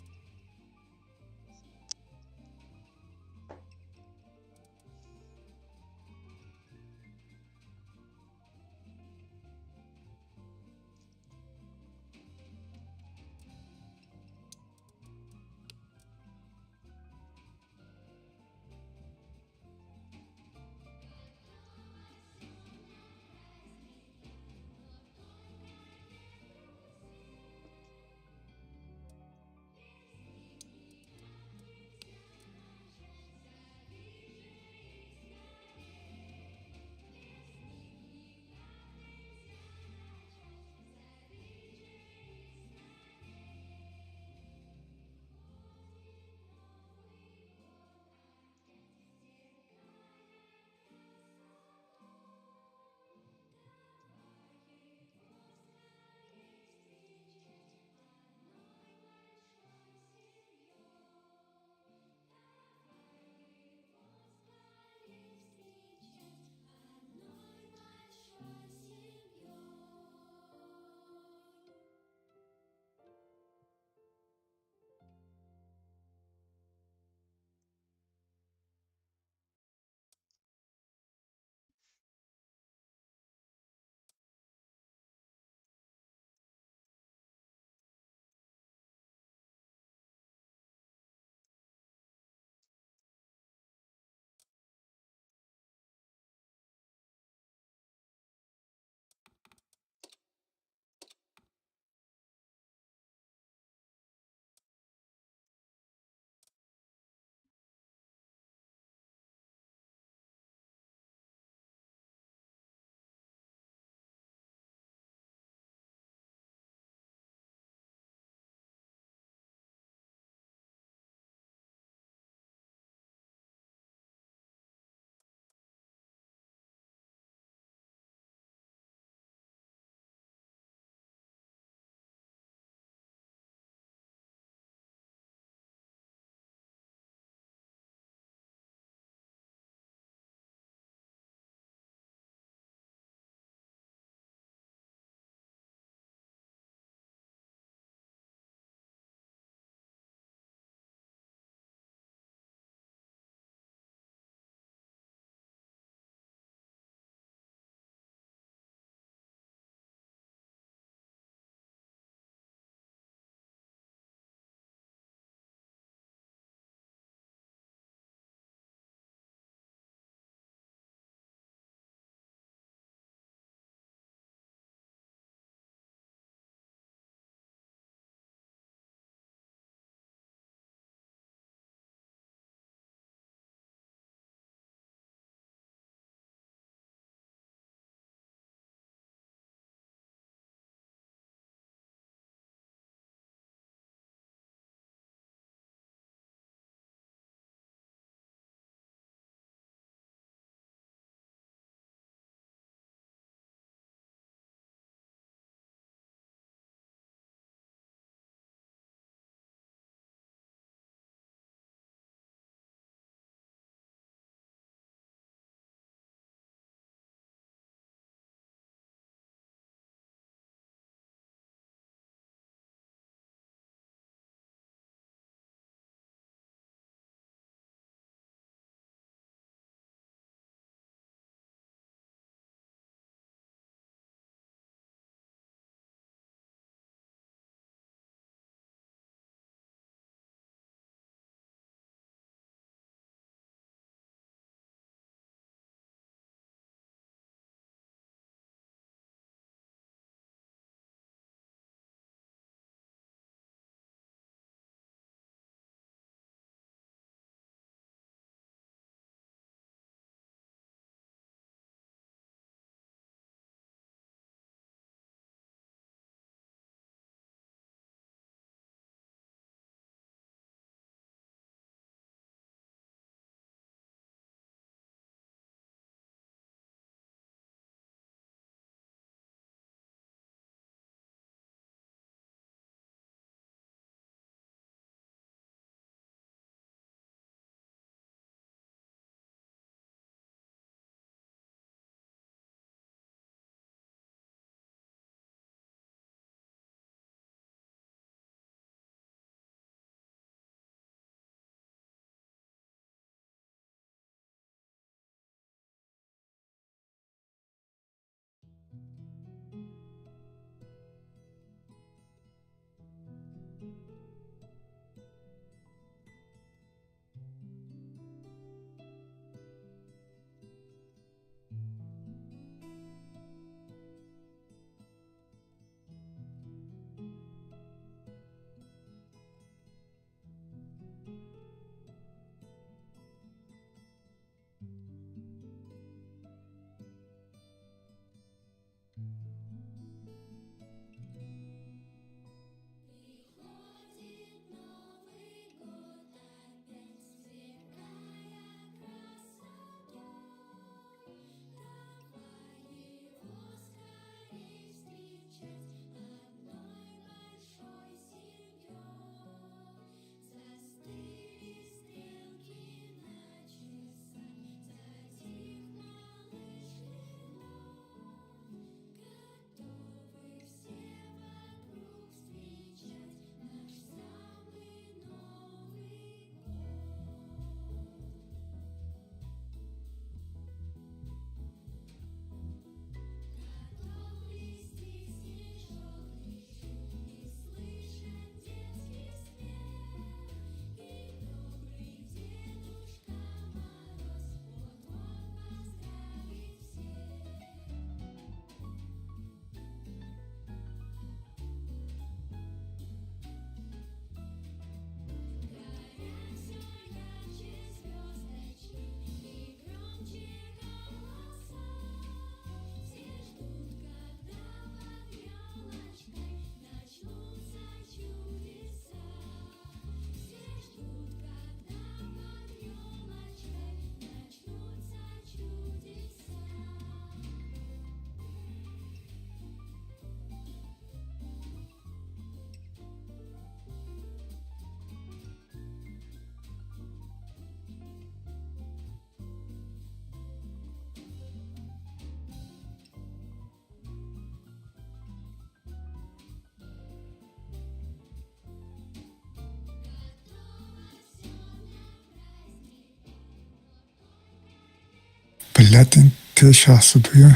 Миллат ин Т-62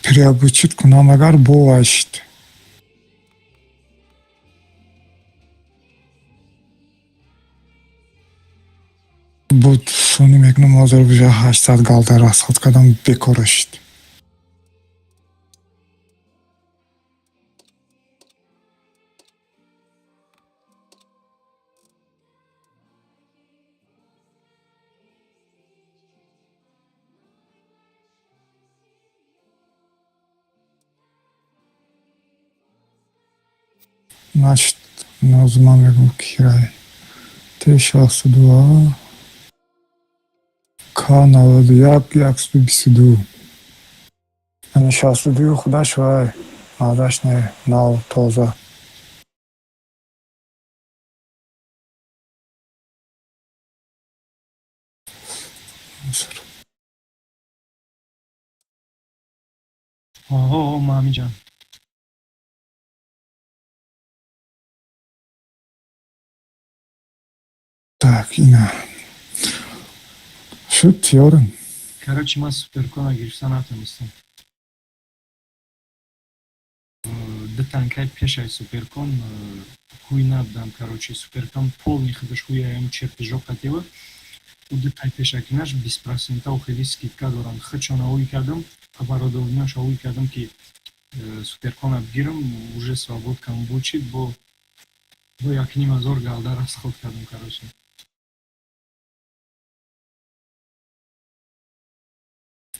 переобучить кунам, агар бовашид. Буд сони мекунам, ҳозир уже 800 галда расход кардам, бекора шид. Значит, нозима мегӯм, кирай Т-62 К91 122, ана 62 худаш вай мадаш не, нав, тоза. Оҳо, Маҳмиҷон. Так, ина шуд, тиёрам. Короче, ман суперкона гирифта натонистам. Ду танкаи пешаи суперкон ҳуй набудам. Короче, суперкон полный худаш ҳуяям чертежо қатива. Ӯ ду тай пешакинаш 20 процента хеле скидка доранд. Худшона ҳуй кардам, оборудованияша ҳуй кардам, ки суперкона бигирам, уже свободкам бучид, бо 1,5 ҳазор галда расход кардам, короче.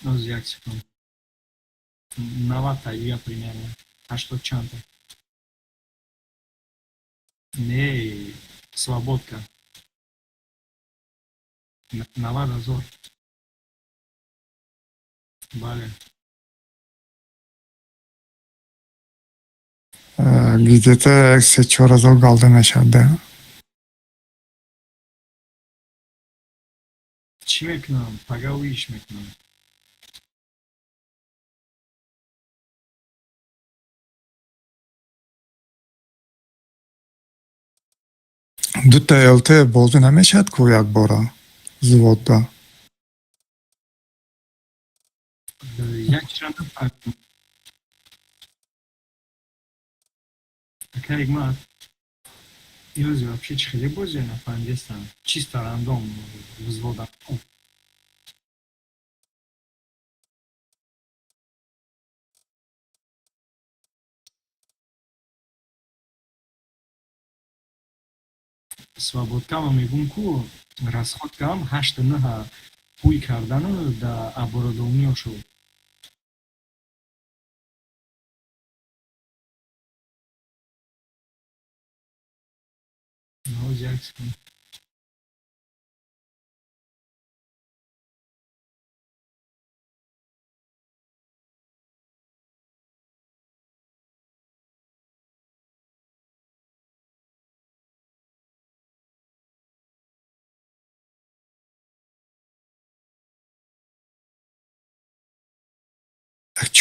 Оз, як секунд. 90-та я примерно. 80 чандта. Не, свободка. 90 ҳазор. Бале. Где-то 3-4 ҳазор галда мешавад, да? Чӣ мекунам? Пага уиш мекунам. Дута ЛТ бозӣ намешавад ку якбора взводда? Як чира нафаҳмидам. Ака Ҳикмат, имрӯз вообще чӣ хеле бозия нафаҳмидестам. Чисто рандом взвода. Свободкама мегӯм ку, расходкам ҳашту нӯҳа ҳуй кардану да оборудованиёшо. Ҳоз, як секунд.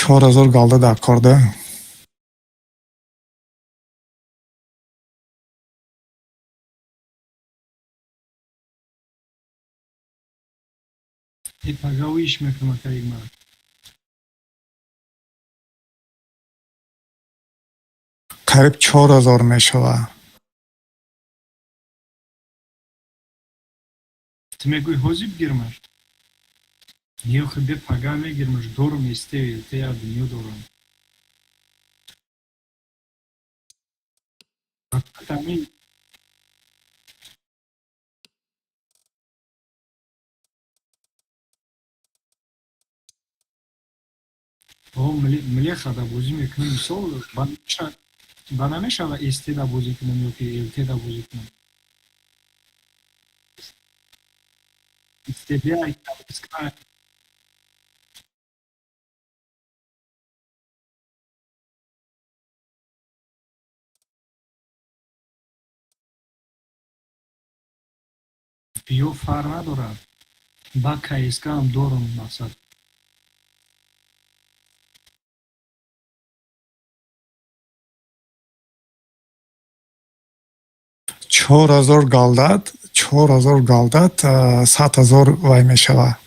4 ҳазор галда дар кор, да? Э, пага уиш мекунам, ака Ҳикмат. Қариб 4 ҳазор мешавад. Ту мегӯӣ ҳозир бигирмаш? Не, охи, бе пага мегирмаш, дорум СТ ЛТ я дунё дорам. Ами о млехада бозӣ мекунем, мисол, ба намешава СТ-да бозӣ кунем ё ки ЛТ-да бозӣ кунем? СТБ СК. Биё, фарқ надорад. Ба КСКам дорум, мақсад. 4 ҳазор галдат. 4000 галдат 100 000 вай мешава,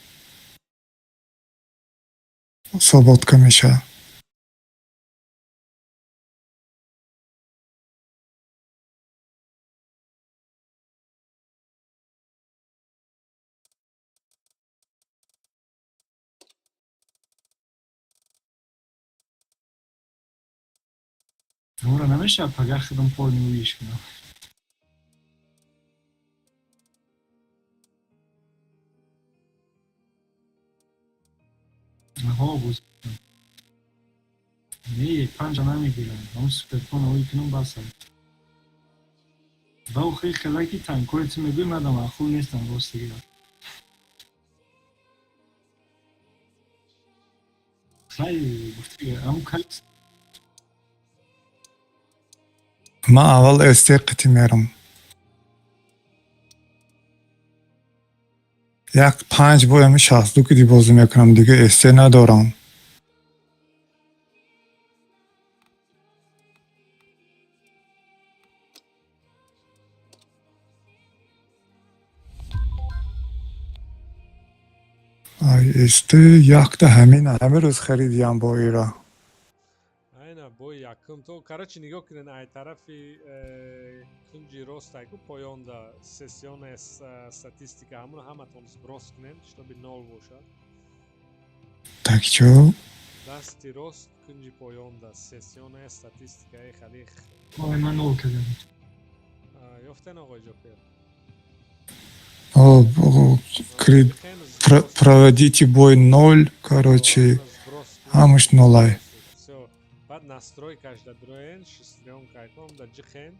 свободка мешава. Ора намешава пага худам полный уиш кунам. Ҳо, боз не, панҷа намегирам, ҳамн суперкон ои кунам, басам. Ба охири хелаки танкои ту мегӯй, мада маъқул нестам, рости гап. Хай, гуфти ҳамн калис. Ман аввал СТ қити мерам. Як панҷ бой ами 62 киди бозӣ мекунам, дига СТ надорам. Ай, СТ якта ҳамин ҳамин рӯз харидиям бо ира. Айна бой якум то, короче, нигоҳ кунед, ай тарафи кунҷи ростайку поёнда сессионная статистика, ҳамуно ҳаматон сброс кунед, чтобы нол бошад. Так чо? Дасти рост, кунҷи поёнда сессионная статистика е хали. Ой, ман нол кардам. Ёфтен, оғои Ҷокер? О, проводите бой ноль, короче, ҳамаш нолай. Всё, баъд настройкаш да дроен, шестерёнка ком да ҷихен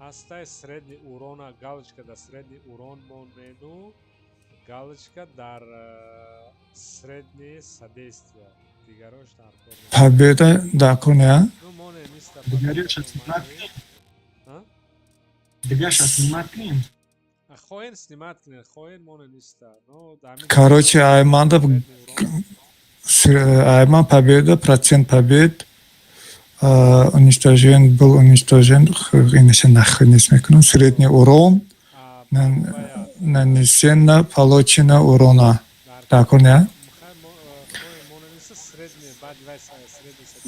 ҳастай, средний урона галочка да средний урон монену галочка дар среднее содействие, дигарош дар кор. Победа дар кор не? Ну, моне ниста. Дигароша снимать кунем? Дигаша снимать кунем? Хоҳен снимать кунед, хоҳен моне ниста. Но Короче, айманда айман победа, процент побед, уничтожен был, уничтожен, инаша нахуй нест мекунам, средний урон нанесена, получена урона дар кор не?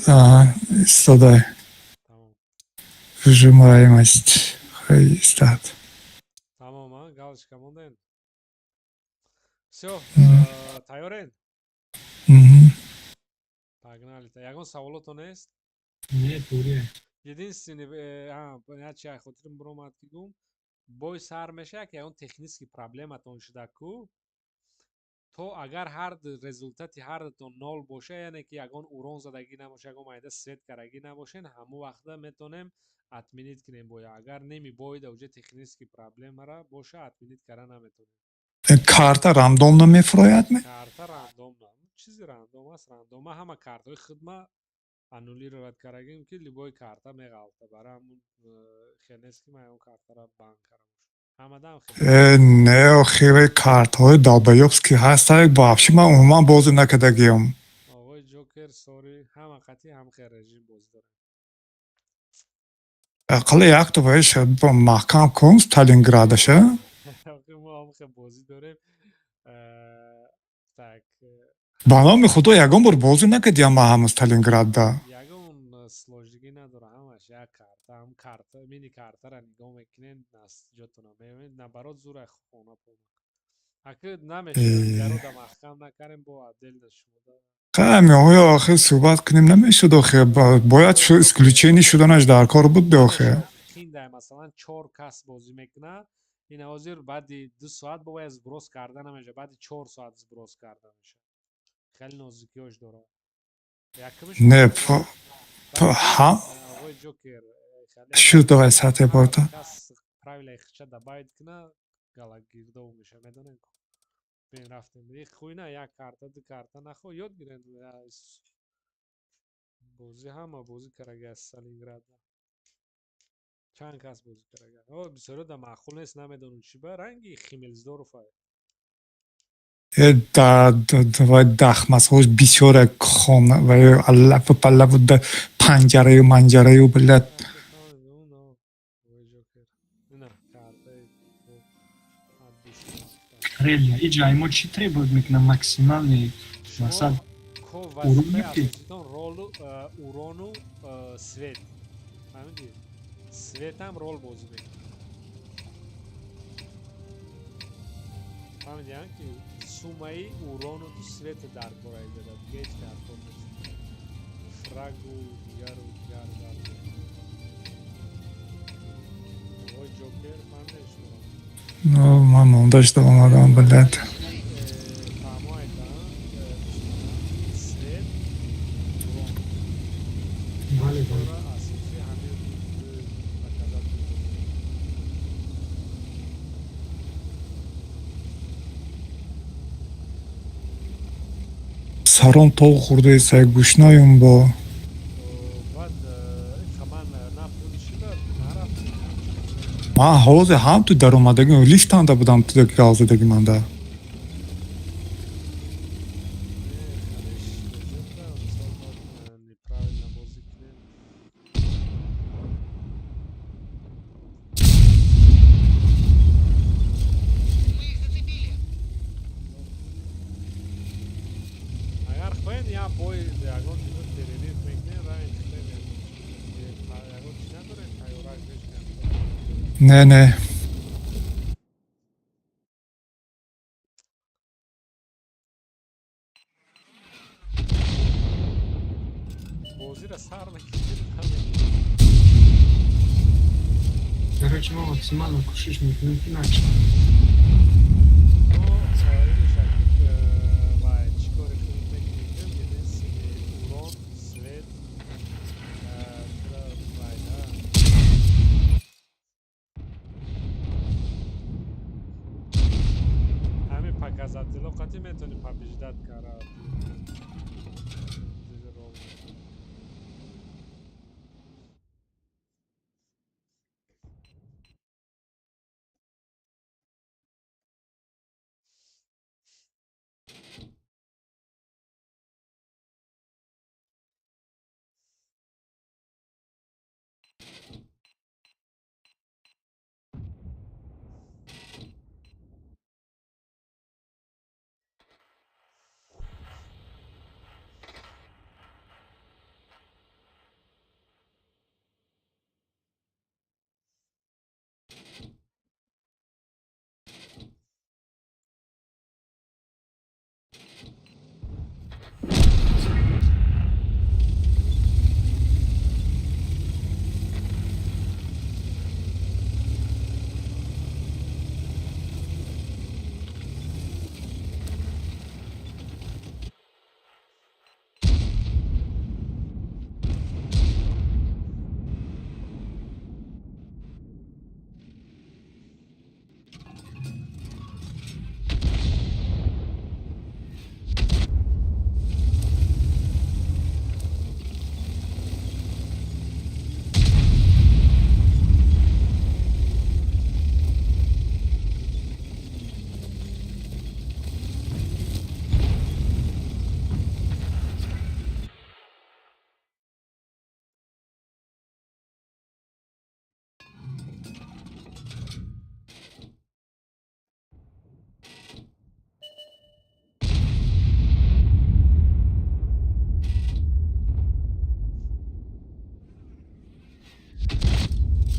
Ага, истодай, выжимаемость хай истад. Тамом, галочка монден, всё, тайёрен? Погнали. Ягон саволото нест? Не, туре. Единственный, ячи хотирим биромад ки гум, бой сар мешава ки ягон технический проблематон шуда ку, то агар ҳар результати ҳардатон нол боша, яъне ки ягон урон задагӣ набоша, ягон майда свет карагӣ набошен, ҳамон вақта метонем отменить кунем боя. Агар неми бойда уже технический проблемара боша, отменить кара наметонем. Карта рандомно мефурояд ме? Карта рандомно, чизи рандом аст, рандом. Ма ҳама картаҳои худма аннулировать карагим, ки любой карта меғалта. Барои ҳамун хел нест, ки ман ягон картара бан кара бошам, ҳамадам. Не, охири картҳои долбоёбский ҳастак, вообще ман умуман бозӣ накардагиам. Оғои Ҷокер, сори, ҳама қатъи ҳам хел режим бозӣ дорем. Ақалла якта бояд маҳкам кун Сталинградаша. Мо ҳам хел бозӣ дорем, так. Ба номи худо, ягон бор бозӣ накардиам ман ҳама Сталинградда. Ягон сложныйгӣ надора, ҳамаш як карта, ҳам карта, мини картара нигоҳ мекунед, ҷотона мебинед, наоборот, зура хона пона. Аки намешавад, дигарода маҳкам накарем, бо отдельно шумода. Ҳами оё охир суҳбат кунем, намешуд охир, бояд исключение шуданаш дар кор буд охир. Хиндай, масалан, чор кас бозӣ мекунад, ин ҳозир баъди 2 соат бо бояд сброс карда намешавад, баъди 4 соат сброс карда мешавад. Хеле нозукиҳош дорад. Якумш Не, оғои Ҷокер. Шуд, давай сатҳе борта. Кас правилаи хича добавить куна, галагирдов меша, медонем. Бин, рафтем. Хуйна, як карта, ду карта нахо, ёд гирен. Бозӣ ҳама бозӣ карага аз Сталинграда. Чанд кас бозӣ карага. О, бисёриҳо да маъқул нест, намедонам чӣ ба ранги Химелсдорф. Э, давай, дахмасҳош бисёре, хона ва аллафу паллафу, панҷараю манҷараю, блядь. Ина картаи. Релия иҷа мо чӣ требует мекунам максимальный масал ко урон вазифаи ки асоситон ролу урону свет, фаҳмидӣ? Светам рол бозӣ мекунад, фаҳмидиам ки суммаи урону света дар кора изада, дига ҳеҷ дар кор нест, фрагу дигару дигар дар ой ҷокер, фаҳмидед шуморо? Ну, ман монда шуда омадам, блядь. Фаҳмо айта свет, урон Бале, бале. кора асосӣ ҳамин показатель. Саром тоғ хӯрдаи гӯшнаём бо. Баъд ман напул шида нарафтем. Ман ҳозир ҳам ту даромадагӣ лифтанда будам, ту гал задаги манда. Неправильно бозӣ кунем. Мы их зацепили. Агар хоҳед, як бой ягон минут перерыв мекунем, равем хӯрем, ягон чиз надорем, тайёрак мешкам. Не, не. Бозиро сар мекунем. Короче, мо максимально кӯшиш мекунем, ки начи. Но вай чӣ коре кунем мекунем, единственный урон, свет, вай да. Ҳамин показателҳо қатъи метавонӣ побеждать кара. Рол.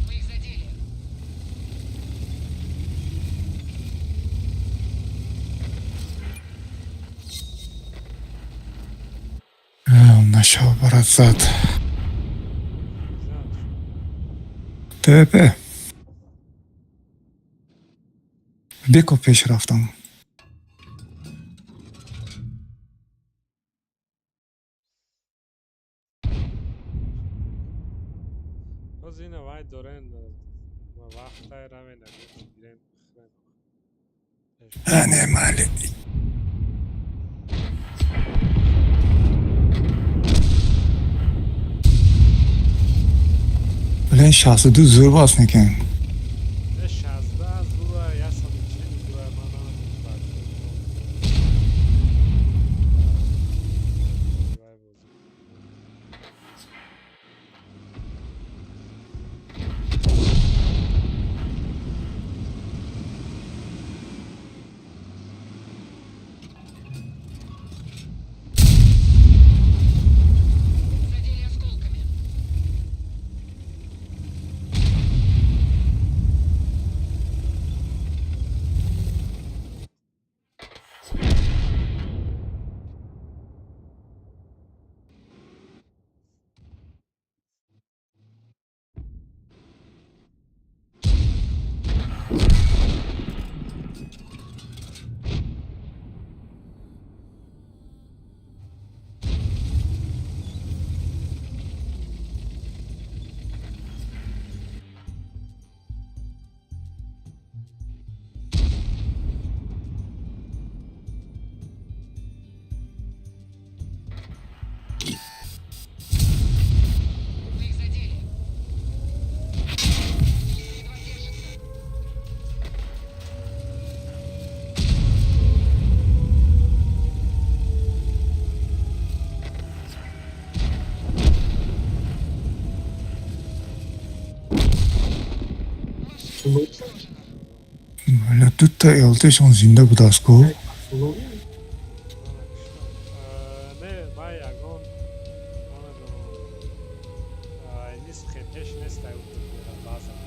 Мы их задели. Нашав барат зад. ТВП. Беко пеш рафтам. Боз ина вай дорен вақтай равен, ягон чӣ гирем бихӯрем. Не, майли. Блин, 62 зӯр бас мекунем. Не, 16 зура, 140 зура, ман намедонам. Вай бозӣ. Вы их задели. Едва держится. Бля, дута ЛТшон зинда будааст ку. Не, ман ягон намедонам, нисхе пеш нестай баъзан.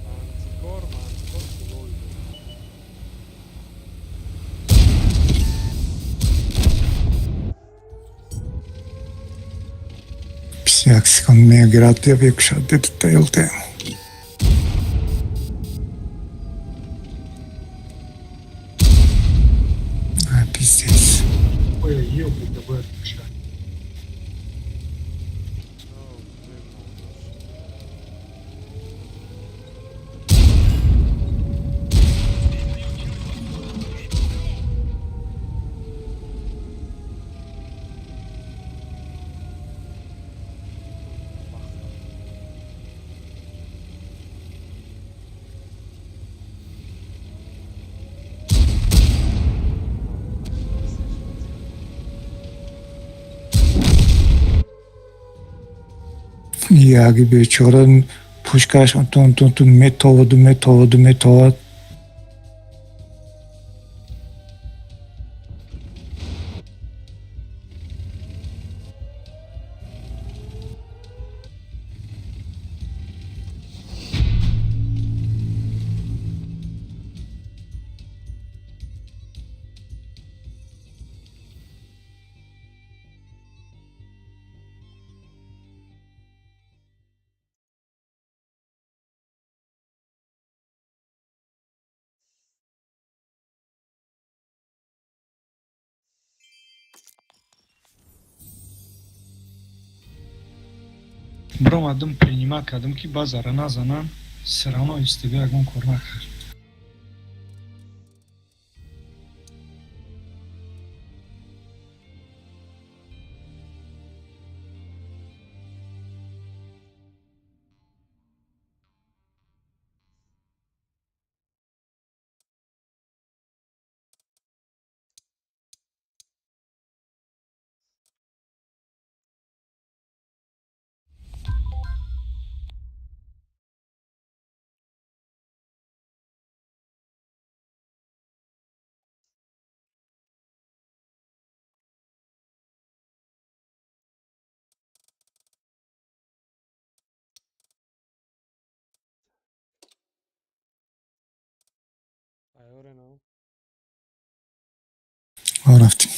Мантикор, мантикор хулой буд. 21 секунд мегирад, я мекушад дута ЛТ. А, пиздец. Оя ёб, бояд кушад. Яги бечора пушкаш тун тун тун метоваду, метоваду, метовад. Биромадам, принимать кардам, ки базара назанам, всё равно истега ягон кор накард. Тайёре на? Рафтем.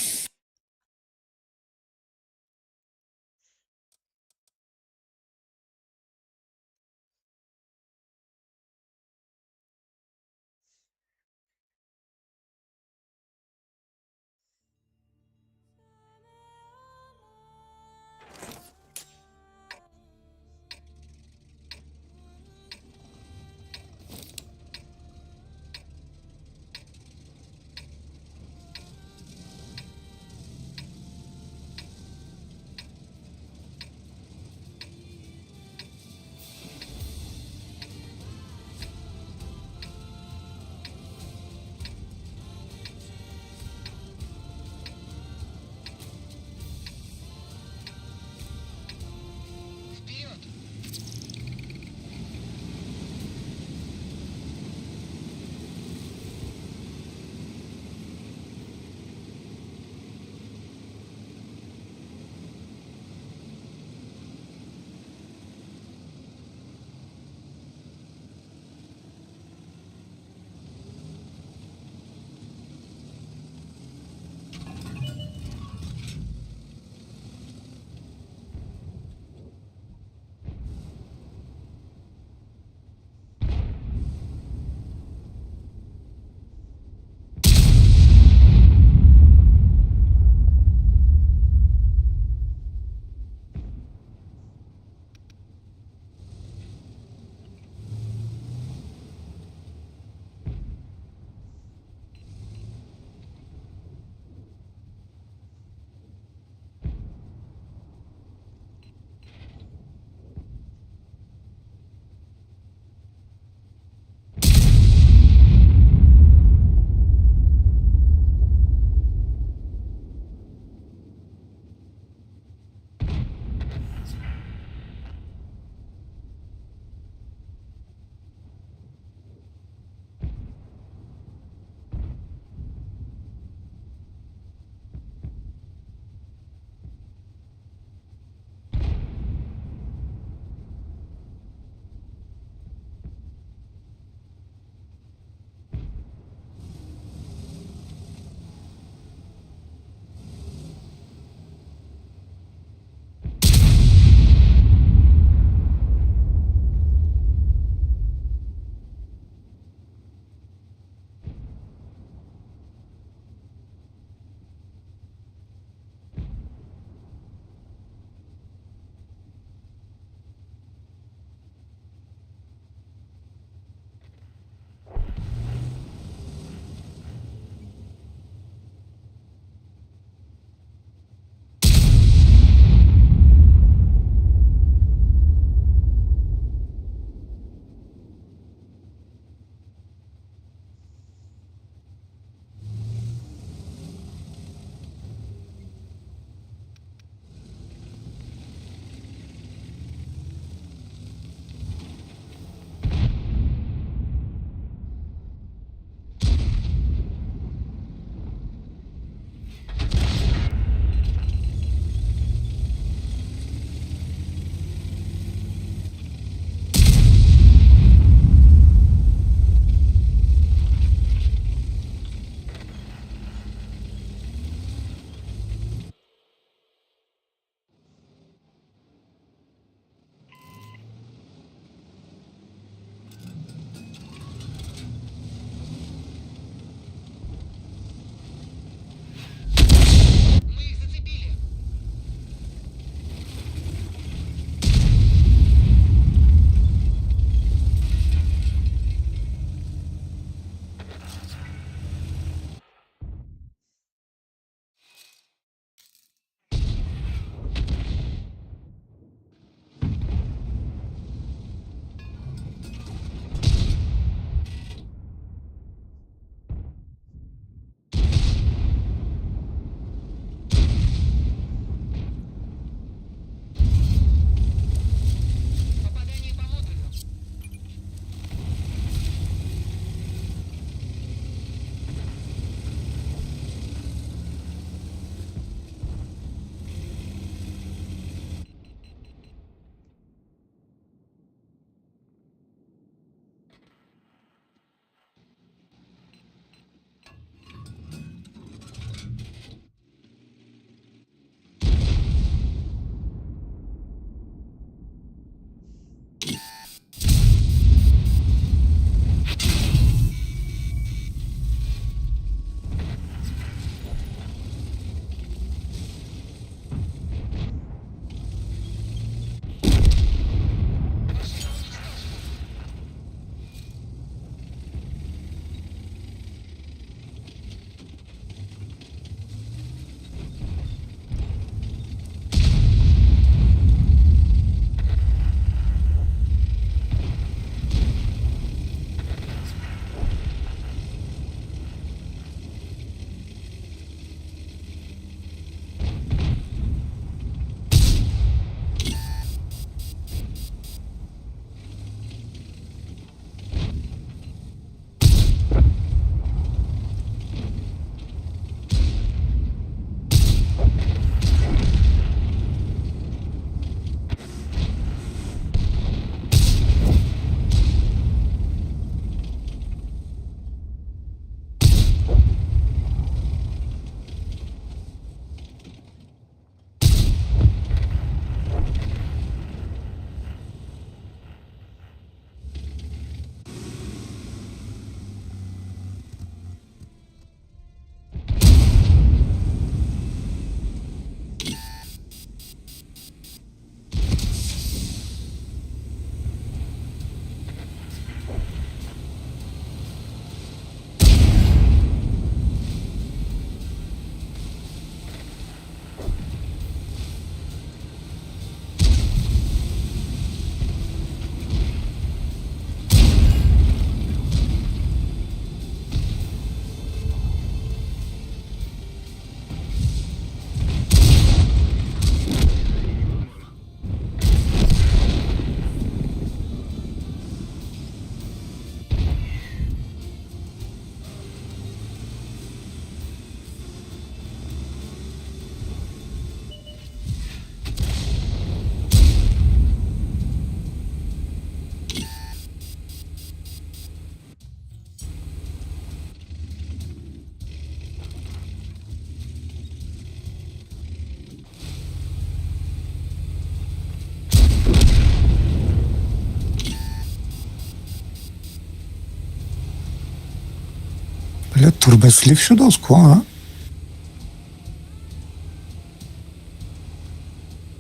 Бля, турбослив шудааст ку, а?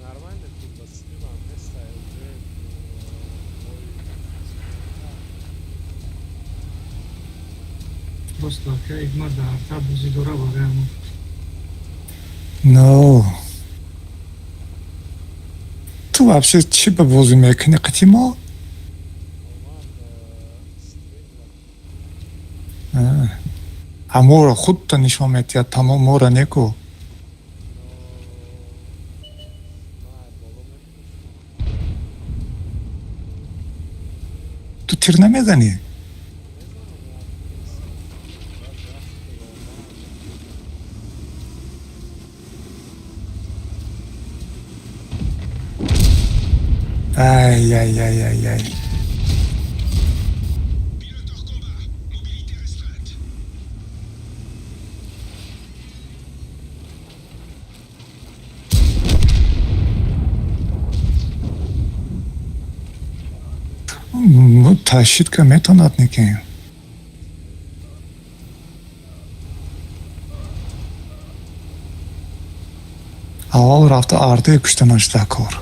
Нормально, турбослив ам нестай уже бой. Просто акай ма дар арта бозӣ дора барои. Но. Ту вообще чӣ ба бозӣ мекунӣ қити мо? А моро худта нишон метиҳад, тамом моро неку. Ту тир намезанӣ? Ай, ай, ай, ай, ай. Ташид ка метавонад неки. Аввал рафта ардае куштанаш дар кор.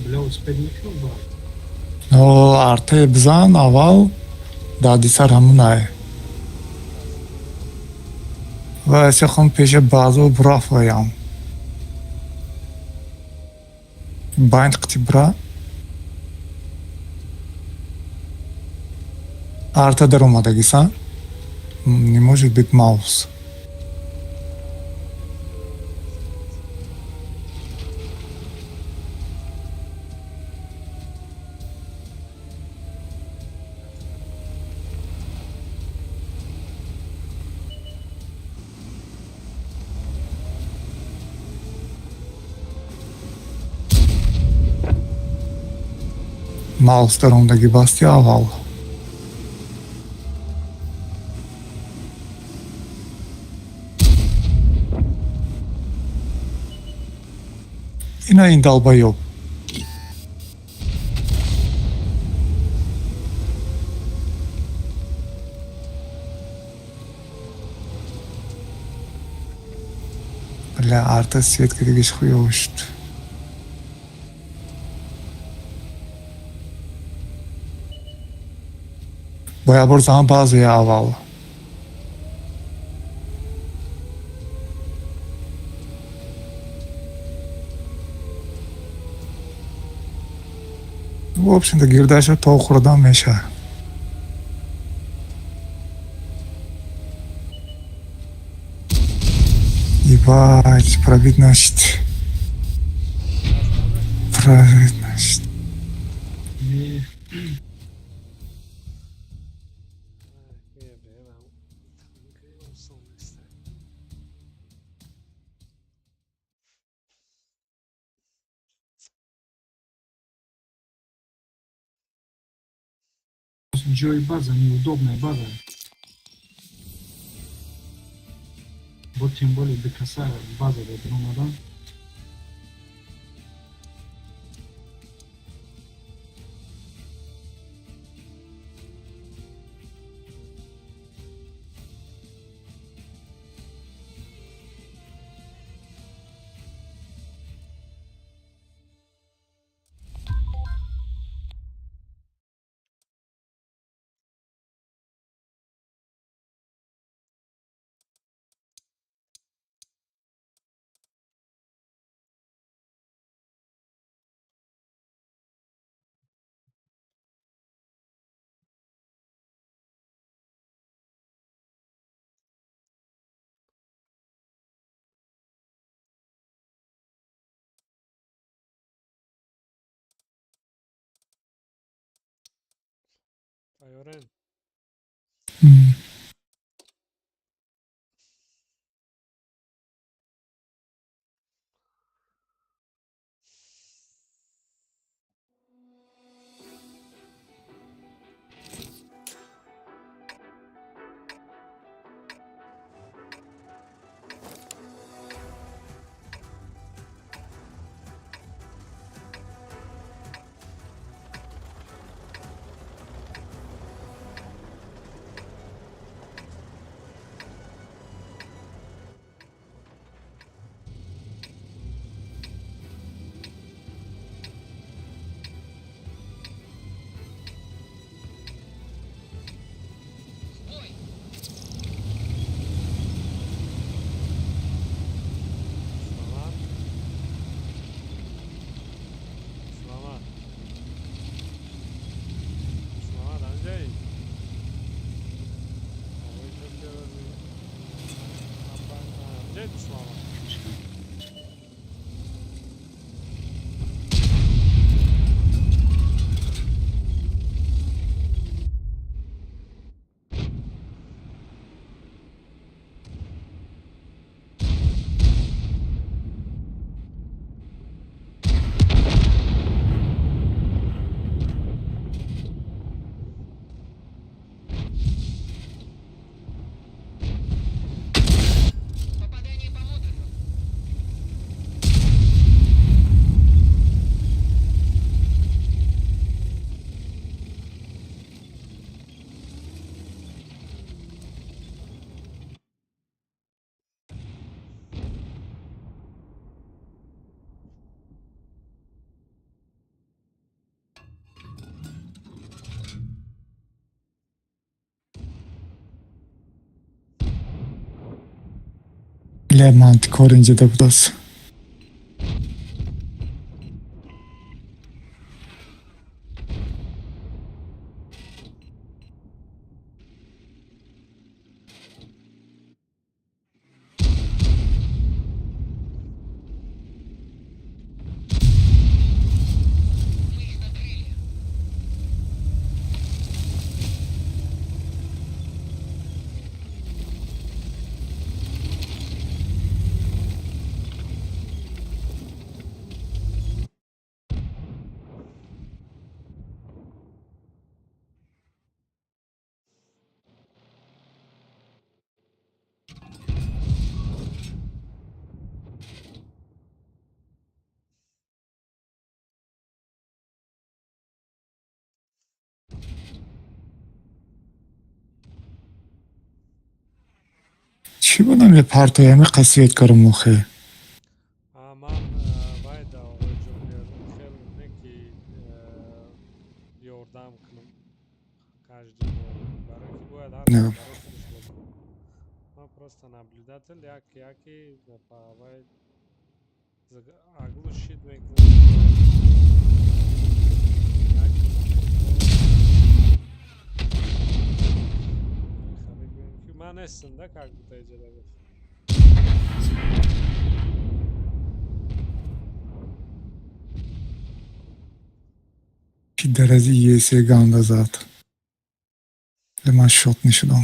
Бля, успеть мекунам ба. Но артае бизан аввал, дардисар ҳамунае. Ва сехон пеша баъзо бураф оям. Байнд қити бура. Арта даромадагисан? Не может быть маус. Маус даромадагӣ басти аввал. Ина ин долбоёб. Бля, арта свет кадагиш хуёво шуд. Бояд бор зан баъзе аввал. В общем-то, гирдаша то хӯрдан мешавад. Ебать, пробить нашид. Пробить нашид. Не. Ҷои база неудобная база. Бо тем более до каса база дар омадан. Тайёрен? Самад, Самад, Самад, анҷаи овои ҷокерози анҷаи Самад. Попадание по модулю. Ле мантикор инҷода будааст. Мы их накрыли. Чӣ будам мепартоями қасият карам охе? А ман вай да оғои ҷокер хел не ки ёрдам кунам каждый бор, барое ки бояд ҳар Не. кас барои худаш бозӣ кунад. Ман просто наблюдатель як яки па вай оглушить мекунам яки моментҳо хеле гӯем ки ман нестам да, как будто иҷода гуфт. Ки дарази есе ганда зад. Ле ман шот нашудам.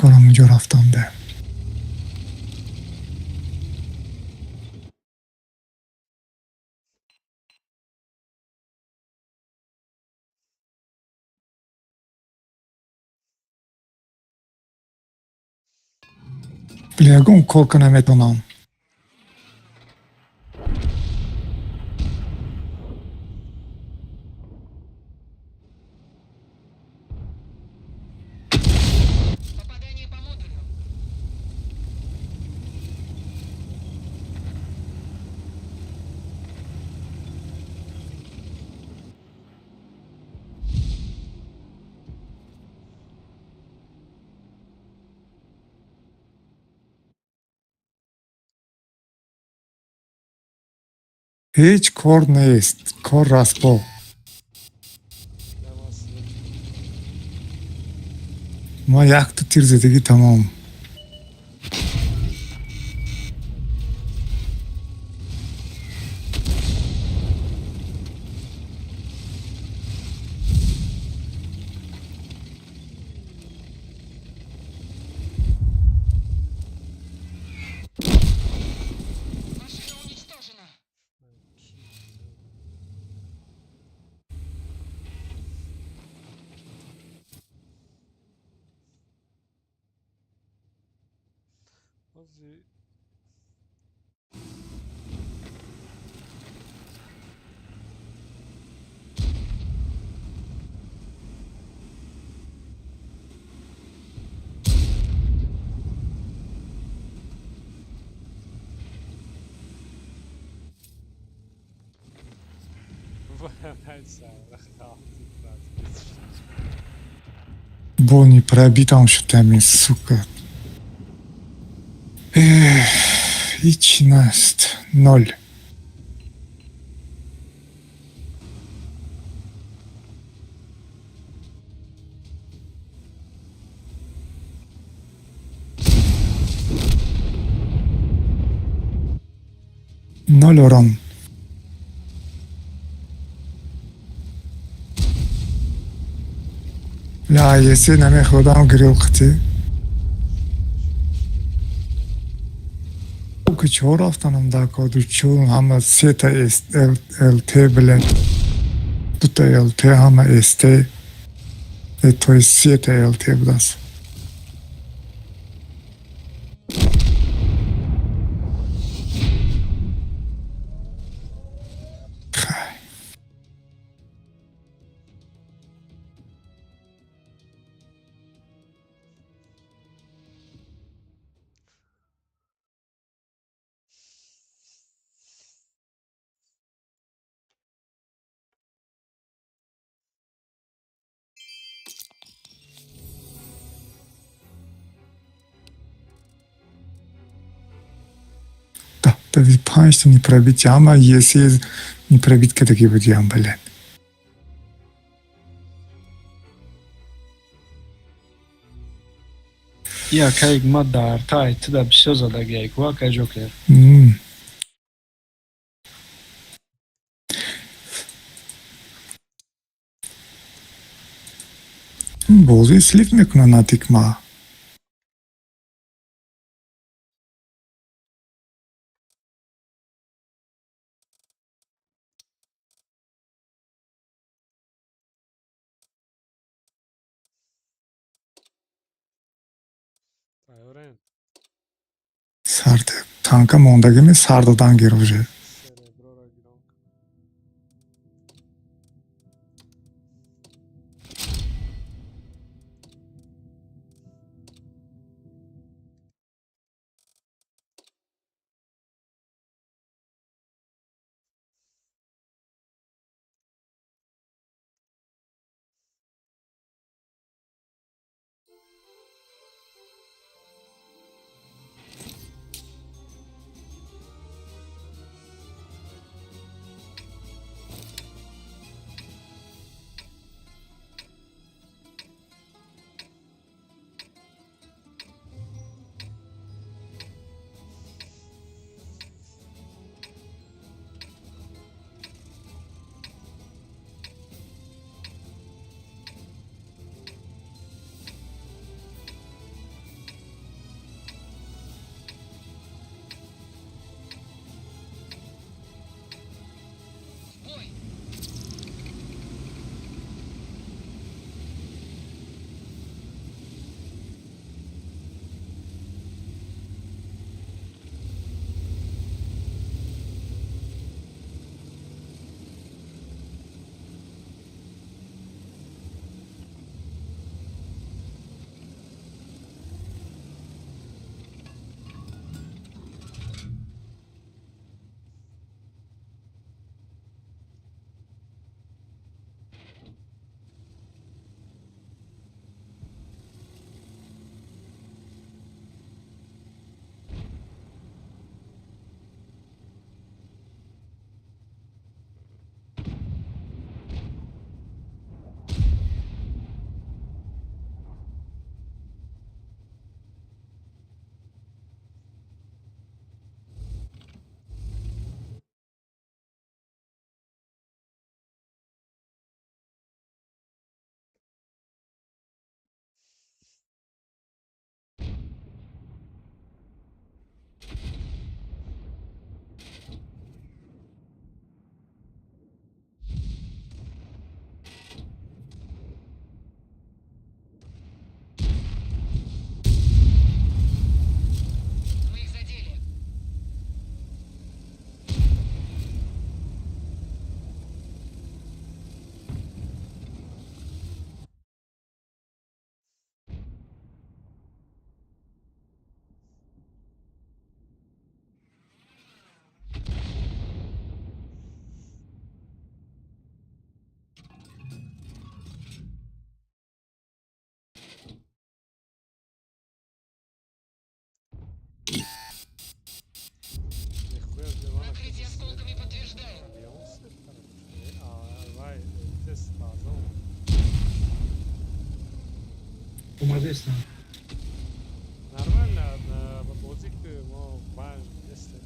Корам унҷо рафтам да. Бля, ягон кор ка наметонам. Попадание по модулю. Ҳеҷ кор нест, кор расво. Ма якта тир задагӣ тамом. Машина уничтожена. Ҳозир Бо непробитам шудами, сука. Эх, ҳеҷ наст. Ноль. Ноль урон. Ля, если намехӯрдам гирил қатӣ. Ки чор рафтанам дар коду чун ҳама сета ЛТ, блядь. Дута ЛТ, ҳама СТ. То есть сета ЛТ будааст. Хай. Да, панҷта непробитие, ҳама ЕС непробит кардагӣ будиам, блядь. Я кай ма дар тай туда бисёр задагиай ку акай Ҷокер. Бозӣ слив мекунад на тикма. Тайёрем? Сард танка мондагӣ сар додан гир уже. Сереброра гирон. Омадестам. Нормально, бозӣ ки мо важн нестем.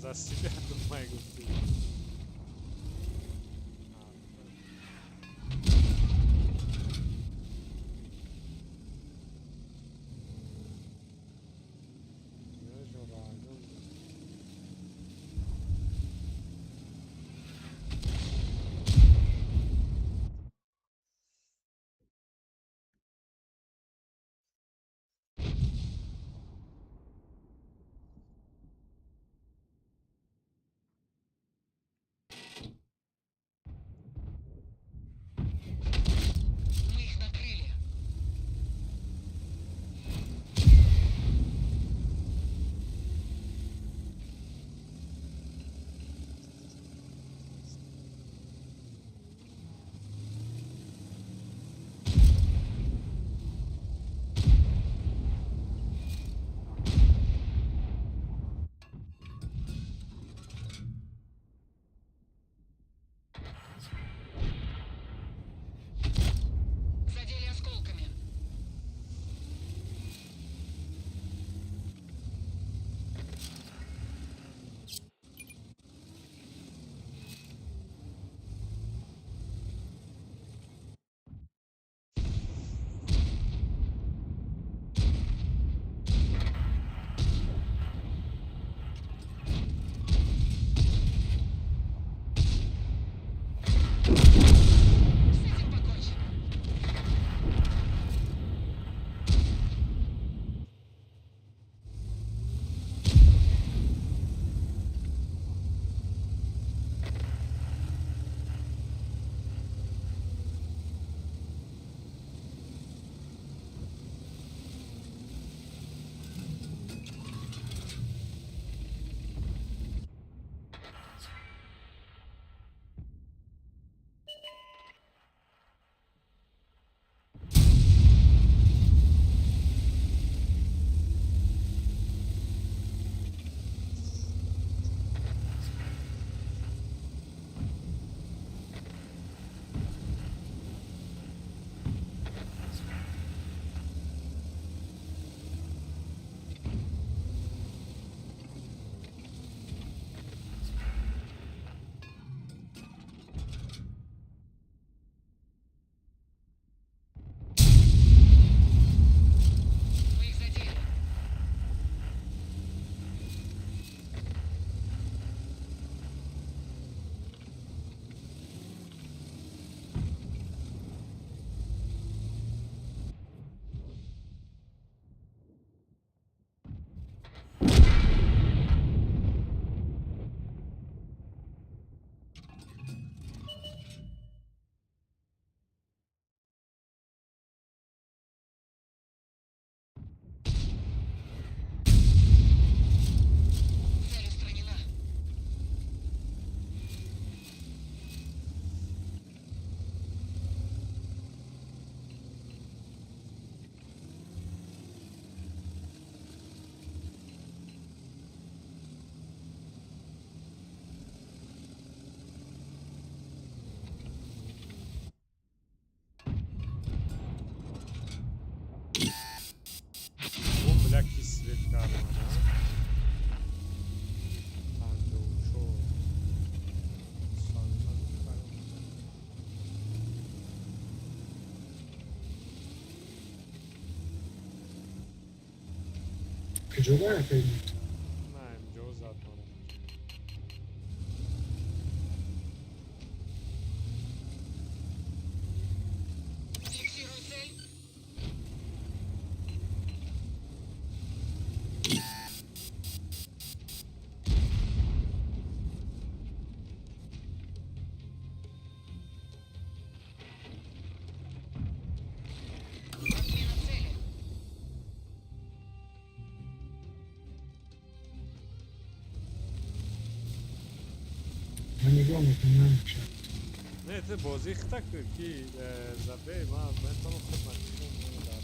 За себя думай, гуфтӣ. Мы их накрыли. Задели осколками. С этим покончено. Мы их задели. Цель устранена. О, бля, ки свет кардам, 54. Куҷо баракаи? На, инҷо зад мара. Фиксирую цель. Отмена цели. Ман нигоҳ мекунам, намешавад. Не, ту бозӣ хита ки забе ман метавонам худ ман дар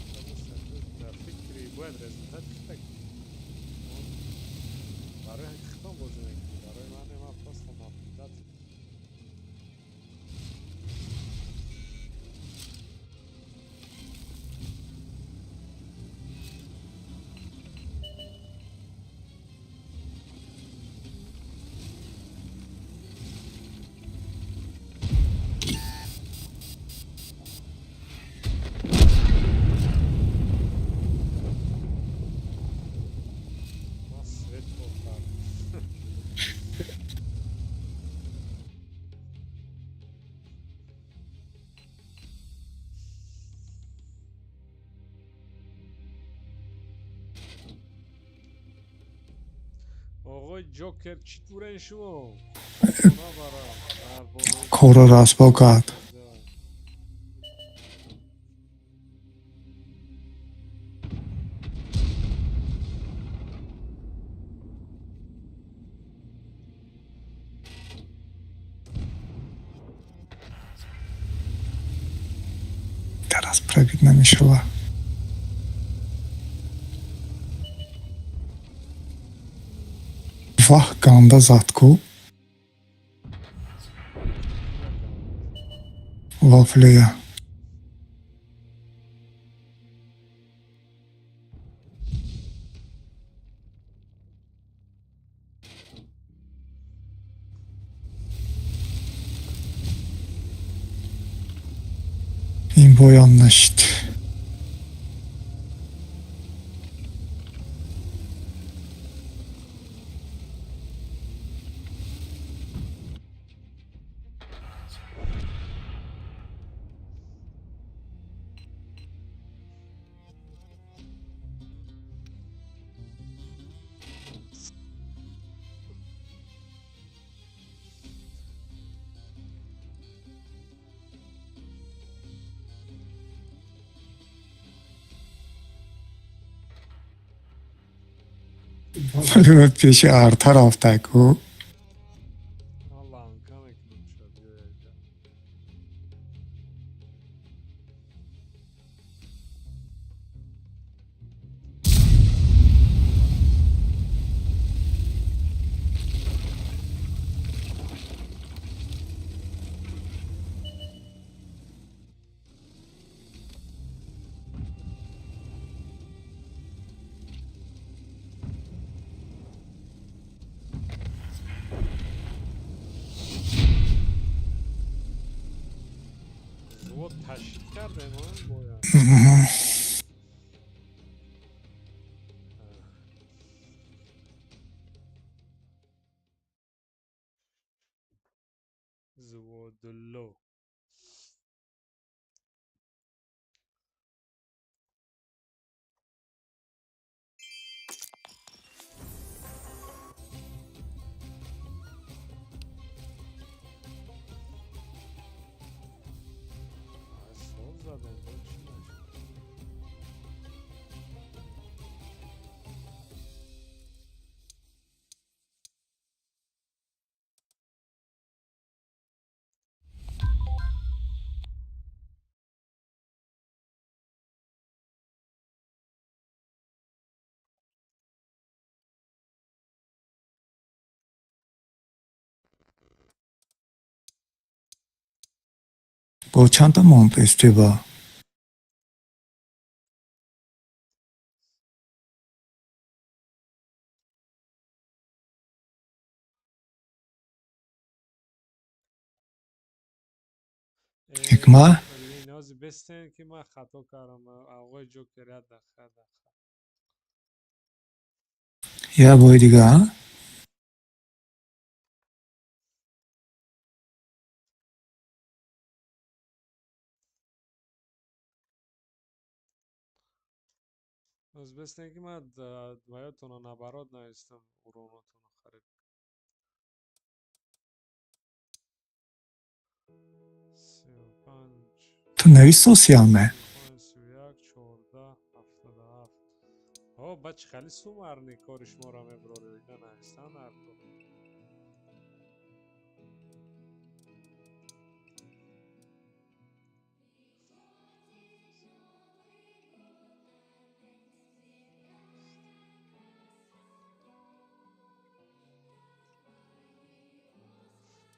дар фикри бояд результат хита. Барои хитон бозӣ мекунӣ, барои ман не, ман просто наблюдатель. Ҷокер, чӣ турен шумо? Корро расво кард. Тарас пробить намешава. Ваҳ, ганда зад ку. Вафлея. Ин боям нашид. Пеши арта рафта ку. Ланка мекунам шуд. Вот ташид кардем, бояд. Зводло. Соз задем, бо чӣ нашуд? Бо чанда монд СТБ? Ҳикма? Нози бестен ки ман хато кардам. Оғои Ҷокер, як дақиқа, дақиқа. Як бори дига, а? Нози бестен ки ман ваётона наоборот навистам, уронотона харид. 35. Ту нависосиаме? 31 14 77. О, ба чӣ хеле сумарни кори шуморо меброред, ина навистан артур.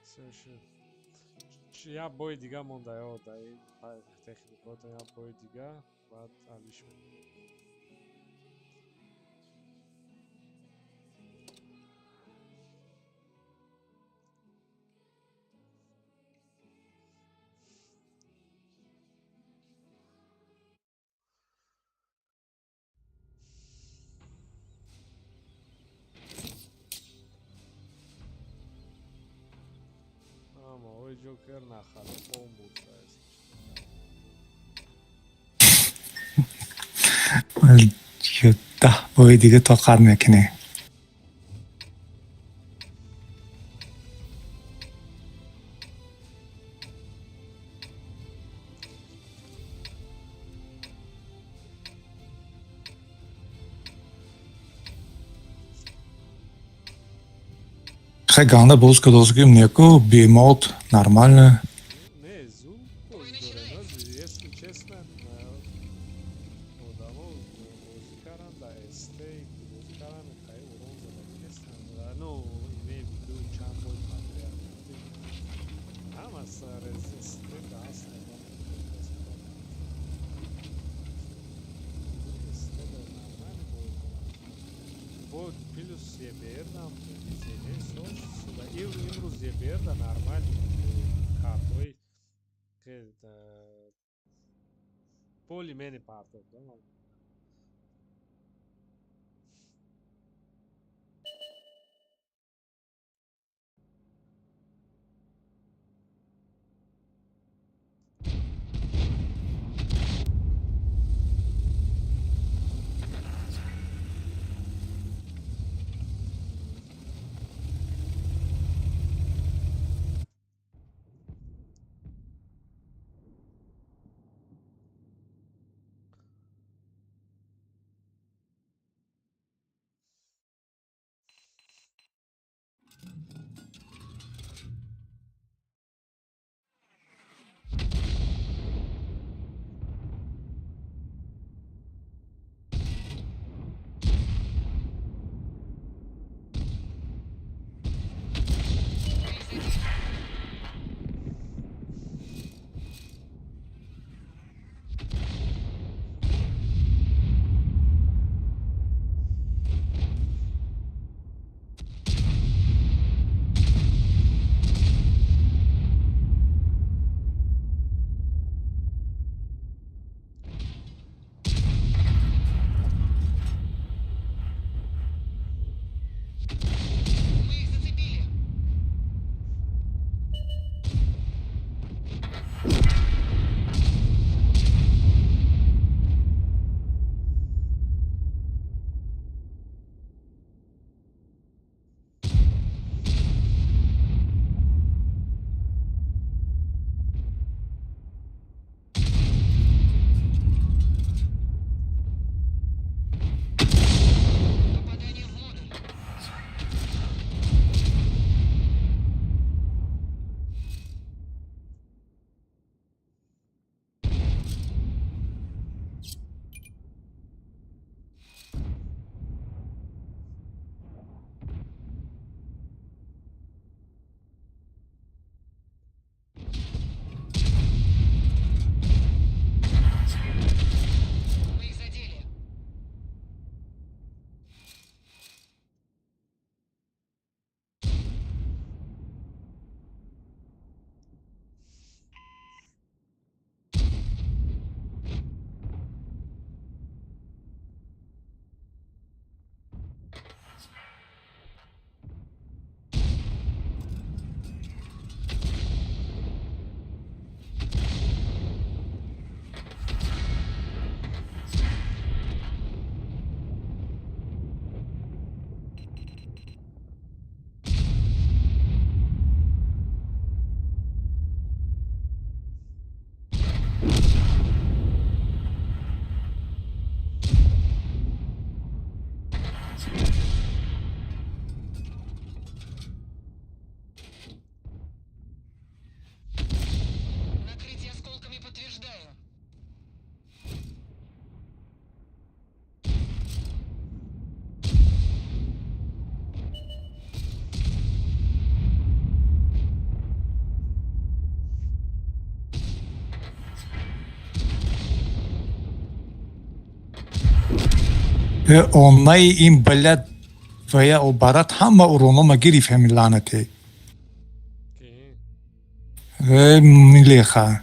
Всё шуд. Як бои дига монда, ё дар ин техникото як бои дига, баъд алиш мекунем. Ама ои Ҷокер нахалифон буд. 10 бори дига тоқат мекунӣ. Хай ганда боз кадозгим неку бемод нормально. Не, зур боз дорем. Если честно, одамо бозӣ кардан дар СТ, бозӣ кардан хай урон задагӣ нестанд. Ну, имею в виду чанд бой подряд. Ҳама стрим да ҳаст. СТ да нормально бой дорад. Бо плюс ЕБР-дам соз шуда. Имрӯз ЕБР-да нормально картҳои более-менее партов. Мы их зацепили. Попадание в модуль. Мы их задели. Накрытие осколками подтверждаю. Онаи ин блядь вая обарат ҳама уронома гирифт ҳамин лаънате. Ки? Милеха.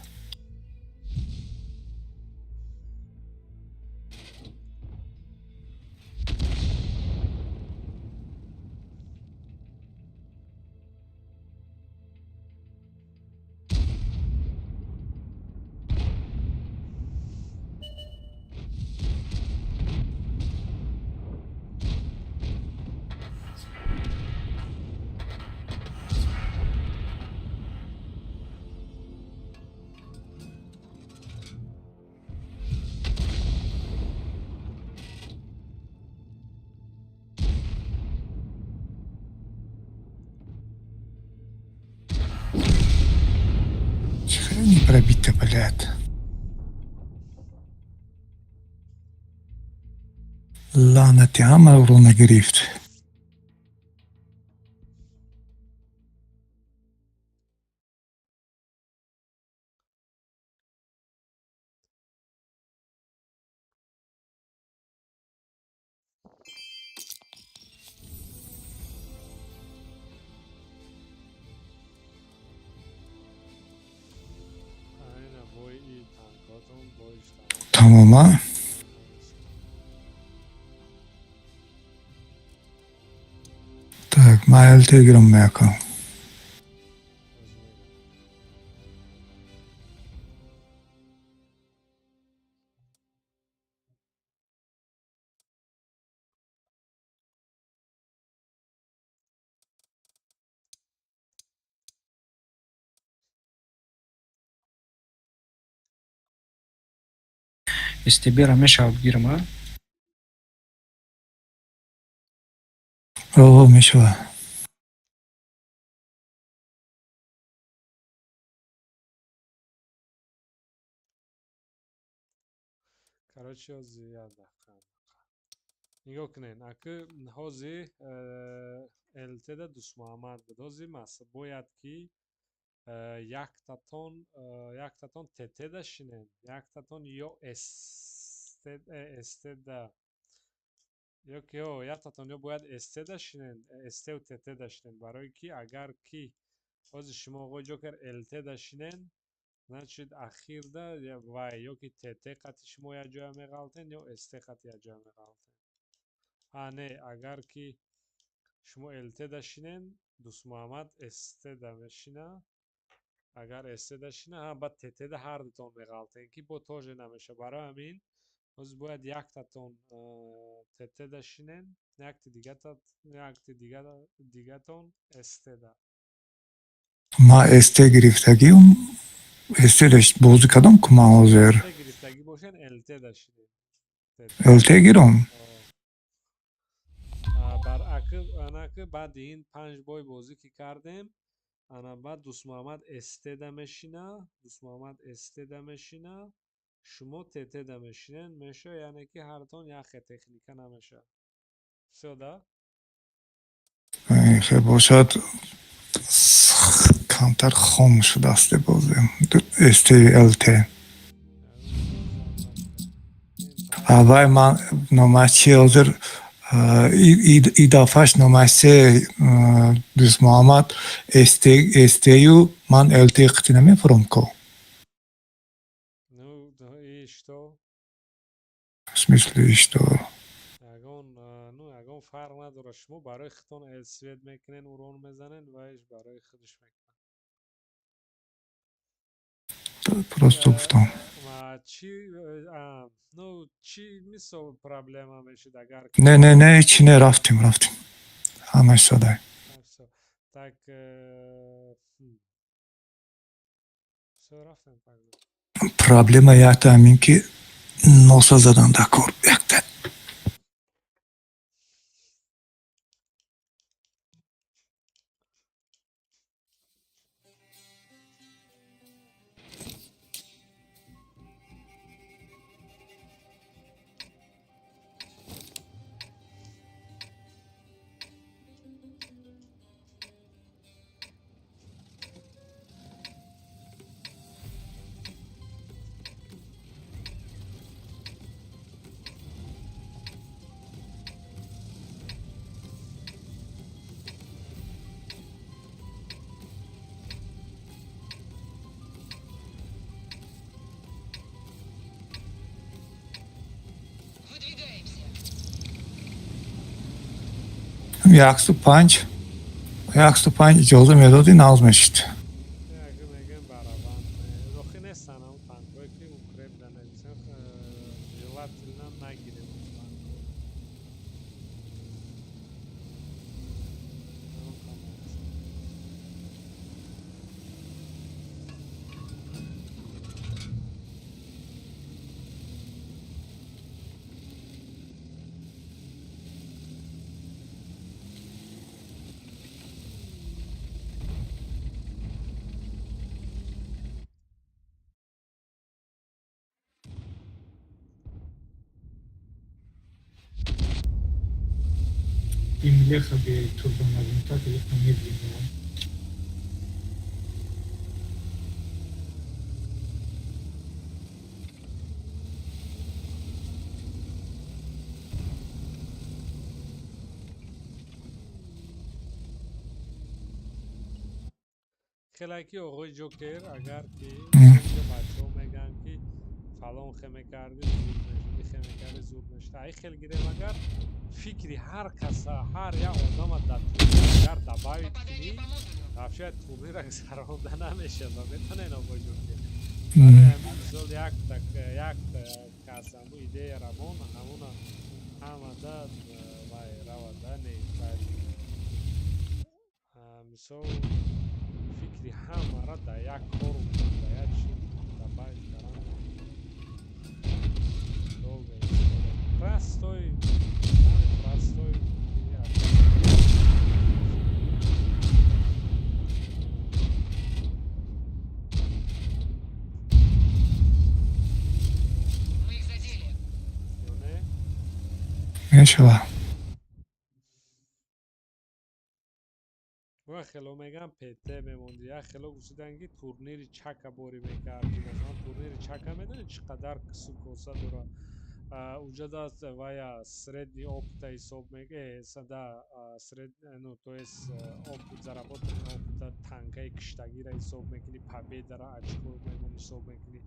Не пробито, блядь. Лаънати, ҳама урона гирифт. Айна бой и танкотон бойш. Тамома. Так, ман ЛТ гирам меяка. СТБ-ра мешавад гирам, а? О, мешава. Короче, ҳози як дақиқа. Нигоҳ кунед, аки ҳози ЛТ-да Дусмуҳаммад буд. Ҳози бояд ки яктатон ТТ-да шинед, яктатон ё СТ-да, ё ки яктатон ё бояд СТ-да шинед, СТ-у ТТ-да шинед, барое ки агар ки ҳози шумо оғои Ҷокер ЛТ-да шинед, значит, ахирда вай ё ки ТТ қати шумо як ҷоя меғалтен, ё СТ қати як ҷоя меғалтен. А не, агар ки шумо ЛТ-да шинен, Дусмуҳаммад СТ-да мешина. Агар СТ-да шина, ҳа, баъд ТТ-да ҳар дутон меғалтен, ки бо тоже намеша. Барои ҳамин ҳозир бояд яктатон ТТ-да шинен, якти дигатон СТ-да. Ман СТ гирифтагиум, СТ бозӣ кардам ку ман ҳозир. СТ гирифтагӣ бошен, ЛТ-да шинен. ЛТ гирам? Бар анаки баъди ин панҷ бой бозӣ ки кардем, ана баъд Дусмуҳаммад СТ-да мешина, Дусмуҳаммад СТ-да мешина, шумо ТТ-да мешинен, меша, яъне ки ҳартон яхе техника намеша. Всё, да? Хе бошад, камтар хом шудааст бозӣ. СТ ЛТ. Аввай ман номаш чи ҳозир и дафъаш номаш се Дусмуҳаммад СТ СТ-ю ман ЛТ қити намефурам ко. Ну, и что? В смысле и что? Ягон, ну, ягон фарқ надорад. Шумо барои худтон свет мекунен, урон мезанен, вайш барои худаш мекунад. Просто гуфтам. Чи, ну, чи мисол проблема мешид агар? Не, не, не, ҳечи не, рафтем, рафтем. Ҳамаш садай. Всё. Так, всё, рафтем тогда. Проблема якта ҳамин ки носа задан дар кор якта. Выдвигаемся. 105, 105 иҷоза медодӣ, нағз мешид. Яке мегӯем барабан. Рохӣ нестан ҳам танкҳое ки укреп данависен, желательно нагирем танкҳо. Ҳамон тамом. Им леха бе турбонагнетатель леха медленного. Хеле ки оғои Ҷокер, агар ки бачаҳо мегӯянд, ки фалон хе мекарди, зуд мешуд, хе мекарди, зуд мешуд, ай хел гирем, агар фикри ҳар каса, ҳар як одама дар турнир агар добавить кунӣ, вообще турнира гузаронда намешава. Метонен, оғои Ҷокер? Барои ҳамин, мисол, якта кас ҳамун идея равон, ҳамуна ҳамада вай равада не, мисол, фикри ҳамаро дар як кор, дар як чи добавить кардан долго. Простой, самый простой. Мы их задели. Ё не? Мешава. Ва хело меган ПТ мемонди, як хело гуфтидан, ки турнири чака борӣ мекарди. Масалан, турнири чака медонӣ, чӣ қадар кису коса дора уҷа даст вая средний опыта ҳисоб да сред, ну, то есть опыт, заработанный опыта, танкаи киштагира ҳисоб мекунӣ, победара очко мемон ҳисоб мекунӣ.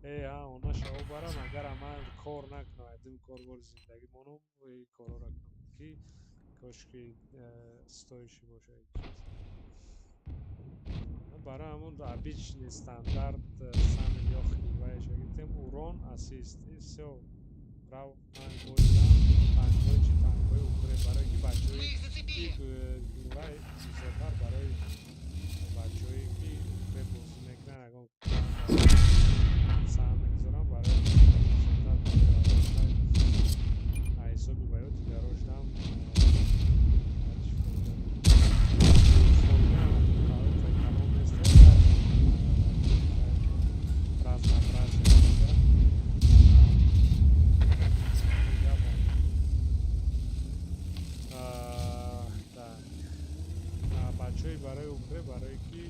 Э ҳа, она шаво барам, агар ман кор накунам, айдим коргори зиндагӣ монам, и корора кунам, ки кошки стоящий бошад ин чиз. Барои ҳамун обычный стандарт, самый лёгкий вайша гирифтем, урон, ассист и всё. Рав, танк бой зан, танкҳои чи, танкҳои укре, барое ки бачаҳои вай бисёртар, барои бачаҳое ки укре бозӣ мекунанд, ягон саҳм мегузорам барои бисёртар, барои ҳисоби баё дигарошдам чӣ фоида, калон нест, разнообразие бошад. Так, бачаҳои барои укре, барое ки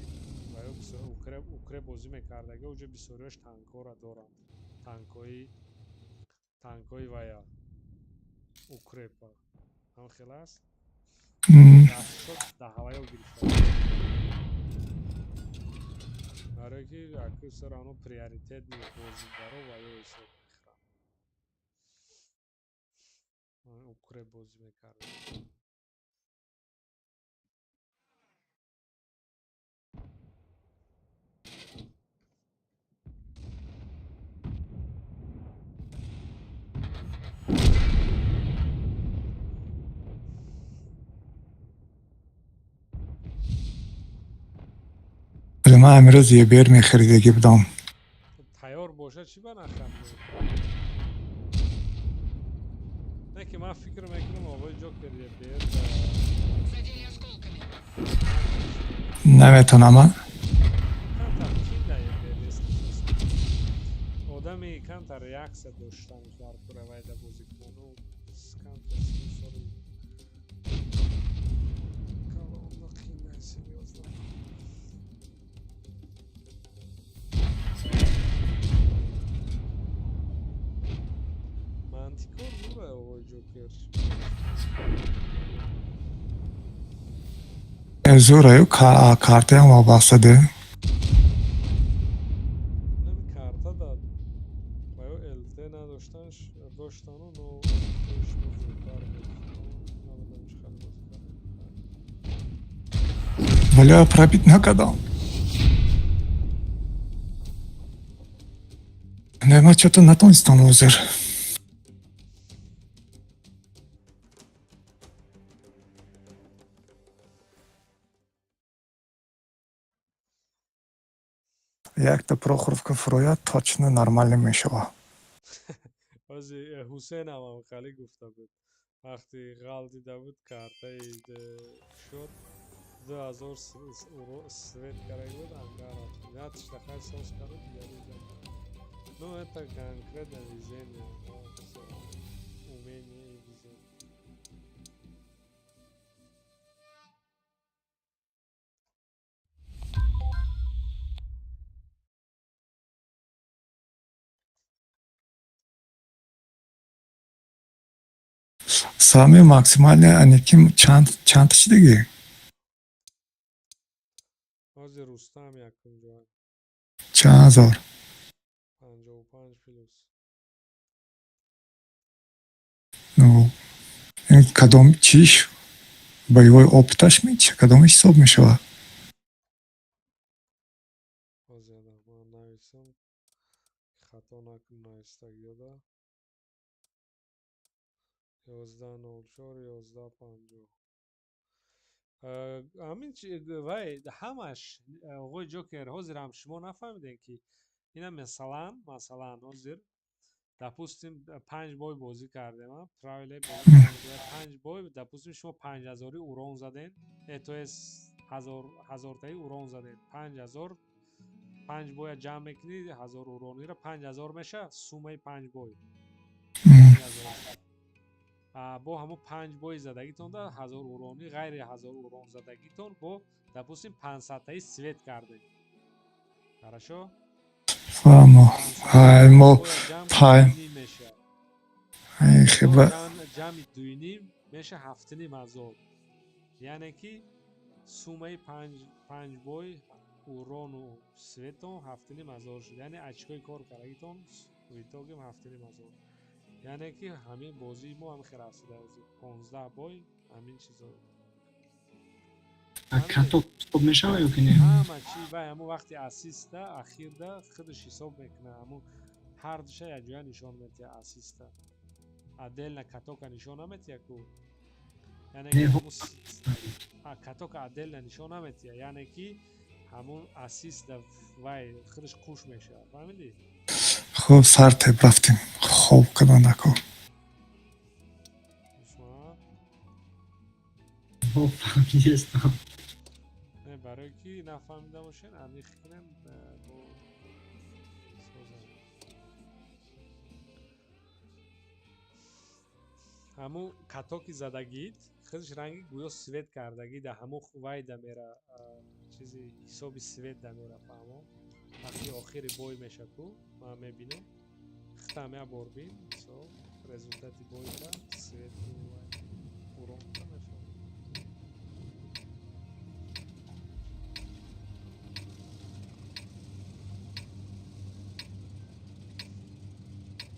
укре бозӣ мекардаги, уҷа бисёриёш танкҳоро доранд, танкҳои вая укрепа ҳам хел аст, даҳаваё гирифта, барое ки аксар оно приоритетный бозигаро ваё ҳисоб мехӯранд, укре бозӣ мекарда. Ман амирӯз ебер мехаридагӣ будам. Тайёр бошад, чӣ ба нахард? Не ки ман фикр мекунам, оғои Ҷокер, ебер Задели осколками. Наметонам, а? Камтар кинда ебер, если честно. Одами камтар реаксия доштан дар куравайда бозӣ кунану камтар сенсори калонда қинда, серьёзно. Мантикор зура, оғои Ҷокер. Зураю, картаям вобастаде. Нами карта да баё ЛТ надоштанш, доштану, но ЛТ зудтар буд. Намедонам, чӣ хел бозӣ кард. Вале пробить накардам. Не, ман чё-то натонистам ҳозир. Якта Прохоровка фурояд, точно нормально мешава. Ҳози Ҳусейнам ҳам хеле гуфта буд, вақти ғал дида буд, картаи шуд, 2000 свет карда буд, ангар рафт, натиштахай соз кард, дигари. Ну, это конкретно везение, умение и везение. Самый максимальный анеким чанд чанд шидагӣ? Ҳозир Рустам якум ҷоя. Чанд ҳазор? 55 плюс. Ну, ин кадом чиш, боевой опыташ ми чи кадомиш ҳисоб мешавад? Ҳозир ман нависам, хато накун, навистагиёда 11:04, 11:50. Ҳамин вай ҳамаш, оғои Ҷокер, ҳозирам шумо нафаҳмидем, ки ина масалан ҳозир, допустим, панҷ бой бозӣ кардем, правилаи панҷ бой, допустим, шумо 5000-и урон заден, то есть ҳазортаи урон заден, 5000, панҷ боя ҷамъ мекунӣ, 1000 уронира, 5000 меша суммаи панҷ бой. Бо ҳамун панҷ бои задагитонда 1000 уронӣ, ғайри 1000 урон задагитон, бо, допустим, 500-таи свет кардем, хорошо? Фаҳмо. Ҳай, мо пай хеба. Ҷамъи дуюним меша 7500, яъне ки суммаи панҷ бой урону светон 7500 шуд, яъне очкои кор кардагитон в итоге 7500, яъне ки ҳамин бозии мо ҳам хел расида, 15 бой ҳамин чизо. Каток ҳисоб мешава ё ки не? Ҳама чи вай ҳамун вақти ассиста ахирда худаш ҳисоб мекунад, ҳамун ҳар душа якҷоя нишон метиҳад. Ассиста отдельно, катока нишон наметиҳад ку, яъне катока отдельно нишон наметиҳад, яъне ки ҳамун ассиста вай худаш қуш мешавад, фаҳмидӣ? Хуб, сар теб рафтем, хоб кардан нако. Фаҳмидестам. Не, барое ки нафаҳмида бошен, аниқ кунем бо созам. Ҳамун катоки задагит худаш ранги гӯё свет кардагӣ да ҳамун вай да мера, чизи ҳисоби свет да мера, фаҳмо? Вақти охири бой меша ку, ман мебинам, хитам як бор бин, мисол, результати бойда свету урон мешавад.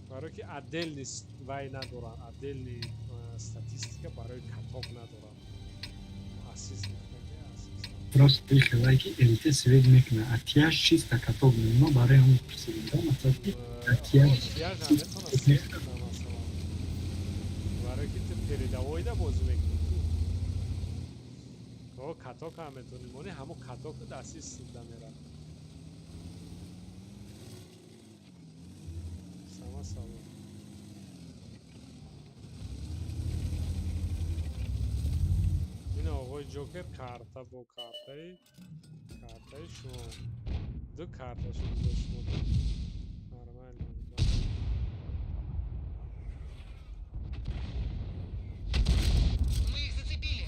Барое ки отдельный вай надоранд, отдельный статистика барои каток надоранд, ассист. Просто ихелай ки ЛТ свет мекунад, а тияж чисто каток. Мо барои ҳамон пурсидем, масалан, ки тияж. Барое ки ту передовойда бозӣ мекунӣ, ко каток ҳам метавонӣ монӣ, ҳамон каток ассист да мерад. Сама салом. Ин оғои Ҷокер карта бо картаи шумо, ду карташо гузошт шумо, нормально. Мы их зацепили.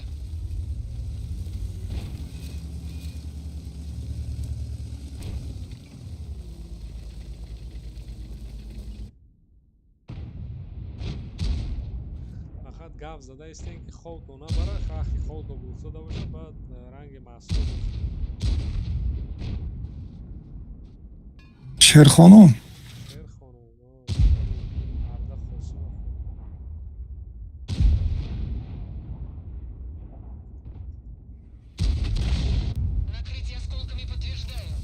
Фақат гап зада истем, ки хобто набара, хахи хобто бурсода боша, баъд ранги маҳсул. Шерхонум. Шерхонум, арда Қосимов. Накрытие осколками подтверждаю.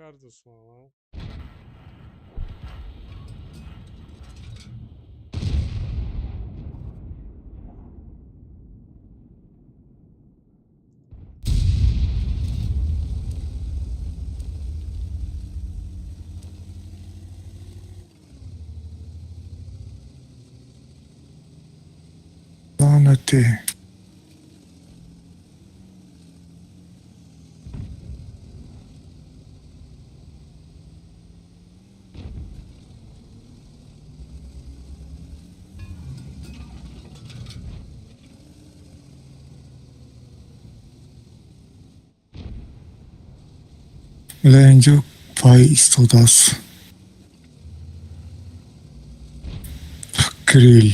Кард, Усман? Лаънати. Бля, инҷо пай истодааст. Крил.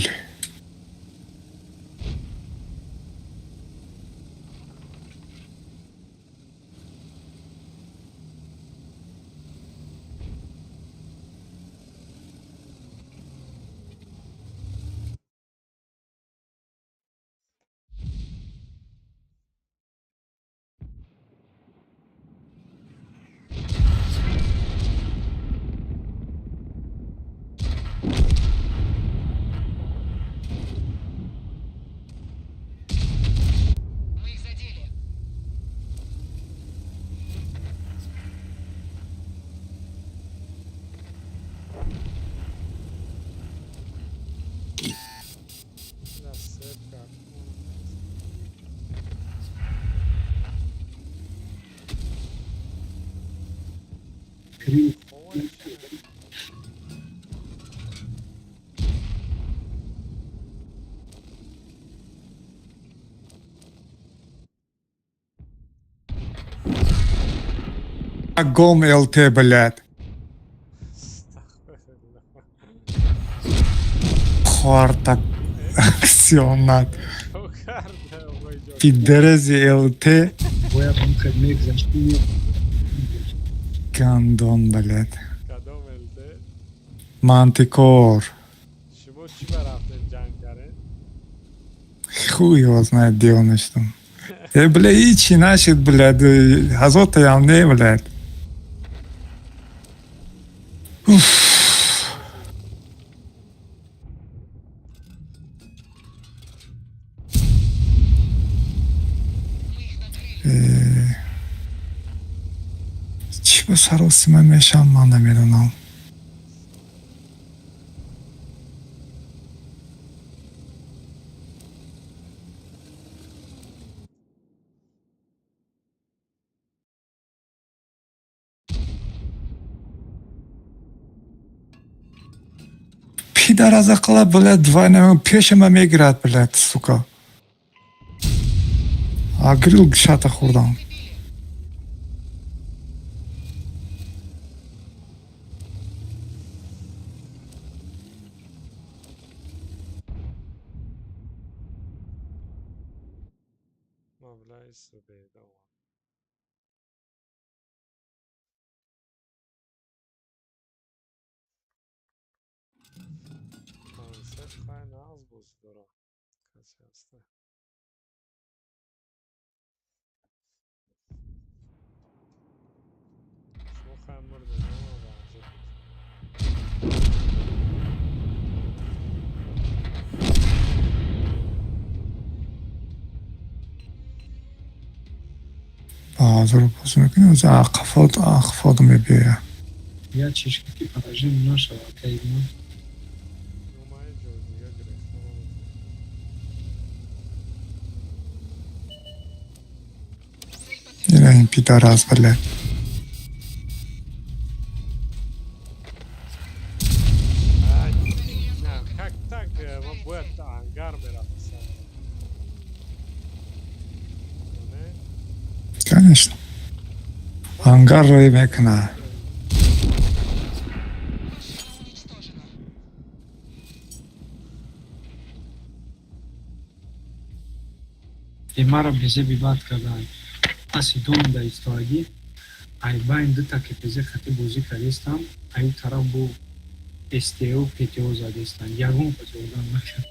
Мы их задели. На сет кард. Крил. Гом ЛТ, блядь. Хорта аксионат. Чо кард, оғои ҷон? Пидерези ЛТ. Бояд ҳам мегзашт. Гандон, блядь. Кадом ЛТ? Мантикор. Шумо чӣ ба рафтед, ҷанг кардед? Хуй его знает, где он и там. Бля, ичи нашит, блядь, азотаям не, блядь. Уф. Мы их накрыли. Чӣ ба саросима мешам, ман намедонам. Пидаразақала, блядь, двойная пешама мегирад, блядь, сука. А грил шата хӯрдам. Зацепили. Маблағи субеда. Концерт хай нағз бозӣ дорад. Касе ҳаста? Шумо хай мурдед, ама варзиш буд. Баҳодурро бозӣ мекунем, қафоду мебиёяд. Я чишка ки поражение нашава кайма. Номаи ҷои дига гирифта наметавонам. Цель подтверждена. Ина ин пидарас, блядь. Ай, на, как так? Ман бояд ангар мерафтам. Не? Конечно. Ангар рӯй мекунад. Машина уничтожена. Эмара безеби бад кардан. Паси дом да истоагӣ. Ай байн дута КПЗ хати бозӣ кардестам, аю тараф бо СТО ПТО задестан. Ягон кас ёрдам накард.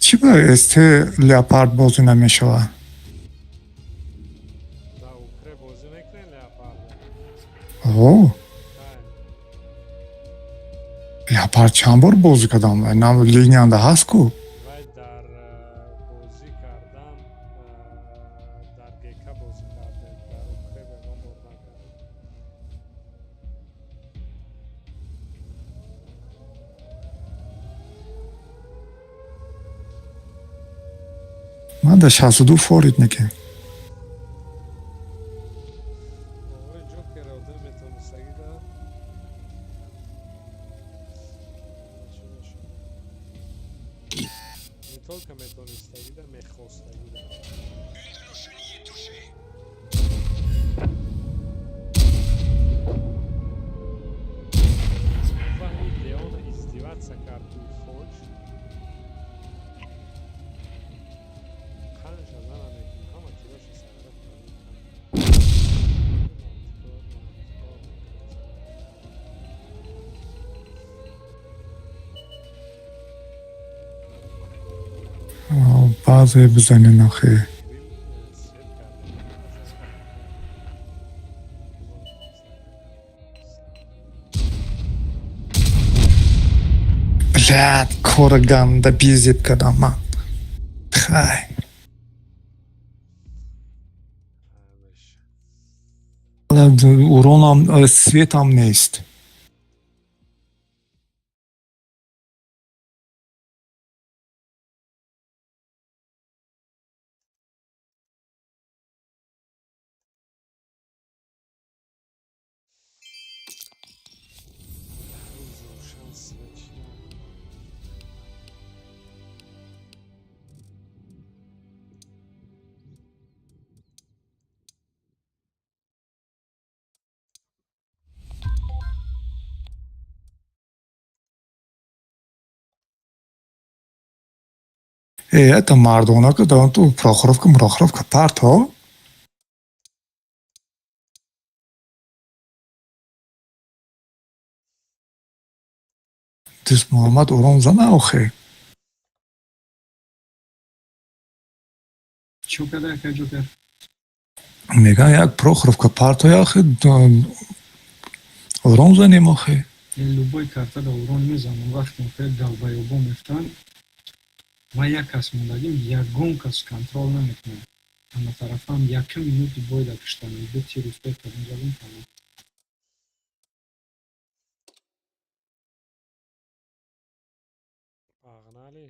Чӣ ба СТ Леопард бозӣ намешавад? Да укре бозӣ мекунед леопарда? О. Я пар чанд бор бозӣ кардам. Нам линиянда ҳаст ку. Вай дар бозӣ кардан, дар ГК бозӣ кардем, дар УКБ ягон бор накардем. Ман дар 62 форид некем. Овори Ҷокер одам метонистагӣ да чӣ бошад? Не только метонистагӣ да, мехостагӣ да. Фаҳми Леона издеваться кард Уфоҷ. Қанша зана мекунӣ, ҳама тироша сагра кардӣ. Баъзе бизанен охи. Свет кард. Блядь, кора ганда безеб кардам ман. Хай. Уронам, светам нест. Рӯзи рӯшан свет чӣ накунад. Э, это мардона ка да ту Прохоровка, Мурохоровка парто. Дӯст Муҳаммад урон зана охе. Чё када, ака Ҷокер? Меган як Прохоровка парто охе урон занем охе. Любой карта да урон мезанам. Вақте хел долбоёбо мефтанд, ман як кас мондагим, ягон кас контрол намекунам. Ҳаматарафам якум минути бойда киштанам, ду тир успех кардам, задам, тамом. Погнали.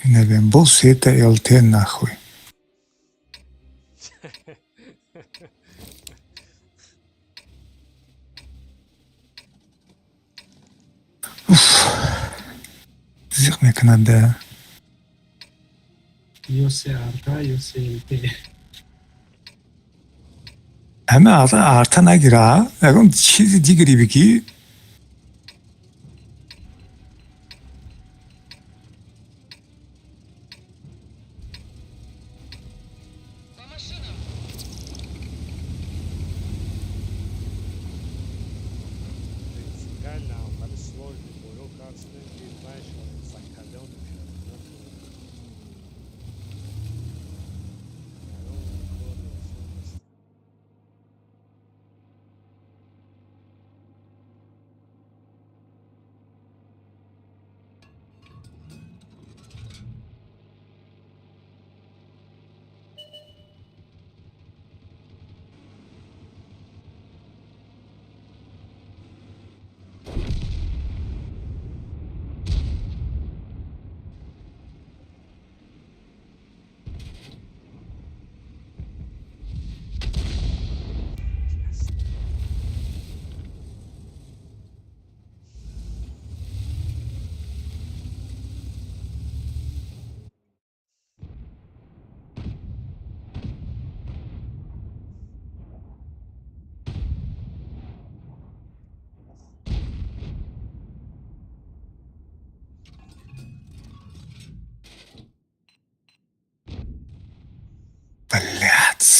Невем, бо сета ЛТ нахуй. Уф. Зиқ мекунад да. Ё се арта, ё се ЛТ. Ҳама арта нагира, ягон чизи дигаре бигӣ. По машинам! Принципиально хали сложный боё кард шудем, ки вай шавем, закалён мешавем. Ягон кори осон нест.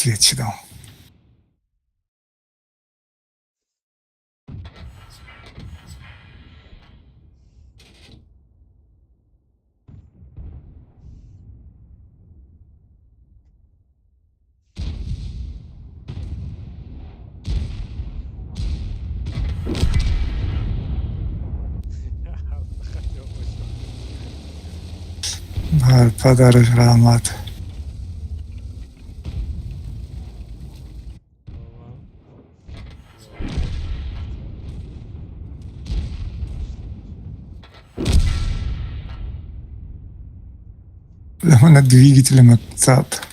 Свет шидам. Падараш раҳмат. На двигателем зад.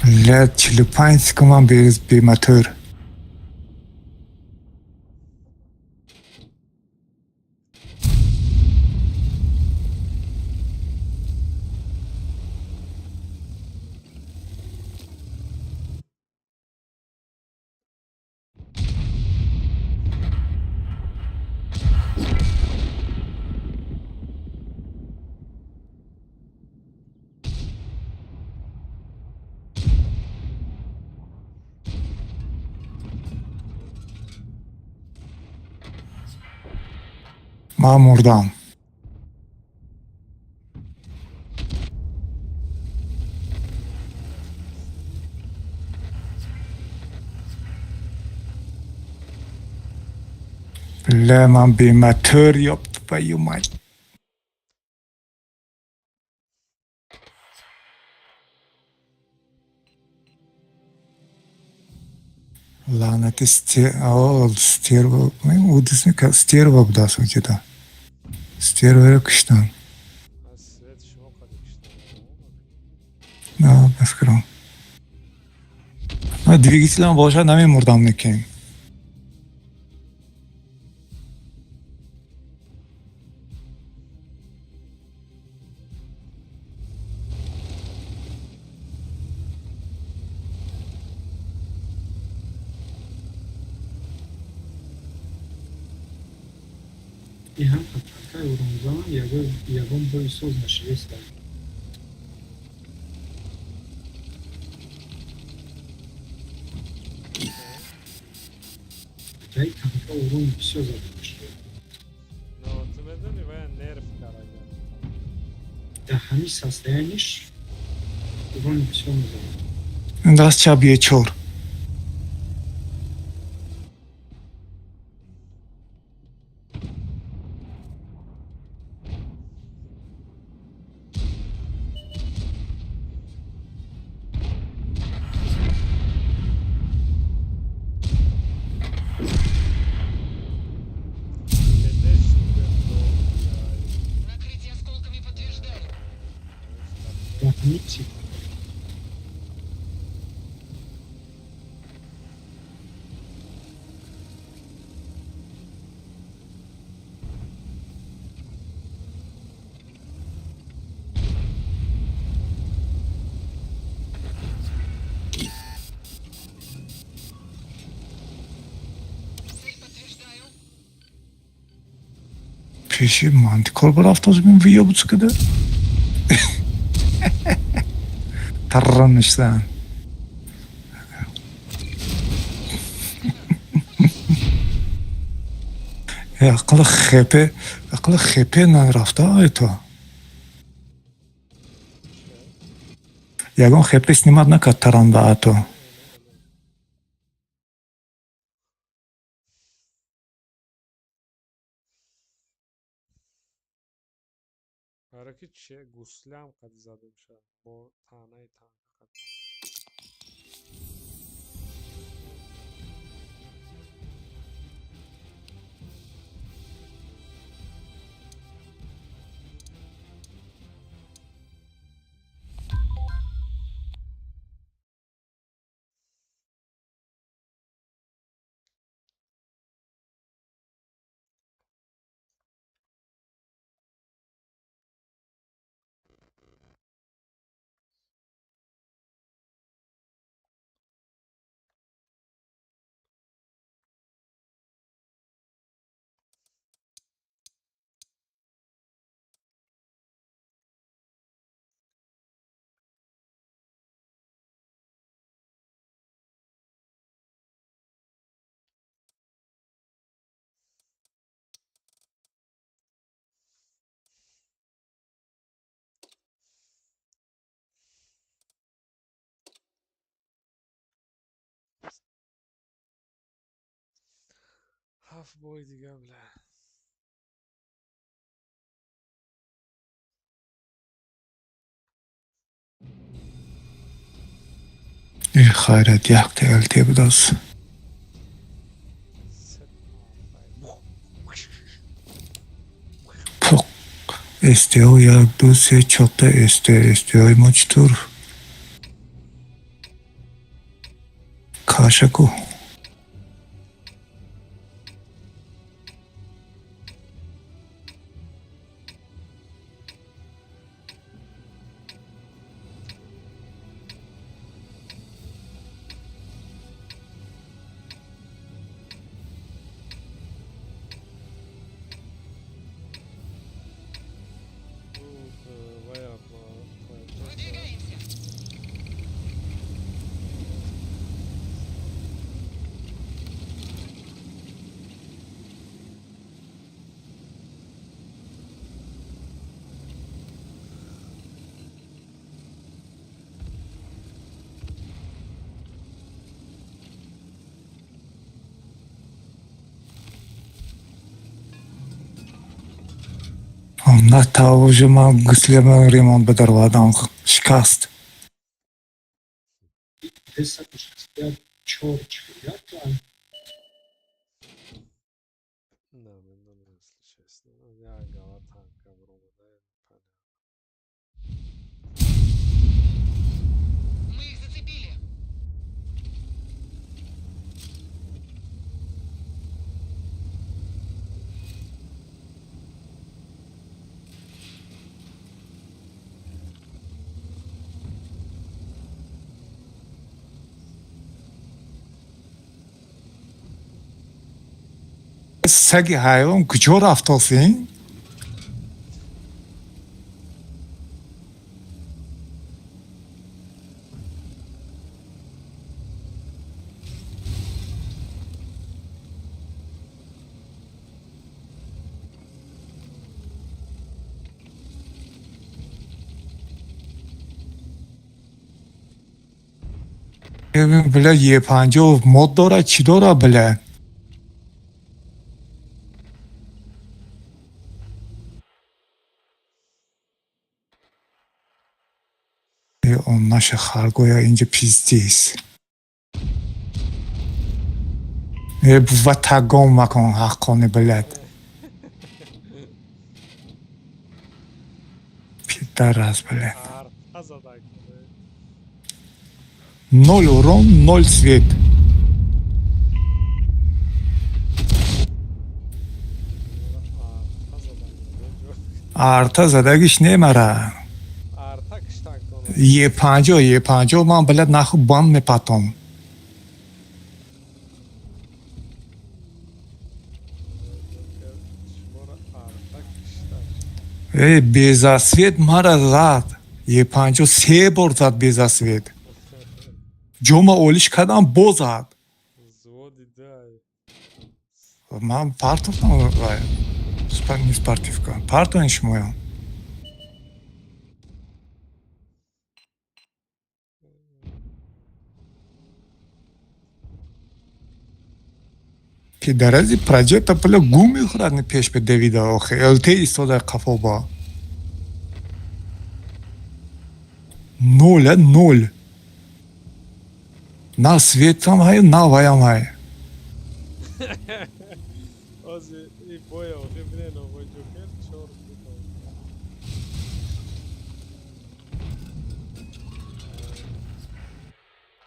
Бля, 45 секунд бемотор. Ман мурдам. Бля, ман бемотор, ёб твою мать. Лаънати стерва, стерва будааст унҷода. Стерваро куштам. На, бификрам. Двигателам бошад, намемурдам лекин. И ҳам танкаи урумзанам ягон бои соз нашивеста. Ай танка урум бисёр зада нашиве. Но ту медони, вая нерв карага. Дар ҳамин состояниш урон бисёр мезанад. Даст чап Е4. Накрытие осколками подтверждаю. Дар ҳамин тип Цель подтверждаю. Пеши мантикор барафтозбин выёбутся када. Тарран ништан. Ақли хепе, ақли хепе нарафта ай то. Ягон хепе снимать накард таран ба ато. Барои ки гуслям қад зада мешавад бо таънаи танка қад. Ҳафт бои дига, бля. Э, хайрат, якта ЛТ будааст. Пуқ. СТО як, ду, се, чорта СТ. СТОи мо читур? Кашаку. Выдвигаемся. На тавожи ман гуслема ремонт бидарвадам шикаст. 264 чият. Намедонам, если честно. Як гала танка бромада, понятно. Мы их зацепили. Саги ҳайвон куҷо рафтосин? Бля, Е50 мод дорад, чӣ дорад, бля? Э, он наша харгоя инҷа пиздец. Э, бува тагом макон ҳаққони, блядь. Пидарас, блядь. Арта зада кунед. Ноль урон, ноль свет. Арта зада кунед. Арта задагиш немара. Арта киштан кунад. Е50, Е50 ман, блядь, нахуй бан мепатом. Шуморо арта киштан. Э, безасвет мара зад. Е50 се бор зад безасвет. Ҷома олиш кардам, боз зад. Взводи дай. Ман партофтам вай. Не спортивка. Партоен шумоям. Пидарази проҷекта пула гум мехӯрад ни пеш бе давида охе. ЛТ истода қафо ба. Ноль, ноль. На светам ҳай, на ваям ҳай. Ози и боя охи бинен овои ҷокер чор буд.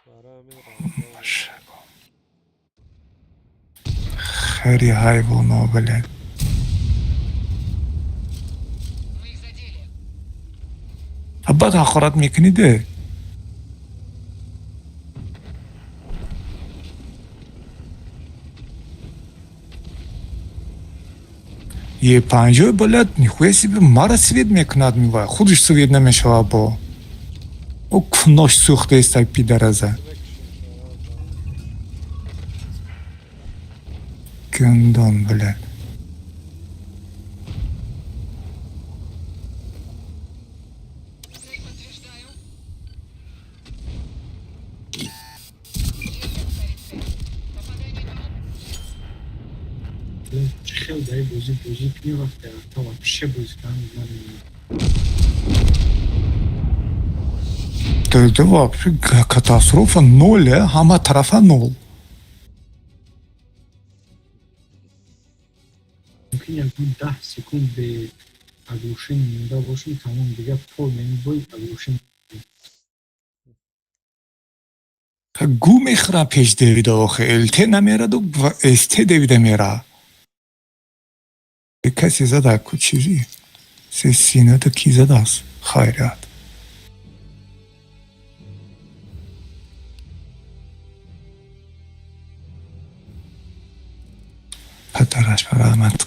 Барои ҳамин рафтор. Хари ҳайвоно, блядь. Мы их задели. Баъд ҳақорат мекунӣ де. Е50, блядь, нихуя себе мара свет мекунад мивай. Худаш свет намешавад бо. О кунош сӯхтаест ай пидараза. Гандон, блядь. Цель подтверждаю. Есть отставить цель. Попадание по. хел дар ин бозӣ бозӣ кунӣ, вақте арта вообще бозӣ кардан намемонад. Д вообще катастрофа, ноль, ҳама тарафа нол. Мумкин ягон 10 секунд бе оглушение монда бошем, тамом, дигар полный бой оглушение. Гӯ мехӯрам пеш Девида, охе ЛТ намераду СТ Девида мера. Касе зада ку, чизи се сината ки задааст, хайрият. Падараш ба раҳмат,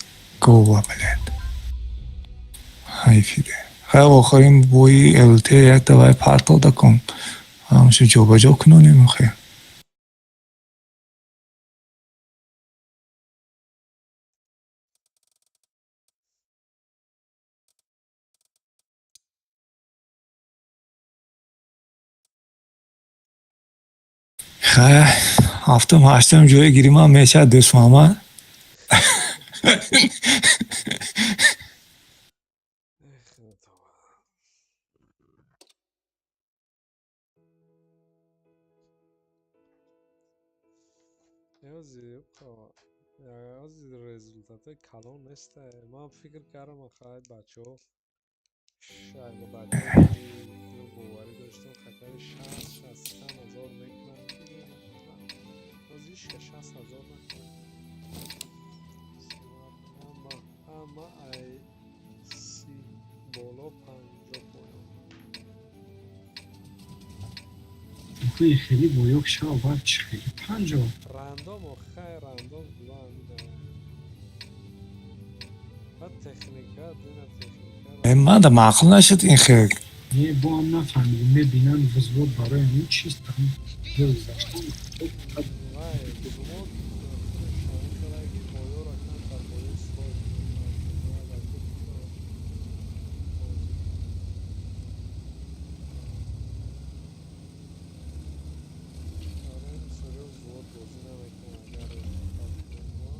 гова, блядь, ҳайфиде. Хай, охирин бои ЛТ як давай партода кун, ҳамашу ҷобаҷо кунонем охе. Хай, ҳафтум ҳаштум ҷое гиримам мешавад, Дӯстмуҳаммад. Эх, тавба. Ҳози результатҳои калон неста. Ман фикр кардам, хай, бачаҳо, бачаҳо боварӣ доштам, хатари шаст, шасту чанд ҳазор мекунанд. Ҳози ҳичка 60 000 накунад. Ҳама ай 30 боло, 50 поён. Охи, хеле боёк шав, баъд чӣ хеле 50? Рандом, хай, рандом була ҳамина. Баъд техника, дина техника. Ман да маъқул нашуд ин хел. Не, бо ҳам нафаҳмидем, мебинанд взвод барои ҳамин чист гузаштан. Вай, взвод худаш ҳамин хеле ки боёро камтар боёи строй. Оре, бисёриҳо взвод бозӣ намекунанд, агар результат кунем.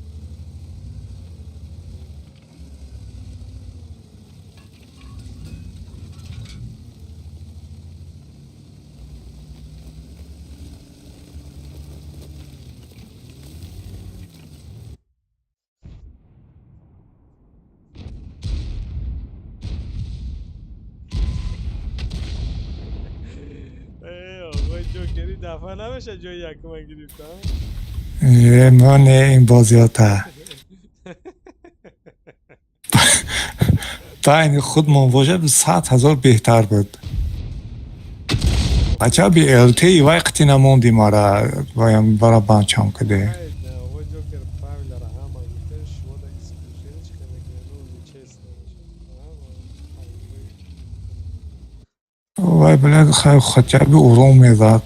Эй, оғои Ҷокери, дафъа намеша ҷои якума гирифтам. Ман ин бозиёта байни худмон бошад, 100 000 беҳтар буд. Ача би ЛТ вай қити намонди, мара ваям бара банчам каде. Хай, оғои Ҷокер, правиларо ҳама гуфтем, шумо да исключение чӣ хел мекунед? Ну, нечестно мешавад. Вай, блядь, хай, хотя бы урон мезад.